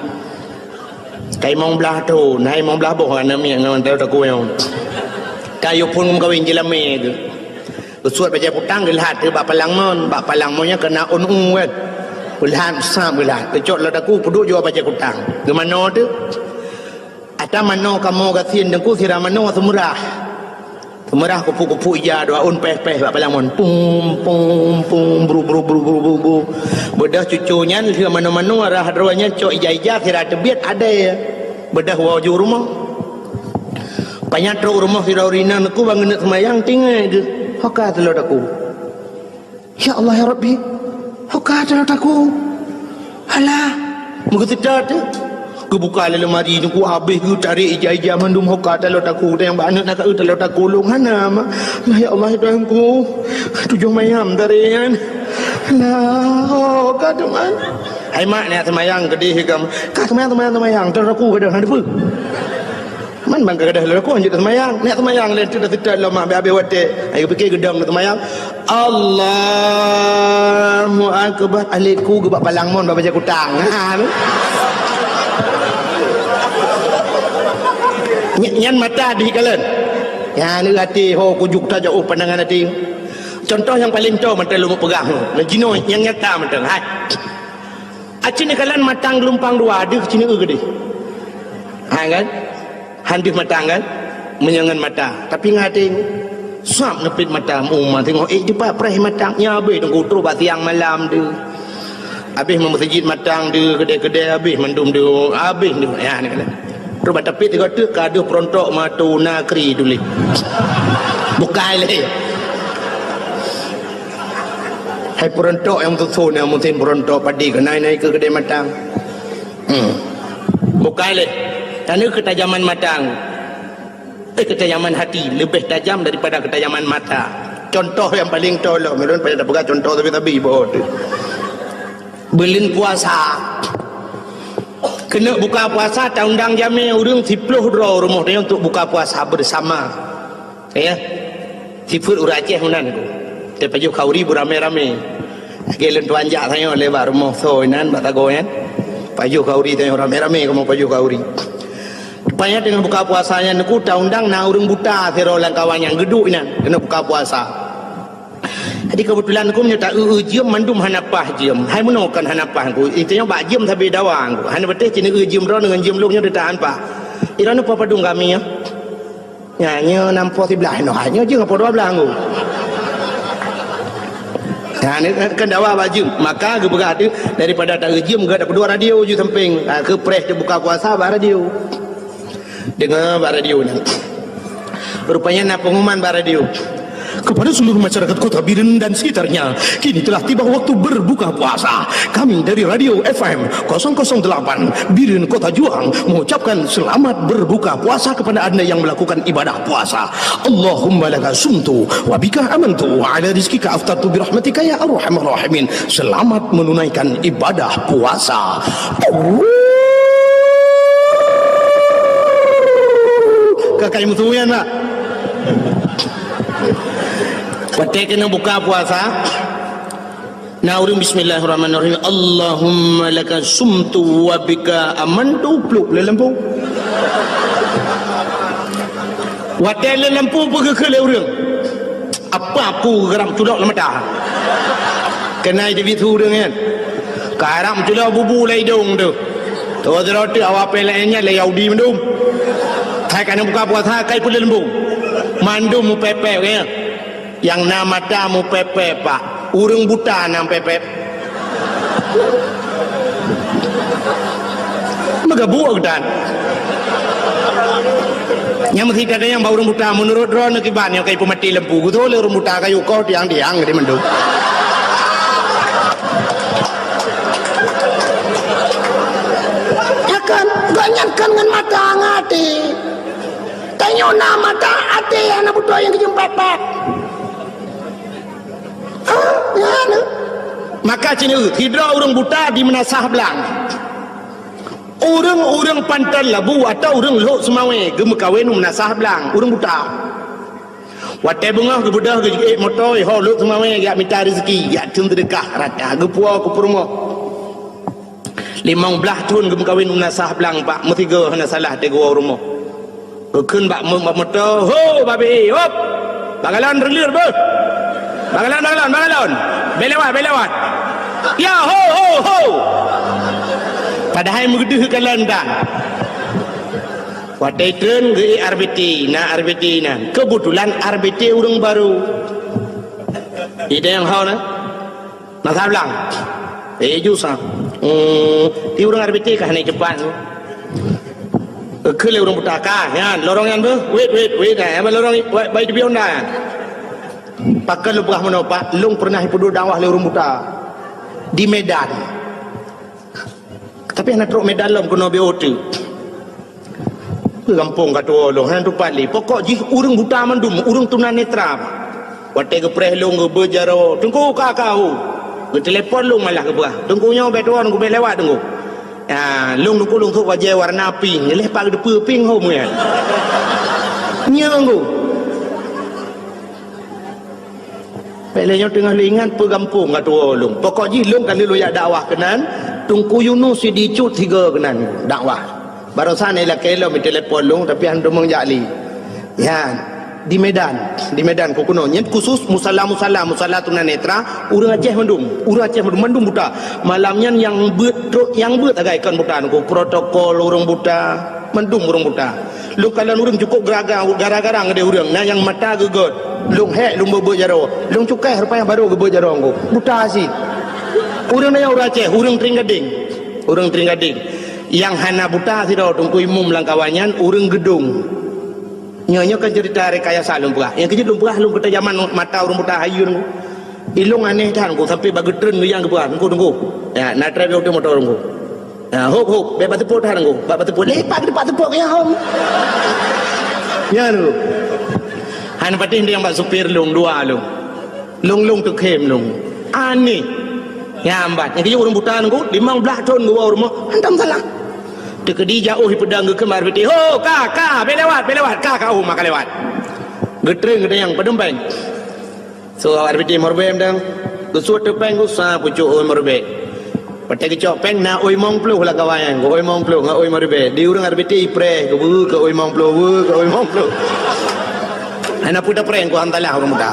Ka limong blaih thon, hai limong blaih boh aneuk miet ngon teu takue nyoe. Ka yue phon meukawen jilamé geuh. Geusuet bajée kutang geulhat bak palang mon, bak palang mon nyan keunan ôn u kan. Geulhat sab geulhat, geucok lam daku peuduek jua bajée kutang. Geumanoe teuh. Ata manoe kamoe gasien teungku sira manoe seumeurah. Seumeurah kupu-kupu ija dua ôn péh-péh bak palang mon. Pum, pum, pum, bru, bru, bru. Beudôh cucu nyan lheueh manoe-manoe rhah droe nyan cok ija-ija sira teubiet adée. Beudôh woe ju rumoh. Panyang trok rumoh sidroe ureuëng inong teungku ban geuneuk seumayang tinggai geuh. Ho ka teulo daku. "Ya Allah, ya Rabbi, ho ka taloe takue." Alah, meugeuseuta teuh. Geubuka lé leumari teungku, habéh geutarek ija-ija mandum, ho ka taloe takue, dan bak aneuk na ka eu taloe takue lôn hana, mak. Nah, ya Allah, ya Tuhanku, tujoh mayam tarek nyan. Nah, ho ka teuma. Hai mak, neujak seumayang keudeh ikam. Ka seumayang, seumayang, seumayang. Taloe takue gadôh, hana teupeue. Man ban ka gadôh taloe takue, hanjeuet seumayang. Neujak seumayang lé, teuk seutôt lom, habéh-habéh watée. Ai geupike geudong seumayang. Allahu Akbar. Alet ku geubak palang mon bak bajée kutang. Ha, tu. Ny-, nyan mata dih kalon. Nyan até ho kujuk tajak, oh, pandangan até. Contoh nyang paleng toe mantong lôn peugah. Nah, jinoe nyang nyata mantong. Hai. Aci neukalon matang geulumpang dua, deuh ci neu keudeh. Ha kan? Han deuh matang kan? Meunyoe ngon mata. Tapi ngon até, sab neupet mata, meuma teungoh ék dipat preh matang. Nyan habéh teungku trok bak siang malam deuh. Habéh meumeuseujid matang deuh, keudè-keudè habéh mandum deuh, habéh deuh. Ya, neukalon. Trok bak tapet sigoe teuk ka deuh peurontok mata na kri tuléh. Bukai lé. Hai peurontok nyang susun, nyang musim peurontok padi keuh nai-nai keu keudè matang. Hmm. Bukai lé. Tanoh keutajaman matang. Eh, keutajaman hati lebih tajam daripada keutajaman mata. Contoh nyang paleng toe lom, ulôn payah tapeugah contoh sabe-sabe boh teuh. Buleuen puasa. Keuneuk buka puasa, taundang jamé ureuëng siploh droe rumoh tanyoe untuk buka puasa bersama. Ya. Sifeuet ureuëng Aceh meunan ku. Teupajoh khauri beuramé-ramé. Lagée lôn tuan jak tanyoe lé bak rumoh soe inan bak sagoe nyan. Pajoh khauri tanyoe ramé-ramé kamoe pajoh khauri. Rupanya teungoh buka puasa nyan ku taundang na ureuëng buta sidroe lam kawan nyang geuduek inan keuneuk buka puasa. Jadi keubeutulan ku meunyoe ta eu-eu jeuem mandum hana paih jeuem. Hai meunoe kon hana paih ku. Itanyoe bak jeuem sabe dawa ku. Hana beuteh ci neu-eu jeuem droeneuh ngon jeuem lôn nyoe teuta han paih. Droeneuh padum kami nyoe. Nyan nyoe nam poh siblaih noh, hai nyoe jeuem poh dua blaih nggu. Nyan kan dawa bak jeuem. Maka geupeugah teuh daripada ta eu jeuem geupeudua radio ju sampéng. Ha, keu preh teubuka puasa bak radio. Deungoe bak radio nyan. Rupanya na pengumuman bak radio. Kepada seluruh masyarakat Kota Biren dan sekitarnya, kini telah tiba waktu berbuka puasa. Kami dari Radio F M kosong kosong delapan Biren Kota Juang mengucapkan selamat berbuka puasa kepada Anda yang melakukan ibadah puasa. Allahumma laka sumtu wa bika amantu wa ala rizkika aftartu birahmatika ya arhamar rahimin. Selamat menunaikan ibadah puasa. Ka kai meusu nyan, Pak. Watée keuneuk buka puasa, na ureuëng bismillahirrahmanirrahim, Allahumma laka sumtu wa bika amantu, pluek lé lampu. Watée lé lampu, peugeukeue lé ureuëng. Apa ku geurab culok lam mata? Keuhai teubiet su ureuëng nyan. Karab culok bubu lam idong teuh. Toh sidroe teuk awak P L N nyan lé Yahudi mandum. Hai ka na buka puasa, kai peuleumbong. Mandum mupepek nyan. Nyang na mata mupepek, Pak. Ureuëng buta nyang pepek. Meugabuek geutan. Nyang meusikat nyang bak ureuëng buta, meunurot droeneuh kiban nyang ka ipeumaté lampu, geutoh lé ureuëng buta kayu koh tiang-tiang geude mandum. Kan, gobnyan kan ngon mata ngon até. Tanyoe na mata até hana beutôi nyang geujeuem pat-pat. Ah, ya, na. Maka ci neu, sidroe ureuëng buta di Meunasah Blang. Ureuëng-ureuëng Panton Labu atau ureuëng Lhok Seumawé geumeukawen u Meunasah Blang, ureuëng buta. Watée beungoh geubeudôh geujeuet moto, iho Lhok Seumawé jak mita rezeki, jak theun seudeukah rata, geupuwoe keu peurumoh. Limong blaih thon geumeukawen u Meunasah Blang, Pak, meusigoe hana salah teuh geuwoe u rumoh. Geukheun bak meu-, bak moto, "Ho, babe, hop! Bak galon reuleur beuh! Bak galon, bak galon, bak galon! Bèk lewat, bèk lewat! Ya, ho, ho, ho!" Padahai meugeudeuh galon tan. Watée treun geu-ék R B T, na R B T na. Keubeutulan R B T ureuëng barô. Idéh nyang hao na. Meunasah Blang. Eh, ju sa. Hmm, di ureuëng R B T ka hana cepat. Keu lé ureuëng buta ka, nyan, lorong nyan beuh. Wait, wait, wait. Nah, nyang lorong, wait, bai teubiet honda nyan. Pakon lôn peugah meunoe, Pak, lôn pernah ipeuduek dakwah lé ureuëng buta di Medan. Tapi hana trok Medan lom keunoe B O T. Gampông ka tuwoe lôn, hana tupat lé. Pokok jih ureuëng buta mandum, ureuëng tunanetra. Watée geupreh lôn geubeuet jaroe, "Teungku, ka, ka, ho." Geutelepon lôn malah geupeugah, "Teungku nyoe bèk tuwoe, Teungku, bèk lewat, Teungku." Ah, lôn Teungku lôn sôk bajée warna pink, lheueh pat geuteupeue pink ho meunan. Nyoe Teungku. Bèk lé nyoe teungoh lé ingat peue gampông ka tuwoe lôn. Pokok jih lôn ka lheueh lôn jak dakwah keunan, Teungku Yunus Sidicut sigoe keunan dakwah. Barosan ilakée lom itelepon lôn, tapi hana teumong jak lé. Nyan, di Medan, di Medan keuh keunoe. Nyan khusus musala-musala, musala tunanetra, ureuëng Aceh mandum, ureuëng Aceh mandum, mandum buta. Malam nyan nyang beuet trok, nyang beuet sagai kon buta Teungku, protokol ureuëng buta, mandum ureuëng buta. Lôn kalon ureuëng cukôp geraga-, gara-gara ngon ureuëng, na nyang mata geugöt. Lôn hék lôn beuet-beuet jaroe. Lôn cukai rupa nyang barô geubeuet jaroe Teungku. Buta cit. Ureuëng nyan ureuëng Aceh, ureuëng Tring Gading. Ureuëng Tring Gading. Nyang hana buta sidroe Teungku Imum lam kawan nyan, ureuëng Geudong. Nyoe, nyoe kan cerita rekayasa lôn peugah. Nyang keujeuet lôn peugah lôn keuta jaman mata ureuëng buta hayeue Teungku. Ilôn aneh that Teungku, sampai bak geutreun geuyang geupeugah, "Teungku, Teungku. Ya, na trép yoh moto Teungku." Ha, hop, hop, bèk bak teupot that Teungku. Bak, bak teupot. Lepak di bak teupot ya, hom. Nyan Teungku. Hana patéh nyang bak supir lôn, dua lôn. Lôn, lôn teukhém lôn. Aneh. Nyang bat. Nyang keujeuet ureuëng buta Teungku, limong blaih thon geuwoe rumoh, hantom salah. Teukeudi jak oh ipeudong geukheun bak R B T. "Ho, ka, ka, bèk lewat, bèk lewat, ka, ka, oh, maka lewat." Geutreun geutanyong, "Padum péng?" Soe awak R B T meureubeue mantong. Geusuet teupeng geusa pucok oi meureubeue. Watée geucok péng na oi limong ploh lam kawan nyan, oi limong ploh ngon oi meureubeue. Di ureuëng R B T ipreh, geubeue keu oi limong ploh, beue keu oi limong ploh. Hana peue tapreh, keu hantalah ureuëng buta.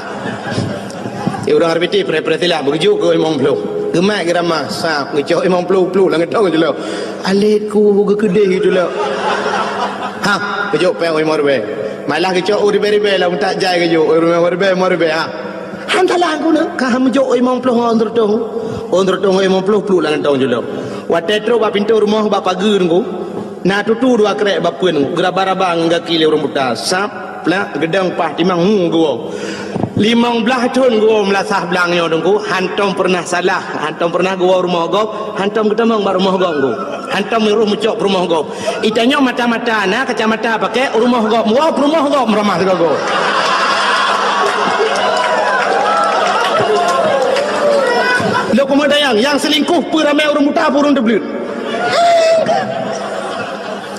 Di ureuëng R B T ipreh-preh silah, beugeujuk keu oi limong ploh. Geumat geuramah, sab, geucok oi limong ploh, ploh lam geutong jeuet lom. Alet ku geukeudeh itu lom. Ha, geucok péng oi limong ribèe. Malah geucok oi ribèe-ribèe lah, utak jai geucok oi ribèe-ribèe, limong ribèe, ha. Han salah guna, ka han meujok oi limong ploh ngon oi seureutôh. Oi seureutôh ngon oi limong ploh, ploh lam geutong jeuet lom. Watée trok bak pintoe rumoh bak pageue Teungku, na tutu dua krek bak peuen, geuraba-raba ngon gaki lé ureuëng buta. Sab, plak, geudong paih timang, hu, geuwoe. Limong blaih thon geuwoe meulasah blang nyoe Teungku, hantom peureunah salah, hantom peureunah geuwoe rumoh gob, hantom geutamong bak rumoh gob Teungku. Hantom roh meucok peurumoh gob. Itanyoe mata-mata na kacamata pakai, rumoh gob meuwoe, peurumoh gob meuramah sigoe-goe. Lôn keumeudayang, nyang seulingkoh peue ramé ureuëng buta, peue ureuëng teubleuet?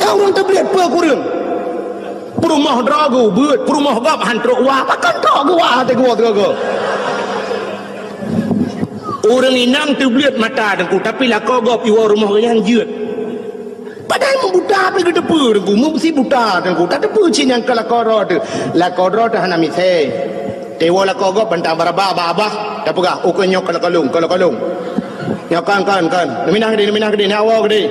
Nyang ureuëng teubleuet peue kureueng? Peurumoh droe geuh beuet, peurumoh gob han trok wa, pakon trok geuh wa até geuwoe sigoe-goe. Ureuëng inong teubleuet mata Teungku, tapi lakoe gob iwoe rumoh geuh nyan jeuet. Padahai meubuta pih geuteupeue Teungku, meusi buta Teungku, tateupeue cit nyang keu lakoe droe teuh. Lakoe droe teuh hana misée. Teuwoe lakoe gob bantang baraba bak babah, tapeugah, "Ukeue nyoe keu lakoe lôn, keu lakoe lôn." Nyoe kon, kon, kon. Neuminah keudeh, neuminah keudeh, neuwoe keudeh.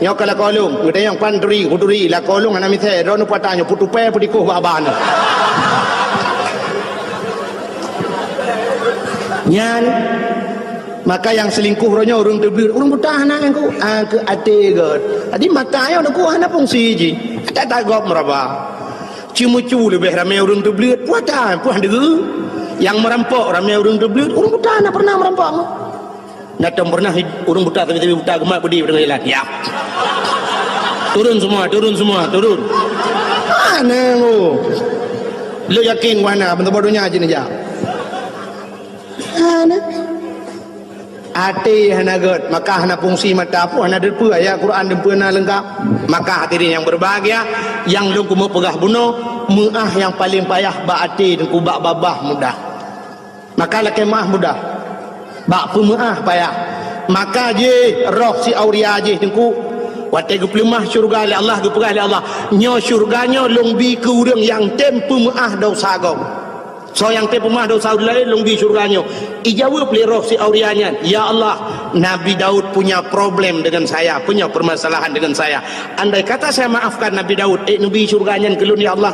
Nyoe keu lakoe lôn, geutanyong pan turi, kuturi, lakoe lôn hana misée, droeneuh peue ata nyoe, peue tupée, peue tikoh bak babah nyoe. Nyan, maka nyang seulingkoh uroe nyoe ureuëng teubleuet, ureuëng buta hana nyang ku, ah, keu até gét. Jadi mata nyoe Teungku hana fungsi jih. Ata-ata gob meuraba. Ceumeucue leubeh ramé ureuëng teubleuet, peue ata, peue han deuh. Nyang meurampok ramé ureuëng teubleuet, ureuëng buta hana peureunah meurampok. Na tom peureunah ureuëng buta, tapi-tapi buta geumat beudé u teungoh jalan. Ya. Turun semua, turun semua, turun. Hana ngo. Lôn yakin wahana, ban saboh donya jih neujak. Hana. Até hana gét, maka hana fungsi mata pun hana deupeue ayat Quran deupeue na leungkap. Maka hadirin yang berbahagia, nyang lôn keumeung peugah bunoe, meuáh nyang paleng payah bak até Teungku, bak babah mudah. Maka lakée meuáh mudah. Bak peumeuáh payah. Maka jih roh si auria jih Teungku, watée geupeuleumah syeuruga lé Allah, geupeugah lé Allah, "Nyoe syeuruga nyoe lôn bi keu ureuëng nyang tem peumeuáh desya gob." Soe nyang tem peumeuáh desya ureuëng laén lôn bi syeuruga nyoe. Ijaweueb lé roh si auria nyan, "Ya Allah, Nabi Daud punya problem dengan saya, punya permasalahan dengan saya. Andai kata saya maafkan Nabi Daud, ék neubi syeuruga nyan keu lôn, ya Allah?"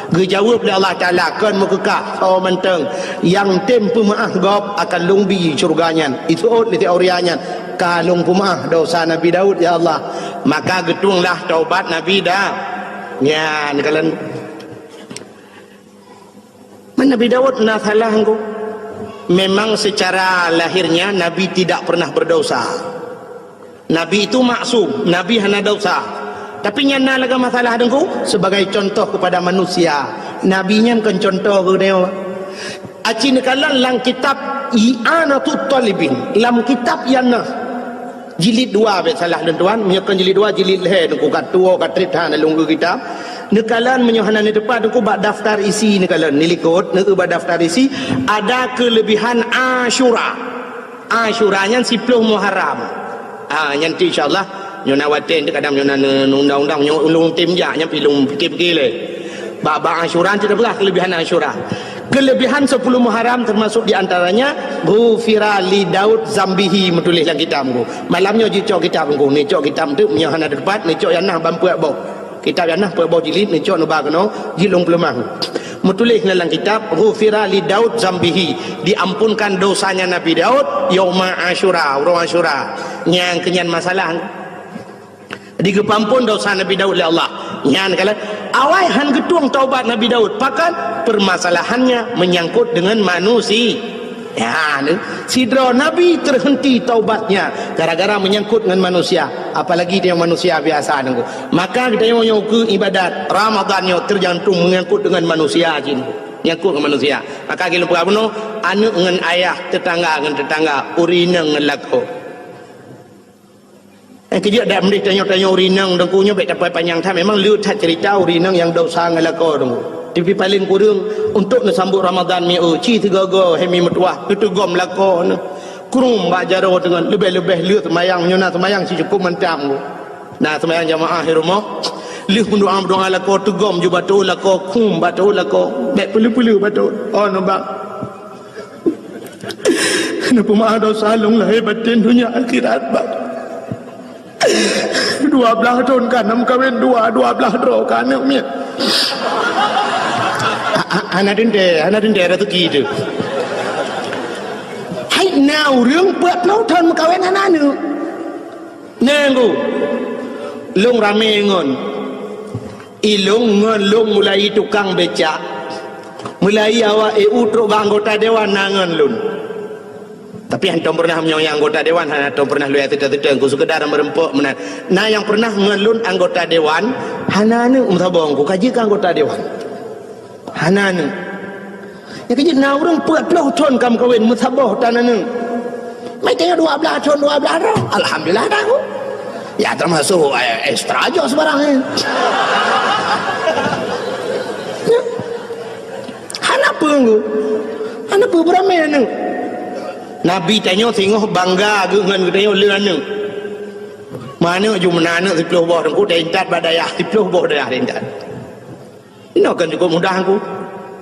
Geujaweueb lé Allah Taala, "Kon meukeukah, soe mantong nyang tem peumeuáh gob akan lôn bi syeuruga nyan." Iseuôt lé si auria nyan, "Ka lôn peumeuáh desya Nabi Daud, ya Allah." Maka geutuenglah taubat Nabi Da-, nyan kalon. Man Nabi Daud na salah engko? Memang secara lahirnya Nabi tidak pernah berdosa. Nabi itu maksum, Nabi hana dosa. Tapi nyan na lagée masalah Teungku, sebagai contoh kepada manusia. Nabi nyan kon contoh keu geutanyoe. Aci neukalon lam kitab I'anatut Talibin, lam kitab I'anah. Jilid dua, bèk salah lôn tuan, meunyoe kon jilid dua, jilid lhèe Teungku, ka tuwoe ka trép that lôn geu kitab. Neukalon meunyoe hana neuteupat Teungku bak daftar isi neukalon, neulikot, neueu bak daftar isi, ada kelebihan Asyura. Asyura nyan siploh Muharram. Ah, nyan tu insya-Allah. Nyoe na watèe kadang nyoe na undang-undang nyoe ulôn tem jak nyan pi lôn pikir-pikir lé. Bak, bak Asyura tu dah peugah kelebihan Asyura. Kelebihan sepuluh Muharram termasuk di antaranya ghufira li Daud zambihi, meutuléh lam kitab Teungku. Malam nyoe jicok kitab Teungku. Ni cok kitab tu meunyoe hana teupat, ni cok I'anah ban peuet boh. Kitab I'anah peuet boh jilid, ni cok neuba keunoe jilid lôn peuleumah. Meutuléh na lam kitab, "Ghufira li Daud zambihi," diampunkan dosanya Nabi Daud yauma Asyura, uroe Asyura. Nyang keunyan masalah. Digeupeuampon dosa Nabi Daud lé Allah. Nyan kala awai han geutueng taubat Nabi Daud. Pakon? Permasalahannya menyangkut dengan manusia. Ya, ni. Sidroe nabi terhenti taubatnya gara-gara menyangkut dengan manusia. Apalagi dia manusia biasa nunggu. Maka kita yang nyoe keu ibadat Ramadan nyoe tergantung menyangkut dengan manusia jin. Menyangkut dengan manusia. Maka gilom peugah bunoe, aneuk ngon ayah, tetangga ngon tetangga, ureueng inong ngon lakoe. Eh, keujeuet dak meudeh tanyoe-tanyoe ureueng inong Teungku nyoe bèk tapai panyang that. Memang le that cerita ureueng inong nyang dosa ngon lakoe Teungku. Tapi paléng kureueng untuk neusambot Ramadan mi eu ci sigoe-goe hemi meutuah neuteugom lakoe neuh. Krum bak jaroe teungon leubeh-leubeh le seumayang nyoe na seumayang ci cukup mantap Teungku. Na seumayang jamaah di rumoh. Lheueh meudoa-meudoa lakoe teugom ju bato lakoe krum bato lakoe. Bèk peuleu-peuleu bato. Oh, nubak. Neupeumaaf dosa lôn lahé batén donya akhirat, Bang. Dua blaih thon ka na meukawen dua, dua blaih droe ka aneuk miet. A-, a-, hana teuntèe, hana teuntèe raseuki teuh. Hai na ureueng peuet ploh thon meukawen hana aneuk. Nyan ku, lôn ramé ngon. Ilôn ngon lôn mulai tukang becak, mulai awak E U trok bak anggota dewan na ngon lôn. Tapi hantom pernah meunyoe anggota dewan hana tom pernah lôn teuta-teuta ku sekedar meureumpok meunan. Na nyang pernah ngon lôn anggota dewan hana aneuk meusaboh ku ka jeuet keu anggota dewan. Hana aneuk. Nyang keujeuet na ureueng peuet ploh thon ka meukawen meusaboh tan aneuk. Mai tanyoe dua blaih thon dua blaih droe. Alhamdulillah dah ku. Ya termasuk eh, ekstra aja sebarang eh. Hana peue ku. Hana peue beurami aneuk. Nabi tanyoe singoh bangga geuh ngon geutanyoe le aneuk. Meuaneuk ju meunan aneuk siploh boh Teungku taintat bak dayah siploh boh dayah taintat. Inoe kan cukup mudah ku.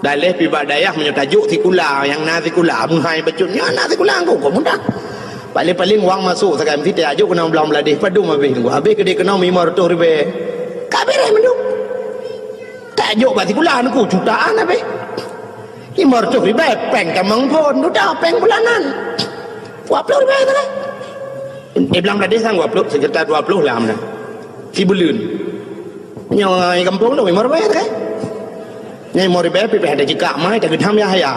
Daleh pi bak dayah meunyoe tajok sikula, nyang na sikula, meuhai bacut nyan na sikula ku, kok mudah. Paling-paling wang masuk sagai meusitai ajok keunong blang bladeh padum habéh ku. Habéh keudeh keunong lima ratus ribèe. Ka beres mandum. Tajok bak sikula ku jutaan habéh. Lima ratus ribèe pèng tamong phon, duda pèng bulanan. Dua ploh ribèe sagai. Eh, blang bladeh sang dua ploh, sekitar dua ploh lah meunan. Sibuleuen. Nyoe gampông tu memang ribèe kan? Nyoe memang ribèe pih ada jikak mai tak gedam ya ya.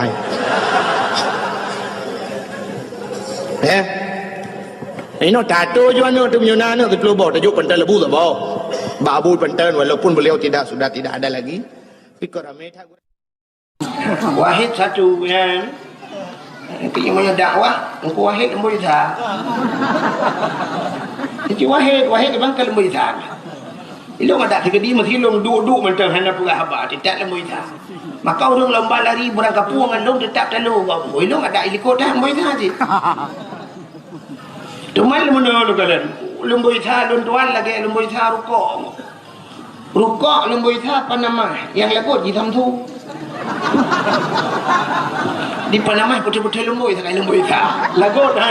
Eh. Inoe tato ju aneuk tu meunyoe na aneuk siploh boh tajuk pantai lebu tak boh. Babu pantai walaupun beliau tidak sudah tidak ada lagi. Pikir ramai tak. Wahid satu kan. Tapi meunyoe dakwah, Teungku Wahid leumboi sa. Teungku Wahid, Wahid memang ka leumboi sa. Ilong adak sigedi meusilong duek-duek mantong hana peugah haba, teutap leumboi sa. Maka ureueng lomba lari beurangkapeue ngon lôn teutap talo. Ilong adak ilikot dah leumboi sa cit. Teuma leumono lôn kalon, leumboi sa lôn tuan lagèe leumboi sa rukok. Rukok leumboi sa panamah, nyang lagot ji Samsu. Di panamah putih-putih leumboi sa leumboi sa. Lagot ha.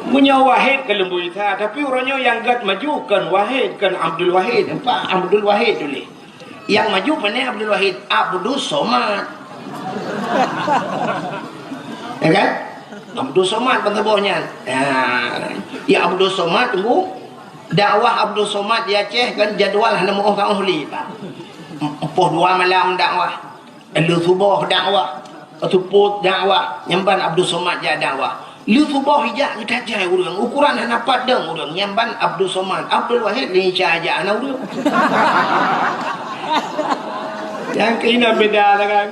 Meunyoe Wahid ka leumboi sa, tapi uroe nyoe nyang gèt maju kon Wahid, kon Abdul Wahid, nampak Abdul Wahid tuléh. Nyang maju pane Abdul Wahid, Abdus Somad. Ya kan? Abdus Somad ban saboh nyan. Ya, ya Abdus Somad tunggu. Dakwah Abdul Somad di Aceh kan jadual hana meuoh ka oh li, Pak. Empoh dua malam dakwah. Lheuh suboh dakwah, seupôt dakwah, nyan ban Abdul Somad jak dakwah. Lheuh suboh ijak geutajai ureuëng, ukuran hana pat dong ureuëng, nyan ban Abdul Somad, Abdul Wahid lé Isa jak hana ureuëng. Nyang keunan beda lah kan.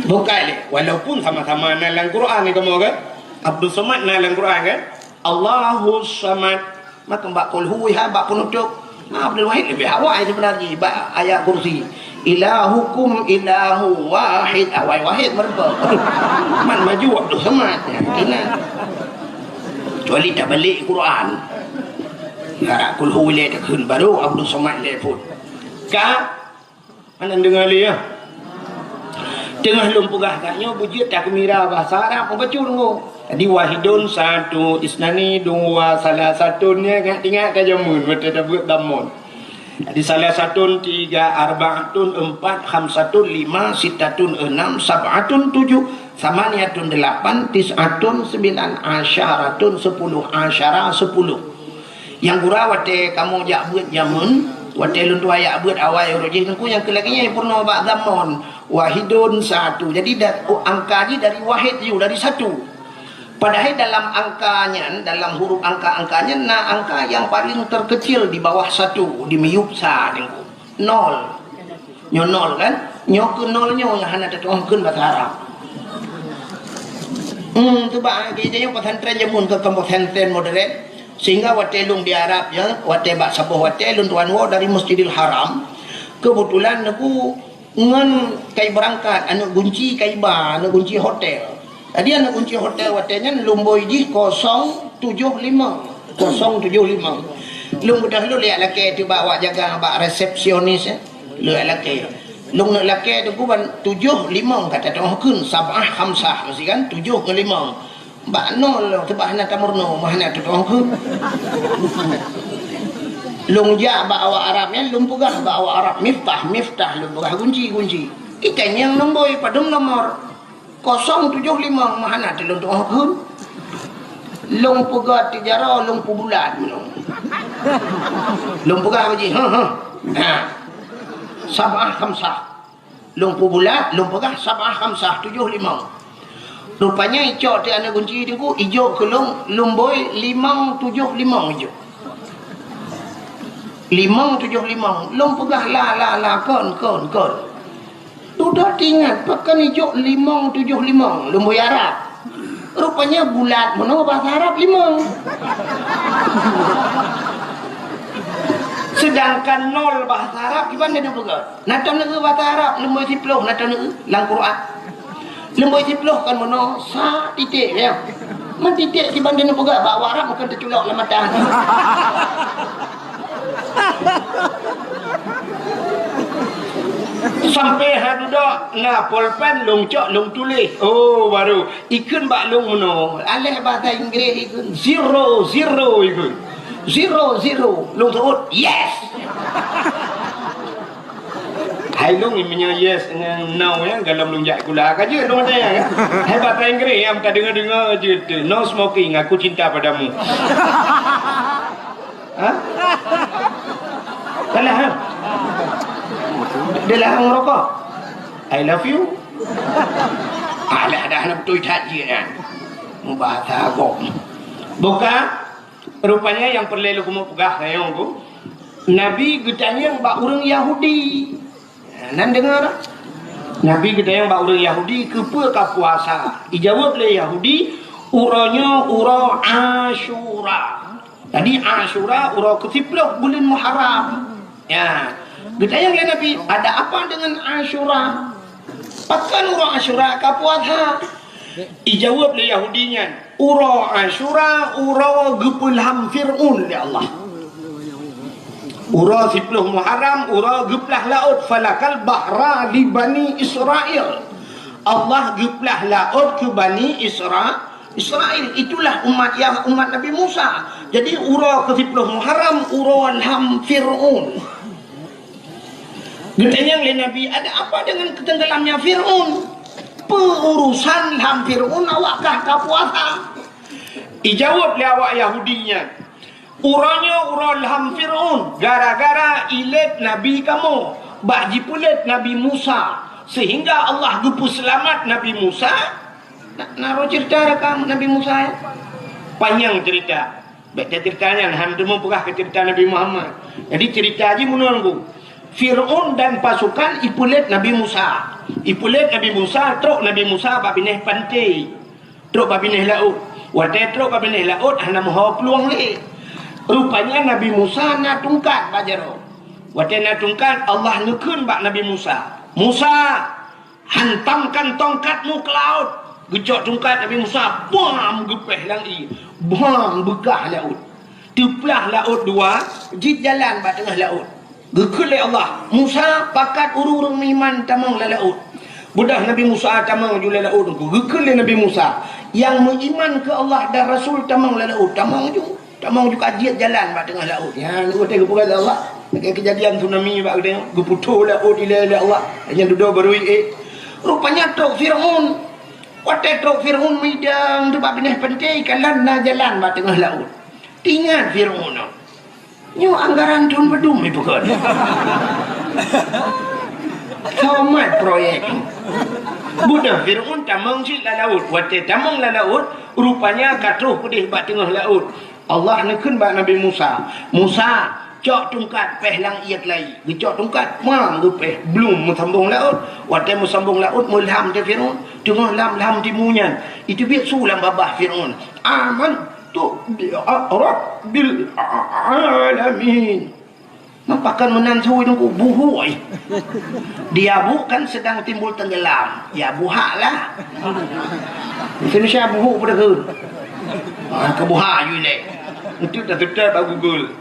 Bukai lé, walaupun sama-sama na lam Quran ni kamoe kan? Abdul Somad na lam Quran kan? Allahus Samad. Maka bak Qul Hu ha bak penutup. Ha, Abdul Wahid leubeh awai seubeunarjih bak ayat kursi. Ilahukum ilahu wahid. Awai wahid meureumpok. Man maju Abdul Samad. Ya, kena. Kecuali tak balik Quran. Harap Qul Hu lé takheun baru Abdul Samad lé pun. Ka Hana deungoe lé, ya. Teungoh lôn peugah tanyoe beujeuet takeumira bahasa Arab, mubacut deungoe. Jadi, wahidun, satu, isnani, dua, salasatun, ya, ingat-ingat ka jameun, beutôi tabeuet damon. Jadi, salasatun, tiga, arba'atun, empat, khamsatun, lima, sittatun, enam, sab'atun, tujuh, samaniyatun, delapan, tis'atun, sembilan, asyaratun, sepuluh, asyara, sepuluh. Nyang gura watée kamoe jak beuet jameun, watée lôn tuan jak beuet awai uroe jih teungku nyang keu lagée nyan peurunoe bak damon, wahidun satu. Jadi da-, oh, angka jih dari wahid ju, dari satu. Padahai dalam angka nyan, dalam huruf angka-angka nyan na angka nyang paléng terkecil di bawah satu, di miyueb sa teungku. Nol. Nyoe nol kan? Nyoe keu nol nyoe nyang hana tatu'oh kheun basa Arab. Hmm, tu bak geutanyoe pesantren jameun keu kamoe pesantren modern. Sehingga watée lôn di Arab nyoe, watée bak saboh watée lôn tuan woe dari Masjidil Haram. Keubeutulan neuk ngon kai beurangkat, aneuk gunci kai ba, aneuk gunci hotel. Jadi aneuk gunci hotel watée nyan lumbôi jih kosong tujoh limong. Kosong tujoh limong. Lôn beudôh lôn liak lakée teuh bak awak jaga bak resepsionis, eh. Lôn lakée. Lôn neuk lakée teungku ban tujoh limong ka tatu'oh kheun, sab'ah khamsah meusti kan, tujoh ngon limong. Bak nol lôn teuh bak hana tameurunoe, meuhana tatu'oh kheun. Lôn jak bak awak Arab nyan, lôn peugah bak awak Arab miftah, miftah lôn peugah gunci, gunci. Itanyong lumbôi padum nomor. Kosong tujoh limong meuhana teuh lôn tu'oh kheun. Lôn peugah tijaroe lôn peubulat meunyoe. Lôn peugah bak jih, "Heh, heh." Nah. Sab'ah khamsah. Lôn peubulat, lôn peugah sab'ah khamsah, tujoh limong. Rupanya icok teuh aneuk gunci teungku, ijok keu lôn lumbôi limong tujoh limong ijok. Limong tujoh limong. Lôn peugah la, la, la, kon, kon, kon. Dudoe teuingat, pakon ijok limong tujoh limong, lumbôi Arab. Rupanya bulat meunoe bahasa Arab limong. Sedangkan nol bahasa Arab kiban neupeugah. Na taneuk bahasa Arab lumbôi siploh na taneuk lam Quran. Lumbôi siploh kan meunoe sa titik ya. Meutitik kiban neupeugah bak Arab bukan teuculok lam mata. Sampai ha dudoe na polpen lôn cok lôn tuléh. Oh, baru ikheun bak lôn meunoe. Aléh bahasa Inggris ikheun zero, zero ikheun. Zero, zero. Lôn seuôt, yes. Hai lôn meunyoe yes ngon no ya, galom lôn jak sikula ka jeuet lôn ada ya. Hai bahasa Inggris nyang tadeungoe-deungoe jeuet tu. No smoking, aku cinta padamu. Ha? Salah ha? Dia larang rokok. I love you. Alah dah nak betul tak je kan. Mubahasa agam. Buka. Rupanya nyang peureulée lôn keumeung peugah nyoe ku. Nabi geutanyong bak ureuëng Yahudi. Nan deungoe. Nabi geutanyong bak ureuëng Yahudi, "Keupeue ka puasa?" Ijaweueb lé Yahudi, "Uroe nyoe uroe Asyura." Jadi Asyura uroe keusiploh buleuen Muharram. Ya. Geutanyong lé Nabi, "Ada apa dengan Asyura? Pakon uroe Asyura ka puasa?" Ijaweueb lé Yahudi nyan, "Uroe Asyura uroe geupeulham Fir'aun lé Allah." Uroe siploh Muharram, uroe geuplah laôt, falakal bahra li Bani Israel. Allah geuplah laôt keu Bani Isra-, Israel. Itulah umat Yah-, umat Nabi Musa. Jadi, uroe keusiploh Muharram, uroe lham Fir'aun. Geutanyong lé Nabi, "Ada apa dengan ketenggelamnya Fir'aun? Peu urusan lham Fir'aun awak kah ka puasa?" Ijaweueb lé awak Yahudi nyan, "Uroe nyoe uroe lham Fir'aun, gara-gara ilét nabi kamoe, bak jipeulét Nabi Musa, Sehingga Allah geupeuseulamat Nabi Musa. Na, na roh cerita rakam Nabi Musa, ya? Panyang cerita. Bèk tacerita nyan, han teumeupeugah keu cerita Nabi Muhammad. Jadi, cerita jih meunan, Bu. Fir'aun dan pasukan ipeulet Nabi Musa. Ipeulet Nabi Musa, trok Nabi Musa bak binéh panté. Trok bak binéh laôt. Watèe trok bak binéh laôt, hana meuho plueng lé. Rupanya Nabi Musa na tungkat bak jaroe. Watèe na tungkat, Allah neukheun bak Nabi Musa, "Musa, hantamkan tongkatmu ke laut." Geucok tungkat Nabi Musa, bam, geupéh lam ié. Bam, beukah laôt. Teuplah laôt dua, jeuet jalan bak teungoh laôt. Geukheun lé Allah, "Musa, pakat ureuëng-ureuëng meuiman tamong lam laôt." Beudôh Nabi Musa tamong ju lam laôt, geukheun lé Nabi Musa, "Nyang meuiman keu Allah dan Rasul tamong lam laôt." Tamong ju, tamong ju ka jeuet jalan bak teungoh laôt. Nyan watèe geupeugah lé Allah, lagèe keujadian tsunami bak geutanyoe, geuputôh laôt ilèe lé Allah, nyan dudoe barô ié. Rupanya trok Fir'aun. Watèe trok Fir'aun meudang teuk bak binéh panté, kalon na jalan bak teungoh laôt. Teuingat Fir'aun nyoe. Nyoe anggaran thôn padum ipeugah. Somat proyek. Beudôh Fir'aun tamong cit lam laôt. Watèe tamong lam laôt, rupanya ka troh keudéh bak teungoh laôt. Allah neukheun bak Nabi Musa, "Musa, cok tungkat péh lam ié keulayi." Geucok tungkat, mang, geupéh, blum, meusambong laôt. Watèe meusambong laôt, meulam teuh Fir'aun. Teungoh lam, lam timu nyan, iteubiet su lam babah Fir'aun, "Aman tu bi rabbil alamin." Meupakan meunan su Teungku, buhuk, eh. Di abu kan sedang timbul tenggelam. Ya, buhak lah. Indonesia buhuk pada ke. Ah, ke buhak you ni. Itu dah tutup bak Google.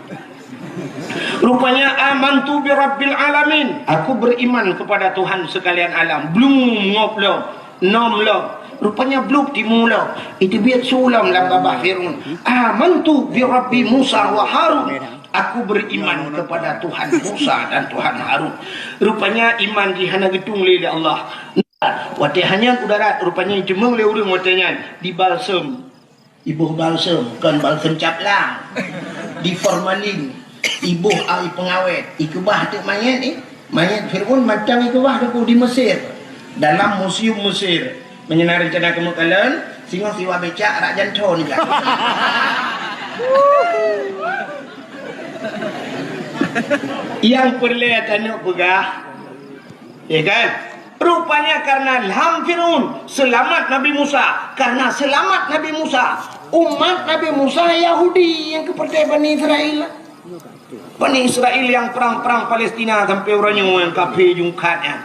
Rupanya, "Amantu bi rabbil alamin." Aku beriman kepada Tuhan sekalian alam. Blum, ngop lom. Nom lom, rupanya blub timu lom. Iteubiet su lom lam babah Fir'aun. "Amantu bi Rabbi Musa wa Harun." Aku beriman kepada Tuhan Musa dan Tuhan Harun. Rupanya iman jih hana geutung lé, lé Allah. Watèe hana u darat, rupanya jiteumeung lé ureuëng watèe nyan dibalsem. Iboh balsem, kon balsem caplang. Di formalin, iboh ai peungawét, ikeubah teuk manyét, eh. Manyét Fir'aun mantong ikeubah teuk di Mesir. Dalam museum Mesir. Meunyoe na reuncana keuneuk kalon, singoh siwa becak rak janto nibak. Nyang peureulèe tanyoe peugah, Ya kan? Rupanya karena ilham Fir'aun, selamat Nabi Musa. Karena selamat Nabi Musa, umat Nabi Musa Yahudi nyang keupeureuté Bani Israel. Bani Israel nyang perang-perang Palestina sampai uroe nyoe nyang kafé jungkat nyan.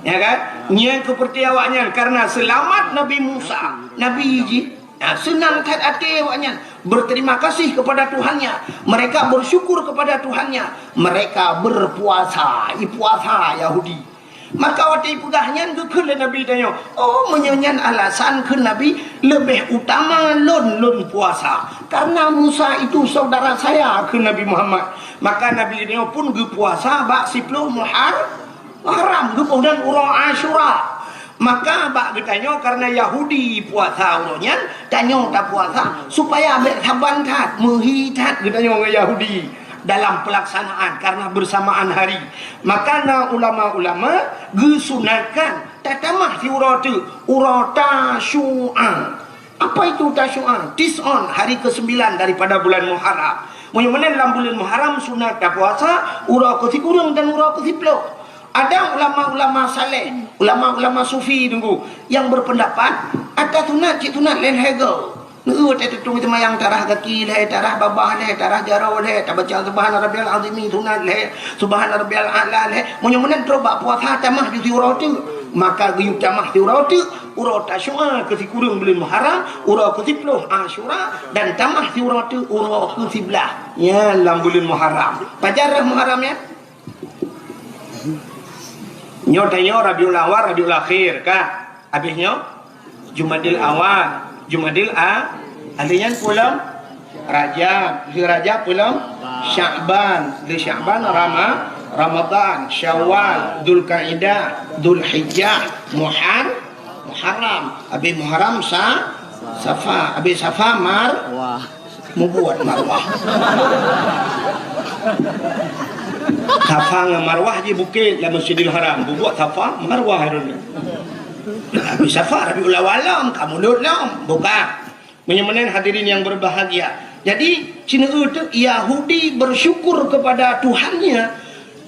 Ya kan? Nyang keupeureuté awaknyan karena selamat Nabi Musa, Nabi jih. Nah, seunang that até awaknyan, berterima kasih kepada Tuhannya. Mereka bersyukur kepada Tuhannya. Mereka berpuasa. Ipuasa Yahudi. Maka watèe ipeugah nyan geukheun lé Nabi tanyoe, "Oh, meunyoe nyan alasan," kheun Nabi, "leubeh utama lôn, lôn puasa. Karena Musa itu saudara saya," kheun Nabi Muhammad. Maka Nabi tanyoe pun geupuasa bak siploh Muhar-, Muharram, geuboh dan uroe Asyura. Maka bak geutanyoe, karena Yahudi puasa uroe nyan, tanyoe tapuasa supaya bèk saban that, meuhi that geutanyoe ngon Yahudi dalam pelaksanaan karena bersamaan hari. Maka na ulama-ulama geusunatkan tatamah siuroe teuk, uroe Tasyu'a. Apa itu Tasyu'a? Tis'un, hari kesembilan daripada bulan Muharram. Meunyoe meunan lam buleuen Muharram sunat tapuasa uroe keusikureueng dan uroe keusiploh. Ada ulama-ulama saleh, ulama-ulama sufi dulu yang berpendapat ata sunat cit sunat lhèe-lhèe go. Neu teutung seumayang tarah gaki lhèe, tarah babah lhèe, tarah jaroe lhèe, tabaca subhana rabbiyal azimi sunat lhèe, subhana rabbiyal a'la lhèe. Meunyoe meunan trok bak puasa tamah di siuroe teuk, maka geuyue tamah siuroe teuk, uroe Tasyu'a keusikureueng buleuen Muharram, uroe keusiploh Asyura, dan tamah siuroe teuk uroe keusiblaih. Nyan lam buleuen Muharram. Pajan rhah Muharram nyan? Nyoe tanyoe Rabiul Awal, Rabiul Akhir, ka? Habis nyoe Jumadil Awal, Jumadil A, habis nyan peue lom? Rajab, di Rajab peue lom? Sya'ban, di Sya'ban Rama-, Ramadan, Syawal, Dzulkaidah, Dzulhijjah, Muhar-, Muharram, habis Muharram Sa-, Safa, habis Safa Mar-, Mubuet Marwah. Safa ngon Marwah jih bukét lam Masjidil Haram. Bubuet Safa, Marwah droeneuh. Tapi Safa Rabiul Awal lom, ka Mulud lom. Buka. Meunyoe meunan hadirin yang berbahagia. Jadi, sineuk teuh Yahudi bersyukur kepada Tuhannya,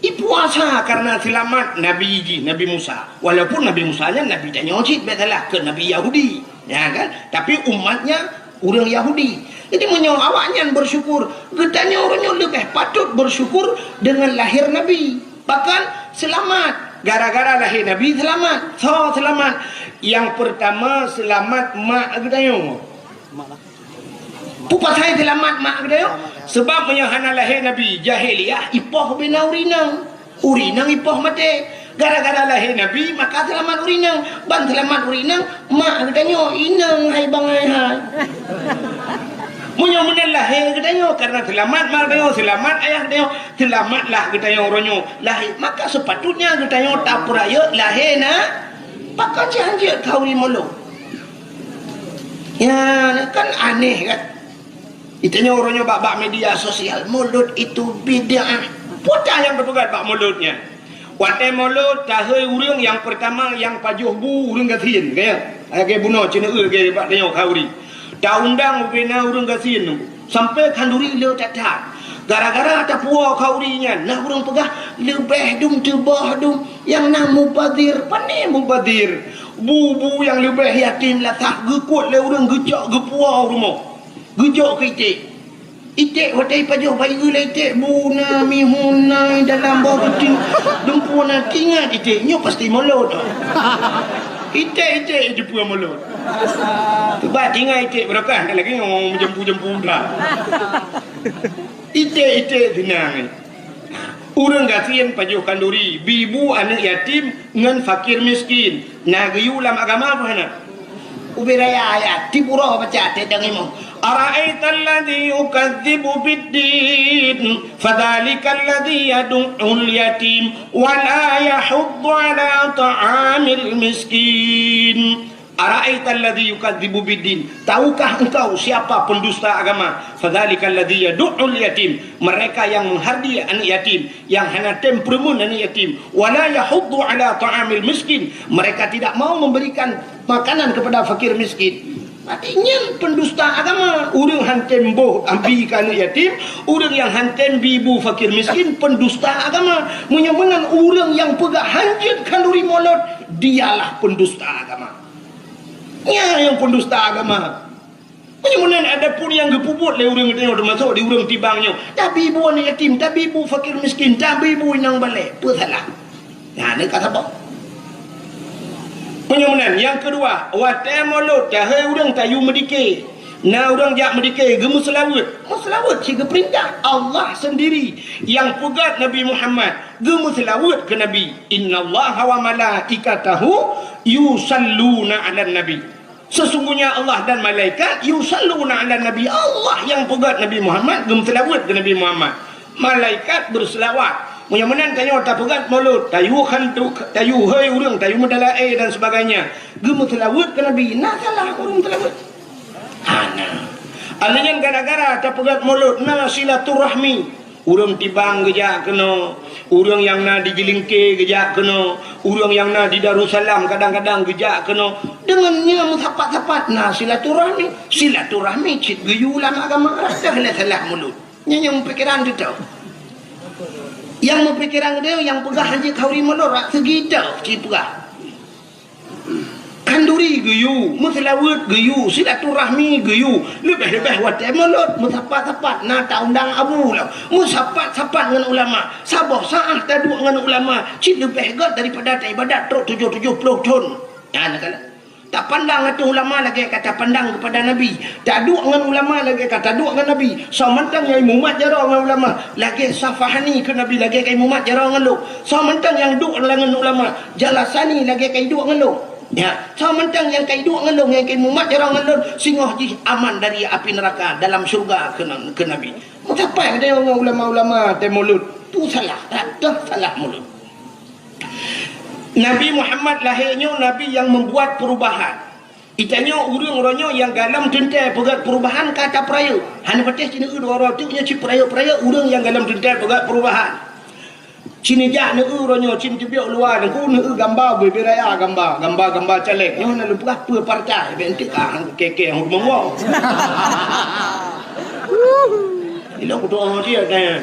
ipuasa karena selamat Nabi jih, Nabi Musa. Walaupun Nabi Musa nyan Nabi tanyoe cit, bèk salah, keu Nabi Yahudi. Ya kan? Tapi umatnya ureuëng Yahudi. Jadi, meunyoe awaknyan bersyukur, geutanyoe uroe nyoe leubeh patut bersyukur dengan lahir Nabi. Bahkan selamat. Gara-gara lahé Nabi, selamat. Soe selamat? Nyang peurtama, selamat mak geutanyoe. Peue pasai selamat mak geutanyoe? Sebab meunyoe hana lahé Nabi, jahiliyah ipoh ubé na ureuëng inong. Ureuëng inong ipoh maté. Gara-gara lahé Nabi, maka selamat ureuëng inong. Ban selamat ureuëng inong, mak geutanyoe, inong hai bangai hai. Meunyoe meunan lahé geutanyoe, karena selamat mak geutanyoe, selamat ayah geutanyoe, selamatlah geutanyoe uroe nyoe lahé. Maka sepatutnya geutanyoe tapeurayeuk lahé na, pakon cit hanjeuet khauri Mulud. Ya, kan aneh kan? Geutanyoe uroe nyoe bak, bak media sosial, Mulud itu bid'ah. Peue nyang teupeugah bak Mulud nyan? Watée Mulud, tahôi ureuëng nyang peurtama nyang pajoh bu ureuëng gasien, ka ya? Lagée bunoe ceuneuk lagée bak tanyoe khauri. Taundang ubé na ureuëng gasien, sampai khanduri le that-that. Gara-gara tapuwoe khauri nyan, na ureuëng peugah leubeh dum teuboh dum nyang na mubazir. Pane mubazir? Bu-bu nyang leubeh yatim lasah geukot lé ureuëng geucok geupuwoe u rumoh. Geujok keu iték. Iték watée ipajoh bayeue lé iték, bu na, mihun na, dalam boh peuti, dumpeue na, tingat iték, nyoe pasti Mulud. Iték-iték jumpa Mulud. Bah tingat iték beurokah, lagée nyoe meujampu-jampu dah. Iték-iték seunang. Ureuëng gasien pajoh khanduri, bi bu aneuëk yatim ngon fakir miskin. Na geuyue lam agama peue hana? Ubé raya ayat, tiep uroe baca teuh deungon imum. Ara'aital ladzi yukadzibu biddin, fadzalikal ladzi yadu'ul yatim, wa la yahuddu ala ta'amil miskin. Ara'aital ladzi yukadzibu biddin. Tahukah engkau siapa pendusta agama? Fadzalikal ladzi yadu'ul yatim. Mereka yang menghardi anak yatim, yang hana tem peureumeun anak yatim. Wa la yahuddu ala ta'amil miskin. Mereka tidak mau memberikan makanan kepada fakir miskin. Berarti nyan pendusta agama. Ureuëng han tem boh abi keu anak yatim, ureuëng nyang han tem bi bu fakir miskin, pendusta agama. Meunyoe meunan ureuëng nyang peugah hanjeuet khanduri Mulud, dialah pendusta agama. Nyan nyang pendusta agama. Meunyoe meunan adapun nyang geupeubuet lé ureuëng geutanyoe, teumasok di ureuëng Tibang nyoe, tabi bu aneuk yatim, tabi bu fakir miskin, tabi bu inong balek, peue salah? Nyan ka saboh. Meunyoe meunan, nyang keudua, watée Mulud, tahôi ureuëng tayue meudike. Na ureuëng jak meudike, geumeuseulaweuet. Meuseulaweuet cit geupeurintah Allah sendiri nyang peugah Nabi Muhammad, geumeuseulaweuet keu Nabi. Innallaha wa malaikatahu yusalluna 'alan nabi. Sesungguhnya Allah dan malaikat yusalluna 'alan nabi. Allah nyang peugah Nabi Muhammad, geumeuseulaweuet keu Nabi Muhammad. Malaikat beuseulaweuet. Meunyoe meunan tanyoe tapeugah Mulud, tayue khantu, tayue hôi ureuëng, tayue meudalaé dan sebagainya. Geumeuseulaweuet keu Nabi, na salah ureuëng seulaweuet? Hana. Alheuh nyan gara-gara tapeugah Mulud na silaturahmi. Ureuëng Tibang geujak keunoe, ureuëng nyang na di Jeulingke geujak keunoe, ureuëng nyang na di Darussalam kadang-kadang geujak keunoe. Deungon nyan meusapat-sapat na silaturahmi. Silaturahmi cit geuyue lam agama, rasa lé salah Mulud. Nyan nyang pikiran teuh. Nyang meupikiran teuh nyang peugah hanjeuet khanduri Mulud, rak seugi teuh cit peugah. Khanduri geuyue, meuseulaweuet geuyue, silaturahmi geuyue, leubeh-leubeh watée Mulud, meusapat-sapat na taundang abu lom, meusapat-sapat ngon ulama, saboh saát taduek ngon ulama, cit leubeh gét daripada taibadat trok tujoh tujoh ploh thon. Nyan ka lheueh. Tapandang ateueh ulama lagée ka tapandang keupada Nabi. Taduek ngon ulama lagée ka taduek ngon Nabi. Soe mantong nyang imumat jaroe ngon ulama, lagée safahani keu Nabi, lagée ka imumat jaroe ngon lôn. Soe mantong nyang duek ngon ulama, jalasani lagée ka iduek ngon lôn. Ya, soe mantong nyang ka iduek ngon lôn, nyang ka imumat jaroe ngon lôn, singoh jih aman dari api neraka, dalam syurga keu, keu Nabi. Meusapat geutanyoe ngon ulama-ulama tée Mulud. Tu salah, rata salah Mulud. Nabi Muhammad lahé nyoe Nabi nyang membuat perubahan. Geutanyoe ureuëng uroe nyoe nyang galom teuntée peugét perubahan ka tapeurayeuk. Hana patéh cit nyoe dua uroe teuk nyoe cit peurayeuk-peurayeuk ureuëng nyang galom teuntée peugét perubahan. Cit neujak neueu uroe nyoe, cit teubiet luwa, neueu gamba bubé raya, gamba, gamba-gamba caleg. Nyoe na lôn peugah peue partai, bèk enteuk ah, kèe-kèe hông teumeuwoe. Ilôn kutoe dia kan.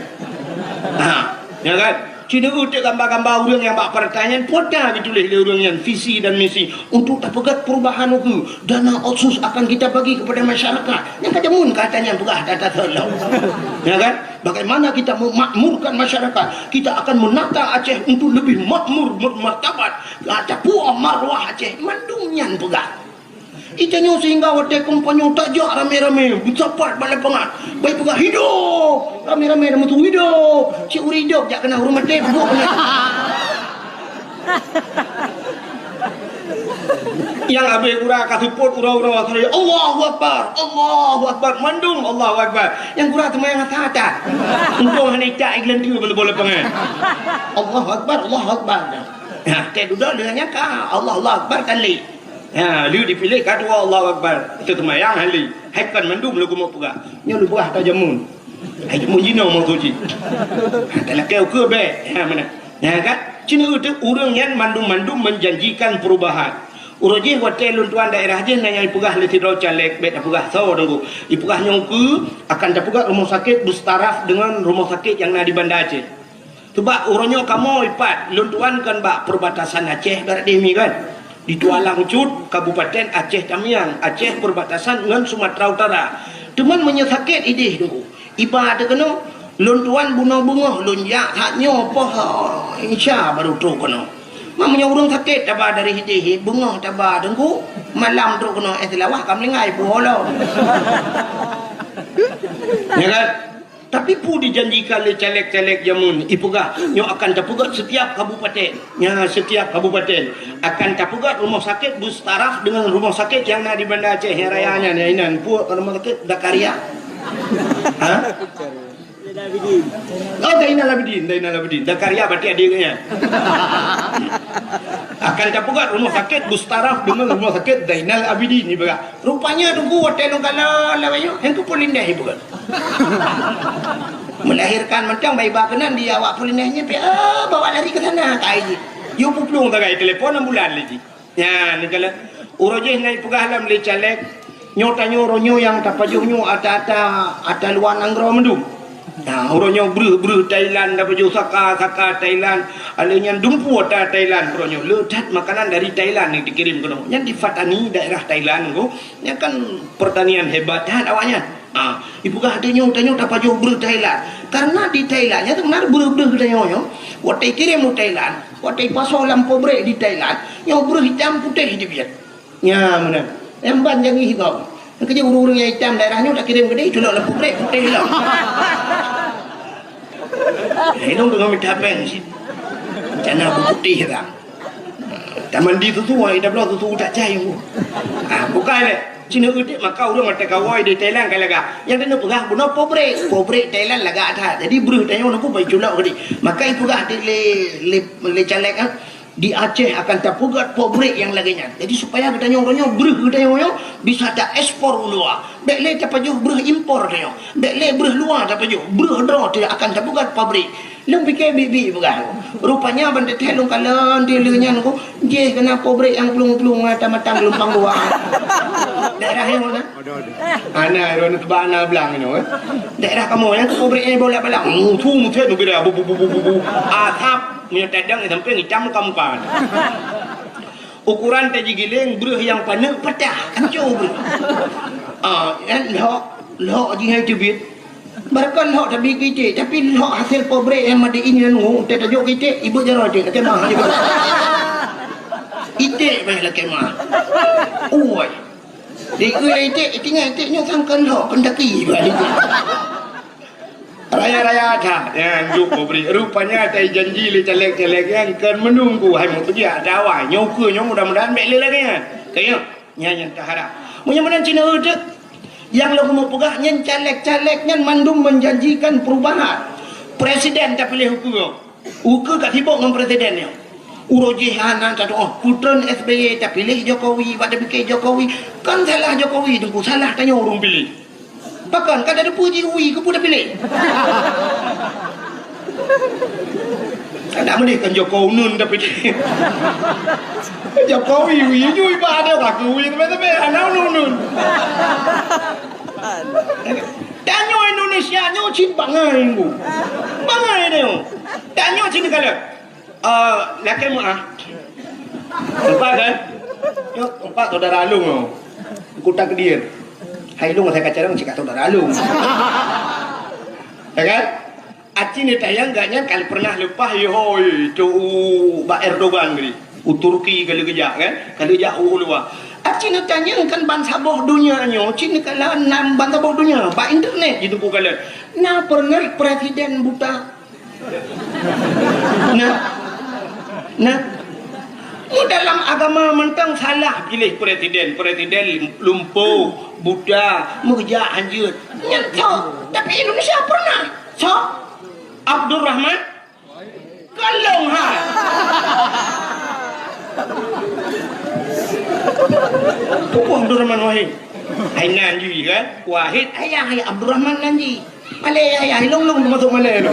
Ha, ya kan? Cit neueu teuk gamba-gamba ureueng nyang bak partai nyan, peue ata geutuléh lé ureueng nyan visi dan misi untuk tapeugöt perubahan ukeue. Dana otsus akan kita bagi kepada masyarakat. Nyang ka jameun kata nyan peugah data tolong. Ya kan? Bagaimana kita memakmurkan masyarakat? Kita akan menata Aceh untuk lebih makmur, bermartabat. Tapuôh marwah Aceh, mandum nyan peugah. Itanyoe sehingga watèe kampanye tajak ramé-ramé, meusapat bak lapangan. Bèk peugah, "Hidup!" Ramé-ramé dah meusu, "Hidup!" Cit ureueng hidup jak keunan, ureueng maté buet keunan. Nyang abéh gura ka seupôt uroe-uroe, "Allahu Akbar, Allahu Akbar," mandum Allahu Akbar. Nyang gura teuma nyang hata-hata. Untông hana icak igeuleunteu bak lapangan. "Allahu Akbar, Allahu Akbar." Nah, teuh dudoe deungon nyang ka, "Allahu Akbar," kan lé. Ha, lheueh dipiléh ka dua Allahu Akbar. Teuseumayang hali. Hai kon mandum lôn keumeung peugah. Nyoe lôn peugah ata jameun. Hai jameun jinoe maksud jih. Ha, talakèe ukeue bèk. Ha, meunan. Nyan kan? Cit neueu teuk ureueng nyan mandum-mandum menjanjikan perubahan. Uroe jih watèe lôn tuan daerah jih na nyang ipeugah lé sidroe caleg, bèk tapeugah soe teungku. Ipeugah nyoe ukeue akan tapeugöt rumoh sakét beustaraf deungon rumoh sakét nyang na di Banda Aceh. Sabab uroe nyoe kamoe ipat, lôn tuan kan bak perbatasan Aceh, barat deh mi kan. Di Tualang Cut, Kabupaten Aceh Tamiang, Aceh perbatasan ngon Sumatera Utara. Teuma meunyoe sakét idéh teungku, iba teuh keunoe, lôn tuan bunoe beungoh lôn jak that nyoe poh Isya baru trôk keunoe. Ma meunyoe ureueng sakét taba dari idéh, beungoh taba teungku, malam trôk keunoe, eh, Seulawah ka meuninggai, puwoe lom. Ya kan? Tapi peue dijanjikan lé caleg-caleg jameun, ipeugah nyoe akan tapeugöt setiap kabupaten. Nya, setiap kabupaten akan tapeugöt rumoh sakét beustaraf deungon rumoh sakét nyang na di Banda Aceh nyang raya nyan, nyang inan. Peue rumoh sakét? Zakaria. Ha? Oh, Zainal Abidin, Zainal Abidin. Zakaria berarti adik nyan. Akan tapeugöt rumoh sakét beustaraf deungon rumoh sakét Zainal Abidin, ipeugah. Rupanya teungku watèe lôn kalon lawét nyoe, nyang keu Polindeh ipeugah. Melahirkan mantong, bah iba keunan di awak Polindeh nyan, pi, ah, bawa lari ke sana, ka ai jih. Yue peuplueng sagai telepon ambulan lé jih. Nyan, neukalon. Uroe jih na ipeugah lom lé caleg, nyoe tanyoe uroe nyoe nyang tapajoh nyoe ata-ata, ata luwa nanggroe mandum. Nah, uroe nyoe breuh-breuh Thailand, tapajoh saka-saka Thailand, alèh nyan dumpeue ata Thailand uroe nyoe. Le that makanan dari Thailand nyang dikirém keunoe. Nyan di Pattani, daerah Thailand nyoe. Nyan kan pertanian hebat that awaknyan. Ha, ipeugah tanyoe, tanyoe tapajoh breuh Thailand. Karena di Thailand nyan seubeuna breuh-breuh geutanyoe nyoe. Watèe ikirém u Thailand, watèe ipasoe lam pabrék di Thailand, nyoe breuh itam putéh jibiet. Nya meunan. Nyang ban jangi hibau. Nyang keujeuet ureueng-ureueng nyang itam daerah nyoe takirém keudéh, culok lam pabrék putéh lom. Hidong deungon mita péng cit. Rencana beuputéh ka. Tamandi susu, ai tabloe susu tak cai. Ah, bukai lé. Cina udik maka ureueng mata kawai di Thailand ka lagak. Nyang keuneuk peugah bunoe pabrék. Pabrék Thailand lagak that. Jadi breuh tanyoe nungku bai culok keudéh. Maka ipeugah di lé, lé, lé caleg, ah. Di Aceh akan tapeugöt pabrék nyang lagèe nyan. Jadi, supaya geutanyoe uroe nyoe breuh geutanyoe nyoe bisa taekspor u luwa. Bèk lé tapajoh breuh impor tanyoe. Bèk lé breuh luwa tapajoh. Breuh droe teuh akan tapeugöt pabrék. Lôn pike biet-biet peugah. Rupanya ban teuthèe lôn kalon di lheueh nyan ku, jih keunan pabrék nyang plueng-plueng ata matang geulumpang dua. Daerah nyoe na. Ana ron ba ana blang nyoe, eh. Daerah kamoe nyan pabrék nyan bolak-balik. Mutu mutet nugui dah, bu, bu, bu, bu, bu, bu. Asap. Meunyoe tadang di sampéng itam muka-muka. Ukuran tajigiléng breuh nyang paneuk patah, hancô breuh. Ah, nyan lhok, lhok jih hai teubiet. Barangkon lhok tabi keu iték, tapi lhok hasil pabrék nyang made in nyan ngu, teuh tajok keu iték, ibeuet jaroe iték, lakèe mah. Iték bah lakèe mah. Ui. Di keu iték, iték nyan iték nyoe sangkon lhok, peundaki bah iték. Raya-raya that, nyan jok pabrék. Rupanya tai janji lé caleg-caleg nyan kon meununggu hai meupeujak dawai. Nyoe ukeue nyoe mudah-mudahan bèk lé lagèe nyan. Kayém, nyan nyang taharap. Meunyoe meunan Cina uteuk, nyang lôn keumeung peugah nyan caleg-caleg nyan mandum menjanjikan perubahan. Presiden tapiléh ukeue. Ukeue ka sibok ngon presiden nyoe. Uroe jih hana tatu'oh, putreun S B Y tapiléh Jokowi, bak tapike Jokowi. Kon salah Jokowi teungku, salah tanyoe ureueng piléh. Pakon ka tateupeue jih ui keupeue tapiléh. Adak meudeh kan Jokowi nun tapi Jokowi wi nyui ba ada kaki wi tapi tapi anak nun nun. Tanyoe Indonesia nyoe cit bangai bu. Bangai nyoe. Tanyoe cit kalau. Eh, lakée meuah. Nampak kan? Nyoe nampak saudara alung nyoe. Kuta Kedir. Hai lung saya kacarang cik saudara alung. Ya kan? Aci ni tayang gak nyan kali pernah leupah yoi tu u bak Erdogan tadi. U Turki kali geujak kan? Kali jak u luar. Aci ni tanyang kan ban saboh dunia nyoe, cit ni kala nam ban saboh dunia, bak internet jitu ku kala. Na pernah presiden buta? Nah. Nah. Mu dalam agama mantong salah pilih presiden. Presiden lumpuh, buta, meujak hanjeuet. Nyan sok. Tapi Indonesia pernah. Sok. Abdurrahman Kalong ha. Pupuh Abdurrahman Wahid. Hai nan ji kan? Wahid ayah, ayah Abdurrahman nan ji. Malée ayah, ilong-long masuk malée tu.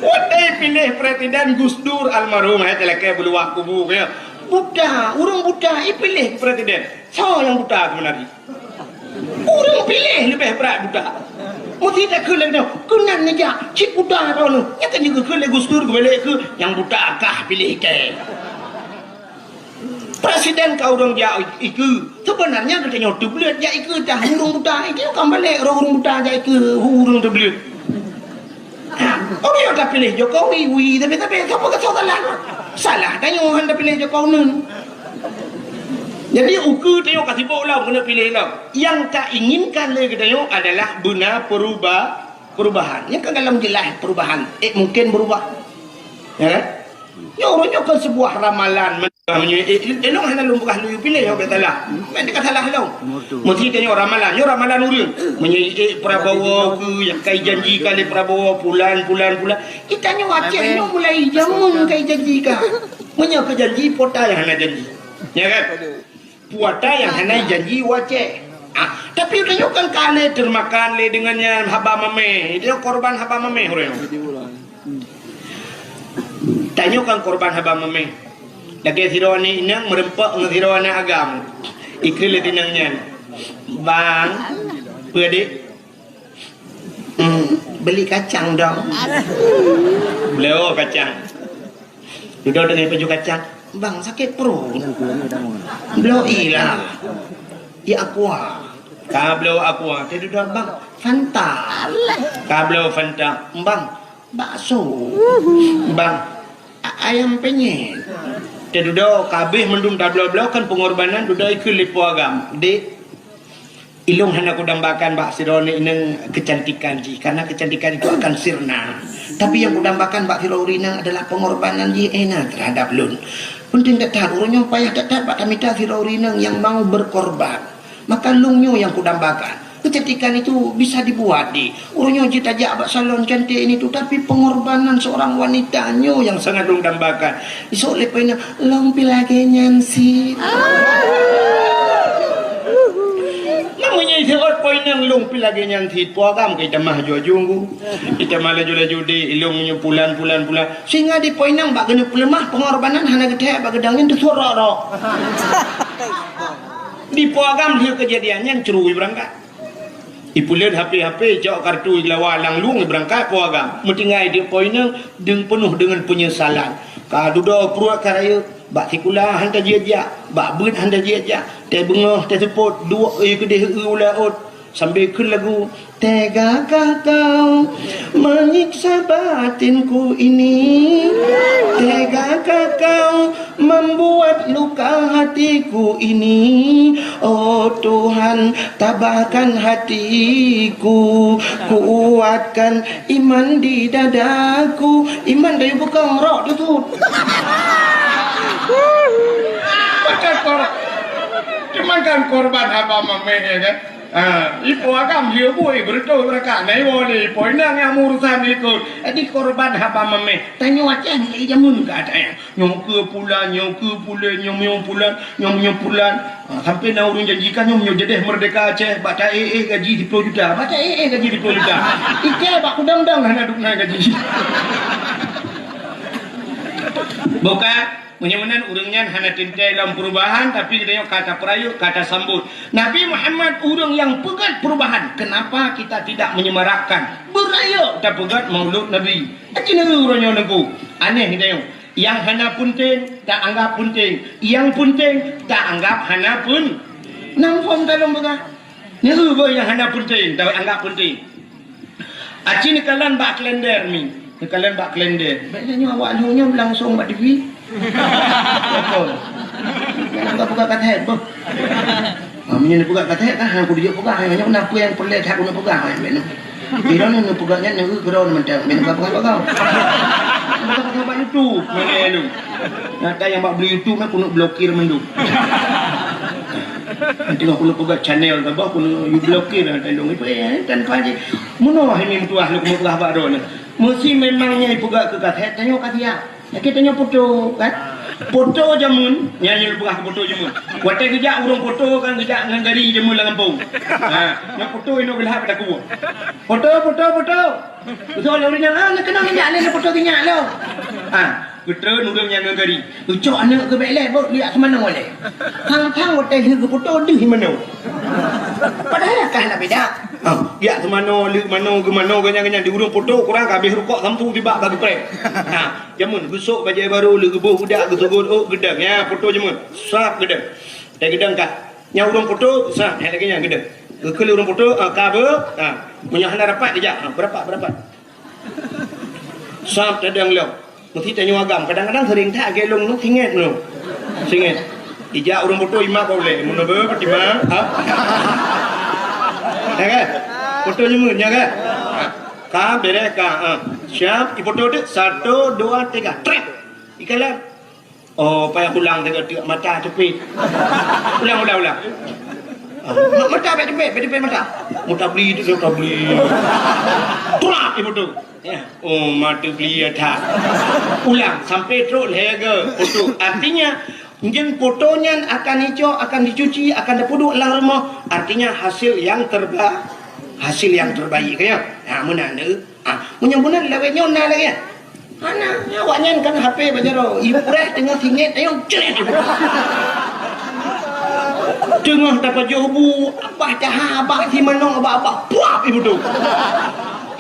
Watée piléh presiden Gus Dur almarhum, hai talakée beuluwah kubu ke. Buta, ureuëng buta ipiléh presiden. Soe nyang buta sebenarnya? Ureuëng piléh leubeh brat buta. Mesti takheun lagée nyoe, keunan neujak cit buta droeneuh. Nyan kan jikheun lé Gus Dur geubalek keu nyang buta kah piléh iké. Presiden ka ureuëng jak ikeue. Sebenarnya geutanyoe teubleuet jak ikeue dah ureuëng buta. Itu kan balek roh ureuëng buta jak ikeue ureuëng teubleuet. Ha, ureuëng nyang tapiléh Jokowi, wi, tapi, tapi, sapa keu salah? Salah tanyoe hana piléh Jokowi nun. Jadi, ukeue tanyoe ka sibok lom, keuneuk piléh lom. Nyang tainginkan lé geutanyoe adalah beuna peruba-, perubahan. Nyang ka dalam jeulaih perubahan. Eh, mungkin berubah. Ya kan? Nyoe, nyoe kan sebuah ramalan. Meunyoe, eh, eh, lôn hana lôn peugah lôn piléh, nyoe ka salah. Memang ka salah lôn. Mesti tanyoe ramalan, nyoe ramalan ureuëng. Meunyoe, eh, Prabowo keu nyang kai janji ka lé Prabowo, pulan, pulan, pulan. Kita nyoe Aceh nyoe mulai jameun kai janji ka. Meunyoe keu janji, pota nyang hana janji. Ya kan? Puata nyang hana janji u Aceh. Ah, tapi tanyoe kan ka lé termakan lé dengan nyan haba mameh. Dia korban haba mameh ureuëng. Tanyoe kan korban haba mameh. Lagée sidroe aneuk inong meureumpok ngon sidroe aneuk agam. Ikheun lé inong nyan, "Bang, peue dek?" "Hmm, beli kacang dong." Bloe kacang. Dudoe teungoh pajoh kacang. "Bang, sakét pruet." "Bloe ilah. Ya aqua." Ka bloe aqua. Teududoe, "Bang, Fanta." Ka bloe Fanta. "Bang, bakso." "Bang, a-, ayam penyet." Teududoe, ka habéh mandum tabloe-bloe kan pengorbanan, dudoe ikheun lé po agam. "Dek, ilong hana kudambakan bak sidroe inong kecantikan jih, karena kecantikan itu akan sirna. Tapi yang kudambakan bak sidroe inong adalah pengorbanan jih ena terhadap lôn." Penting that-that, ureuëng nyoe payah that-that bak tamita sidroe inong yang mau berkorban. Maka lôn nyoe nyang kudambakan. Kecantikan itu bisa dibuat di. Ureuëng nyoe jeuet tajak bak salon cantik ini tu, tapi pengorbanan seorang wanita nyoe nyang sangat lôn dambakan. Isok lé po inong, "Lôn pi lagée nyan sit." Namanya isok po inong, "Lôn pi lagée nyan sit." Po agam ka itamah aju-aju nggu. Itamah laju-laju di ilong nyoe pulan, pulan, pulan. Sehingga di po inong bak keuneuk peuleumah pengorbanan hana geuthée bak geudang nyan teusurok-rok. Di po agam lheueh kejadian nyan ceurui beurangkat. Ipeuleuet H P-H P, cok kartu ilawa lam lueng ibeurangkat po agam. Meutinggai di po inong deung peunoh deungon peunyesalan. Ka dudoe pruet ka rayeuk, bak sikula han tajak-jak, bak beuet han tajak-jak, teuh beungoh teuh seupôt, duek ie keudeh u laôt, sambil kheun lagu, "Tegakah kau menyiksa batinku ini? Tegakah kau membuat luka hatiku ini? Oh Tuhan, tabahkan hatiku, kuatkan iman di dadaku." Iman dari bukang rok tu tu. Macam kor-, cuman kan korban haba mameh ya kan? Ha, ipo agam dia bui beureutoh beurakat. Na iwoe lé ipo inong nyang meurusan likot. Jadi korban haba mameh. Tanyoe Aceh ni jameun ka ada. Nyoe keu pulan, nyoe keu pulan, nyoe meunyoe pulan, nyoe meunyoe pulan. Ha, sampai na ureueng janjikan nyoe meunyoe jadeh merdeka Aceh, bak ta-éh-éh gaji siploh juta. Bak ta-éh-éh gaji siploh juta. Ike bak kudang-dang hana duek na gaji. Bukan? Meunyoe meunan ureueng nyan hana teuntèe lom perubahan, tapi geutanyoe ka tapeurayeuk, ka tasambot. Nabi Muhammad ureueng nyang peugöt perubahan. Kenapa kita tidak menyemarakkan? Beurayeuk tapeugöt Maulud Nabi. Aci neu uroe nyoe Teungku. Aneh geutanyoe. Nyang hana peunteng, taanggap peunteng. Nyang peunteng, taanggap hana peun-, nam phom ka lôn peugah. Neu beuh nyang hana peunteng, taanggap peunteng. Aci neukalon bak kalender mi. Neukalon bak kalender. Bèk nyoe awak lheueh nyoe langsong bak T V. Betul. Jangan ka peugah ka thèt beuh. Ha, meunyoe neupeugah ka thèt kan, hana kudijok peugah. Nyoe na peue nyang peureulèe that keuneuk peugah, ha, bèk nyoe. Di droeneuh neupeugah nyan, neu keudroe mantong. Bèk nyoe ka peugah bak kau. Peugah bak YouTube, mana lu? Nyata nyang bak beli YouTube, na keuneuk blokir mandum. Nanti kau keuneuk peugah channel ke bah, keuneuk you blokir, ha, tandong itu, eh, kan kau aja. Meunoe hai meutuah lôn keuneuk peugah bak droeneuh. Meusi memang nyang ipeugah keu ka thèt, tanyoe ka siap. Lakèe tanyoe poto, kan? Poto jameun, nyan nyang peugah poto jameun. Watèe geujak ureueng poto kan geujak ngon gari jameun lam gampông. Ha, nyan poto inoe geulhab bak takue. Poto, poto, poto. Beutôi lé ureueng nyan, ah, neukeunong neujak lé neupoto sinyak lom. Ha, geutreun ureueng nyan ngon gari. Geucok aneuk geuh bèk lé, bôh, jak seumanoe lé. Thang-thang watèe lheueh geupoto deuh manoe. Padahai ka hana beda. Ha, jak seumanoe, lheueh manoe, geumanoe, geuh nyan, geuh nyan, di ureueng poto kurang ka habéh rukok sampue tibak bak geupreh. Ha, Jameun geusok bajèe barô, lheueh geuboh budak, geusogôt ôk, geudong. Nyan poto jameun. Sab geudong. Watèe geudong ka. Nyan ureueng poto, sab, nyan lagèe nyan geudong. Geukheun lé ureueng poto, ah, ka beu, ah. Meunyoe hana rapat, geujak, ah, beurapat, beurapat. Sab tadong lom. Meusti tanyoe agam. Kadang-kadang seuring that lagèe lôn nyoe, singét nyoe. Singét. Ijak ureueng poto imat bak ulèe. Meunyoe beu, peutimang, ah. Ya kan? Poto jameun, ya kan? Ah. Ka, bèrèh ka, ah. Siap, ipoto teuk. Satu, dua, tiga. Trép. Ikalon. Oh, payah ulang teuk, teuk mata teupit. Ulang, ulang, ulang. Ah, ma-, mata bèk teupit, bèk teupit mata. Mata beli teuk, mata beli. Trap, ipoto. Ya. Oh, mata beli ya that. Ulang sampai trok lhèe geuh poto. Artinya, nyan poto nyan akan icok, akan dicuci, akan dipeuduek lam rumoh. Artinya, hasil yang terba-, hasil yang terbaik, kan, ya? Ha, meunan deuh. Ah, meunyoe meunan lawét nyoe na lagèe nyan. Hana, awak nyan kan H P bak jaroe. Ibu preh teungoh singét, ayo, cret. Teungoh tapajoh bu, abah taha, abah si manong, abah, abah, puap ibu tu.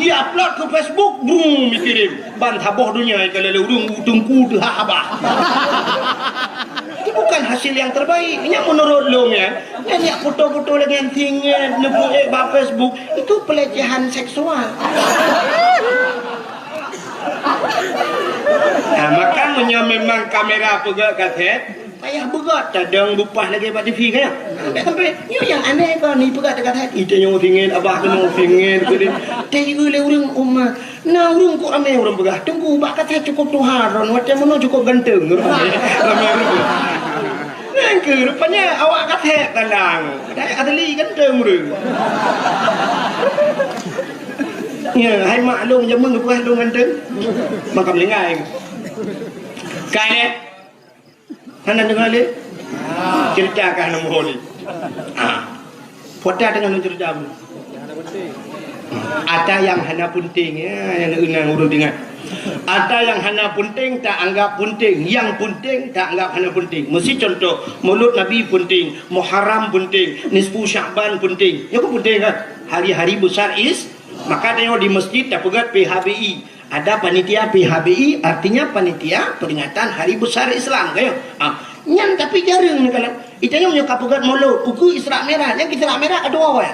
Ia upload ke Facebook, brum, dikirim. Ban saboh dunia ikalon lé ureueng, u teungku teuha abah. Itu bukan hasil yang terbaik. Nyan menurut lôn, ya. Nyan, nyan foto-foto lagèe nyan singét, neupeuék bak Facebook, itu pelecehan seksual. Nah, maka meunyoe memang kamera peugöt kaset, payah beugöt, tadong bupah lagèe bak T V kan? Sampai, sampai, nyoe nyang aneh kon, ni peugöt kaset. Ite nyoe singét, abah keunoe singét, keudeh. Teuieu lé ureueng umat. Na ureueng kok ramé ureueng peugah, "Teungku, bak kaset cukôp tuha ron, watèe meunoe cukôp ganteng." Ramé, ramé ureueng. Nyan keuh rupanya awak kaset tandang. Padahai asli ganteng ureueng. Ya, hai mak lôn jameun geupeugah lôn ganteng. Maka meuninggai. Ka lé. Hana deungoe lé? Cerita ka hana muhôi lé. Ha. Putra deungoe lôn cerita dulu. Ata nyang hana peunteng, ya, nyang ureueng deungoe. Ata nyang hana peunteng, taanggap peunteng. Nyang peunteng, taanggap hana peunteng. Meusi contoh, Maulud Nabi peunteng, Muharram peunteng, Nisfu Sya'ban peunteng. Nyoe kan peunteng kan? Hari-hari besar is-, maka tanyoe di masjid tapeugöt P H B I. Ada panitia P H B I, artinya panitia peringatan hari besar Islam, kan? Ah, nyan tapi jareueng nyoe kan. Itanyoe nyoe ka peugöt Maulud, ukeue Isra Mi'raj, nyang Isra Mi'raj adoe awai.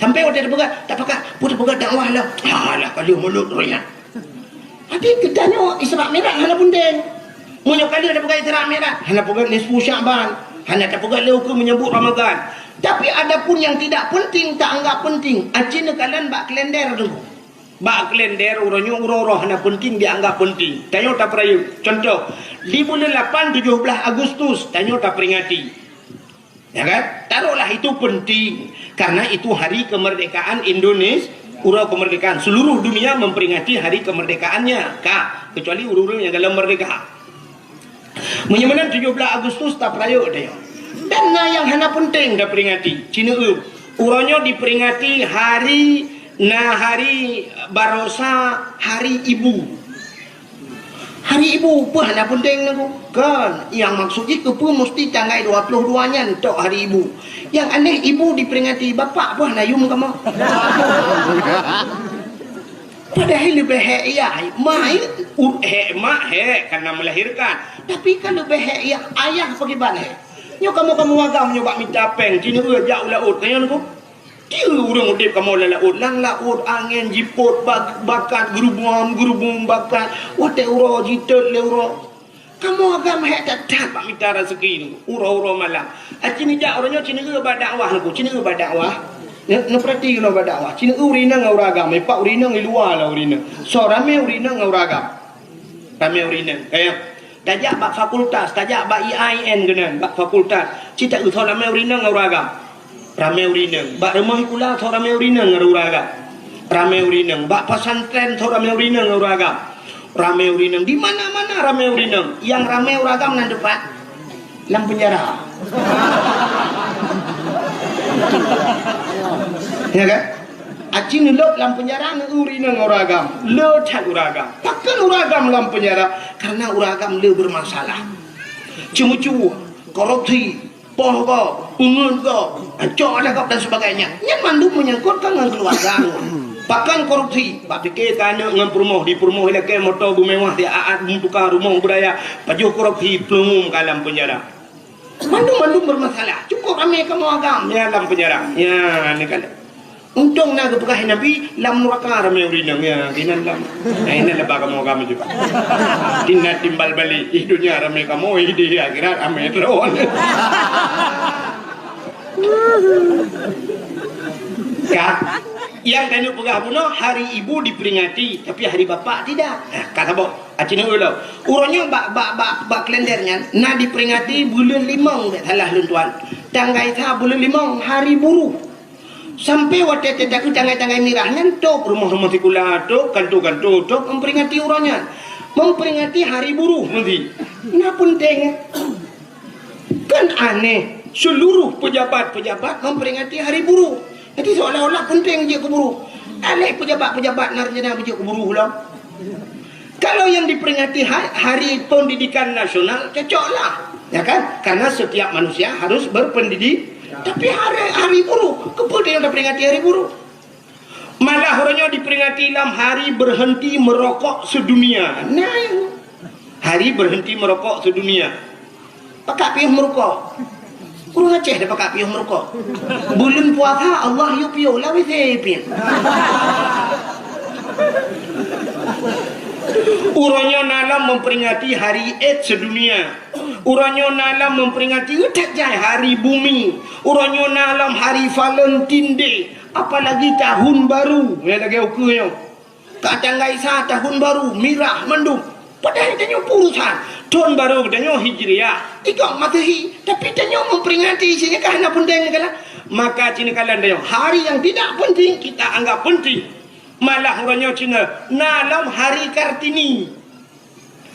Sampai watèe tapeugöt, tapakat, peue tapeugöt dakwah lah. Alah, ka lheueh Maulud roh nyan. Tapi geutanyoe Isra Mi'raj hana peunteng. Meunyoe ka lheueh tapeugöt Isra Mi'raj, hana peugöt nisfu Sya'ban, hana tapeugöt lé ukeue menyambut Ramadan. Tapi adapun yang tidak penting, taanggap penting. Aci neukalon bak kalender tu. Bak kalender uroe nyoe uroe-uroe hana peunteng dianggap peunteng. Tanyoe tapeurayeuk. Contoh, di buleuen lapan tujoh blaih Agustus, tanyoe taperingati. Ya kan? Taruhlah itu penting. Karena itu hari kemerdekaan Indonesia, uroe kemerdekaan. Seluruh dunia memperingati hari kemerdekaannya. Ka, kecuali ureuëng-ureuëng nyang galom merdeka. Meunyoe meunan tujoh blaih Agustus tapeurayeuk teuh. Dan na nyang hana penting taperingati. Cina eu, uroe nyoe diperingati hari, na hari barosa, hari ibu. Hari ibu peue hana penting lagu? Kan, nyang maksud jih keupeue musti tanggai dua puluh dua nyan tok hari ibu. Nyang aneh ibu diperingati, bapak peue hana yum kamoe? Padahai leubeh hék yah, ma, u-, hék mak, hék karena melahirkan. Tapi kan leubeh hék yah, ayah pakriban hék. Nyoe kamoe-kamoe agam nyoe bak mita péng, cina eu jak u laôt, nyan ko. Tiep ureuëng udeb kamoe lam laôt, lam laôt angén jipot bak-, bakat geurubum-geurubum bakat, watée uroe jitot lé uroe. Kamoe agam hék that-that bak mita raseuki nyoe, uroe-uroe malam. Aci neujak uroe nyoe cina eu bak dakwah nyoe, cina eu bak dakwah. Neu-, neupeurati keunoe bak dakwah. Cina eu ureuëng inong ngon ureuëng agam, ipak ureuëng inong i luwa lah ureuëng inong. Soe ramé ureuëng inong ngon ureuëng agam. Ramé ureuëng inong. Kaya tajak bak fakultas, tajak bak I A I N keunan, bak fakultas. Cit taeu soe ramé ureuëng inong ngon ureuëng agam. Ramé ureuëng inong. Bak rumoh sikula soe ramé ureuëng inong ngon ureuëng agam. Ramé ureuëng inong. Bak pesantren soe ramé ureuëng inong ngon ureuëng agam. Ramé ureuëng inong. Di mana-mana ramé ureuëng inong. Nyang ramé ureuëng agam nan teumpat lam penjara. Ya kan? Aci neulôb lam penjara ngon ureuëng inong ngon ureuëng agam. Le that ureuëng agam. Pakon ureuëng agam lam penjara? Karena ureuëng agam le bermasalah. Ceumeucue, korupsi, poh gob, peungeut gob, cok adak gob dan sebagainya. Nyan mandum menyangkut ngon keluarga. Pakon korupsi? Bak pike ka aneuk ngon peurumoh, di peurumoh ilakée moto beumewah, di aat beutuka rumoh beuraya, pajoh korupsi, peuleumu ka lam penjara. Mandum-mandum bermasalah. Cukup ramé kamoe agam ya lam penjara. Ya, ni kan. Untông na geupeugah Nabi, lam nuraka ramé ureuëng inong, ya, inan lam. Nah, inan leubeh kamoe agam juga. Tinggal timbal balik, ih dunia ramé kamoe, ih di akhirat ramé droen. Ka, nyang taneuk peugah bunoe, hari ibu diperingati, tapi hari bapak tidak. Nah, ka saboh. Aci neulôb. Uroe nyoe bak, bak, bak, bak kalender nyan na diperingati buleuen limong, bék salah lôn tuan. Tanggai sa buleuen limong, hari buruh. Sampai watée teuka tanggai-tanggai mirah nyan, tôb rumoh-rumoh sikula, tôb kanto-kanto, tôb memperingati uroe nyan. Memperingati hari buruh meusti. Na penting. Kan aneh, seluruh pejabat-pejabat memperingati hari buruh. Jadi seolah-olah penting jeuet keu buruh. Aleh pejabat-pejabat na rencana beujeuet keu buruh lom. Kalau yang diperingati ha-, Hari Pendidikan Nasional, cocoklah. Ya kan? Karena setiap manusia harus berpendidik. Tapi hari, hari buruh, keupeue tanyoe taperingati hari buruh? Malah uroe nyoe diperingati lam hari berhenti merokok sedunia. Nah, hari berhenti merokok sedunia. Pakak piôh meurukok. Ureuëng Aceh dah pakak piôh meurukok. Buleuen puasa Allah yue piôh, lawét se piôh. Uroe nyoe na lom memperingati hari AIDS sedunia. Uroe nyoe na lom memperingati, that jai hari bumi. Uroe nyoe na lom hari Valentine Day. Apalagi tahun baru. Ya, lagée ukeue nyoe. Ka tanggai sa tahun baru, mirah mandum. Padahai tanyoe peurusan. Thon baru tanyoe Hijriah, ikôt Masehi, tapi tanyoe memperingati, sini ka hana penting ni kan? Maka sini kalian tanyoe, hari yang tidak penting kita anggap penting. Malah uroe nyoe Cina, na lom Hari Kartini.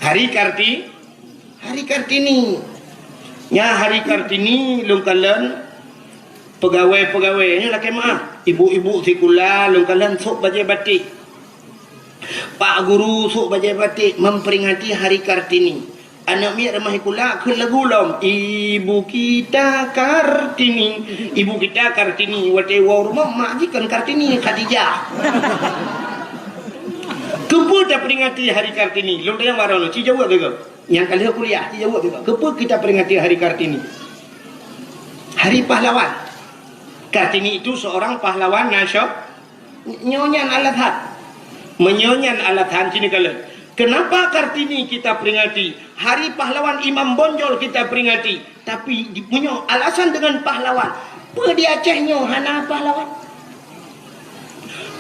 Hari Karti-, Hari Kartini. Nya Hari Kartini lôn kalon pegawai-pegawai nyoe lakée meuah. Ibu-ibu sikula lôn kalon sôk bajée batik. Pak guru sôk bajée batik memperingati Hari Kartini. Aneuk miet rumoh sikula kheun lagu lom, "Ibu kita Kartini, ibu kita Kartini." Watée woe rumoh mak jih kon Kartini, Khadijah. Keupeue taperingati Hari Kartini? Lôn tanyong baroe nyoe, ci jaweueb lé gob. Nyang ka lheueh kuliah, ci jaweueb lé gob. Keupeue kita peringati Hari Kartini? Hari Pahlawan. Kartini itu seorang pahlawan nasio-, Nyoe nyan alasan. Meunyoe nyan alasan, sini kalon. Kenapa Kartini kita peringati? Hari Pahlawan Imam Bonjol kita peringati. Tapi di, meunyoe alasan dengan pahlawan, peue di Aceh nyoe hana pahlawan?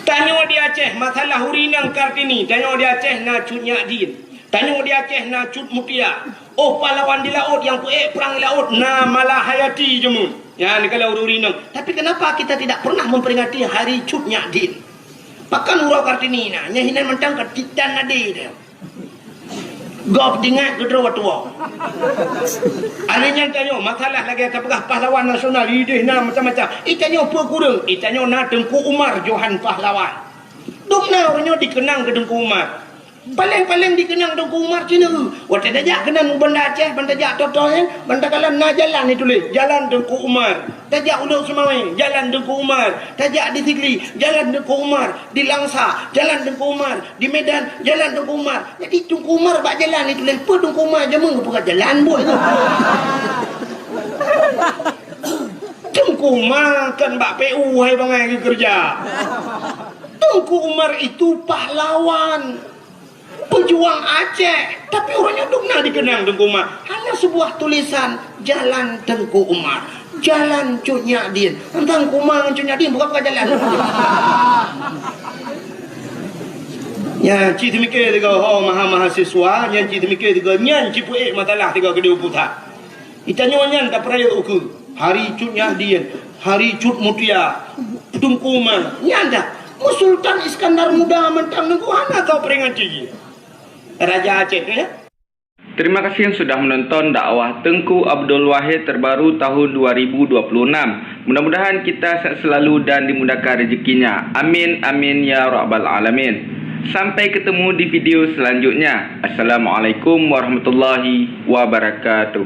Tanyoe di Aceh, masalah ureuëng inong Kartini, tanyoe di Aceh na Cut Nyak Dien. Tanyoe di Aceh na Cut Mutia. Oh pahlawan di laôt nyang peuék prang di laôt na Malahayati jameun. Nyan kalau ureuëng inong. Tapi kenapa kita tidak pernah memperingati Hari Cut Nyak Dien? Pakon uroe Kartini na, nyan hinan mantong ka titan nadi dia. Gob dingat keudroe tuwoe. Hari nyan tanyoe masalah lagée tapeugah pahlawan nasional, ideh na macam-macam. Itanyoe peue kureueng, itanyoe na Teungku Umar Johan Pahlawan. Dum na uroe nyoe dikenang keu Teungku Umar. Paleng-paleng dikenang Teungku Umar cina. Watée tajak keunan u Banda Aceh, ban tajak Totoh, eh, ban takalon na jalan dituléh, Jalan Teungku Umar. Tajak Ulok Seumawé, Jalan Teungku Umar. Tajak di Sigli, Jalan Teungku Umar. Di Langsa, Jalan Teungku Umar. Di Medan, Jalan Teungku Umar. Jadi Teungku Umar bak jalan dituléh, peue Teungku Umar jameun geupeugah jalan buet. Teungku Umar kan bak P U hai bangai geukeureuja. Teungku Umar itu pahlawan, pejuang Aceh, tapi uroe nyoe dum na dikenang Teungku Umar. Hanya sebuah tulisan, Jalan Teungku Umar, Jalan Cut Nyak Dien. Teuntang Teungku Umar ngon Cut Nyak Dien bukan, bukan jalan. Nyan cit teumikir tiga ho maha mahasiswa, nyan cit teumikir tiga nyan cit peuék masalah tiga keudéh pusat. Itanyoe nyan tapeurayeuk ukeue, Hari Cut Nyak Dien, Hari Cut Mutia, Teungku Umar, nyan dah. Sultan Iskandar Muda mantong Teungku hana kau peringati jih. Raja Aceh tu ya. Terima kasih sudah menonton dakwah Teungku Abdul Wahid terbaru tahun dua ribu dua puluh enam. Mudah-mudahan kita sehat selalu dan dimudahkan rezekinya. Amin, amin, ya rabbal alamin. Sampai ketemu di video selanjutnya. Assalamualaikum warahmatullahi wabarakatuh.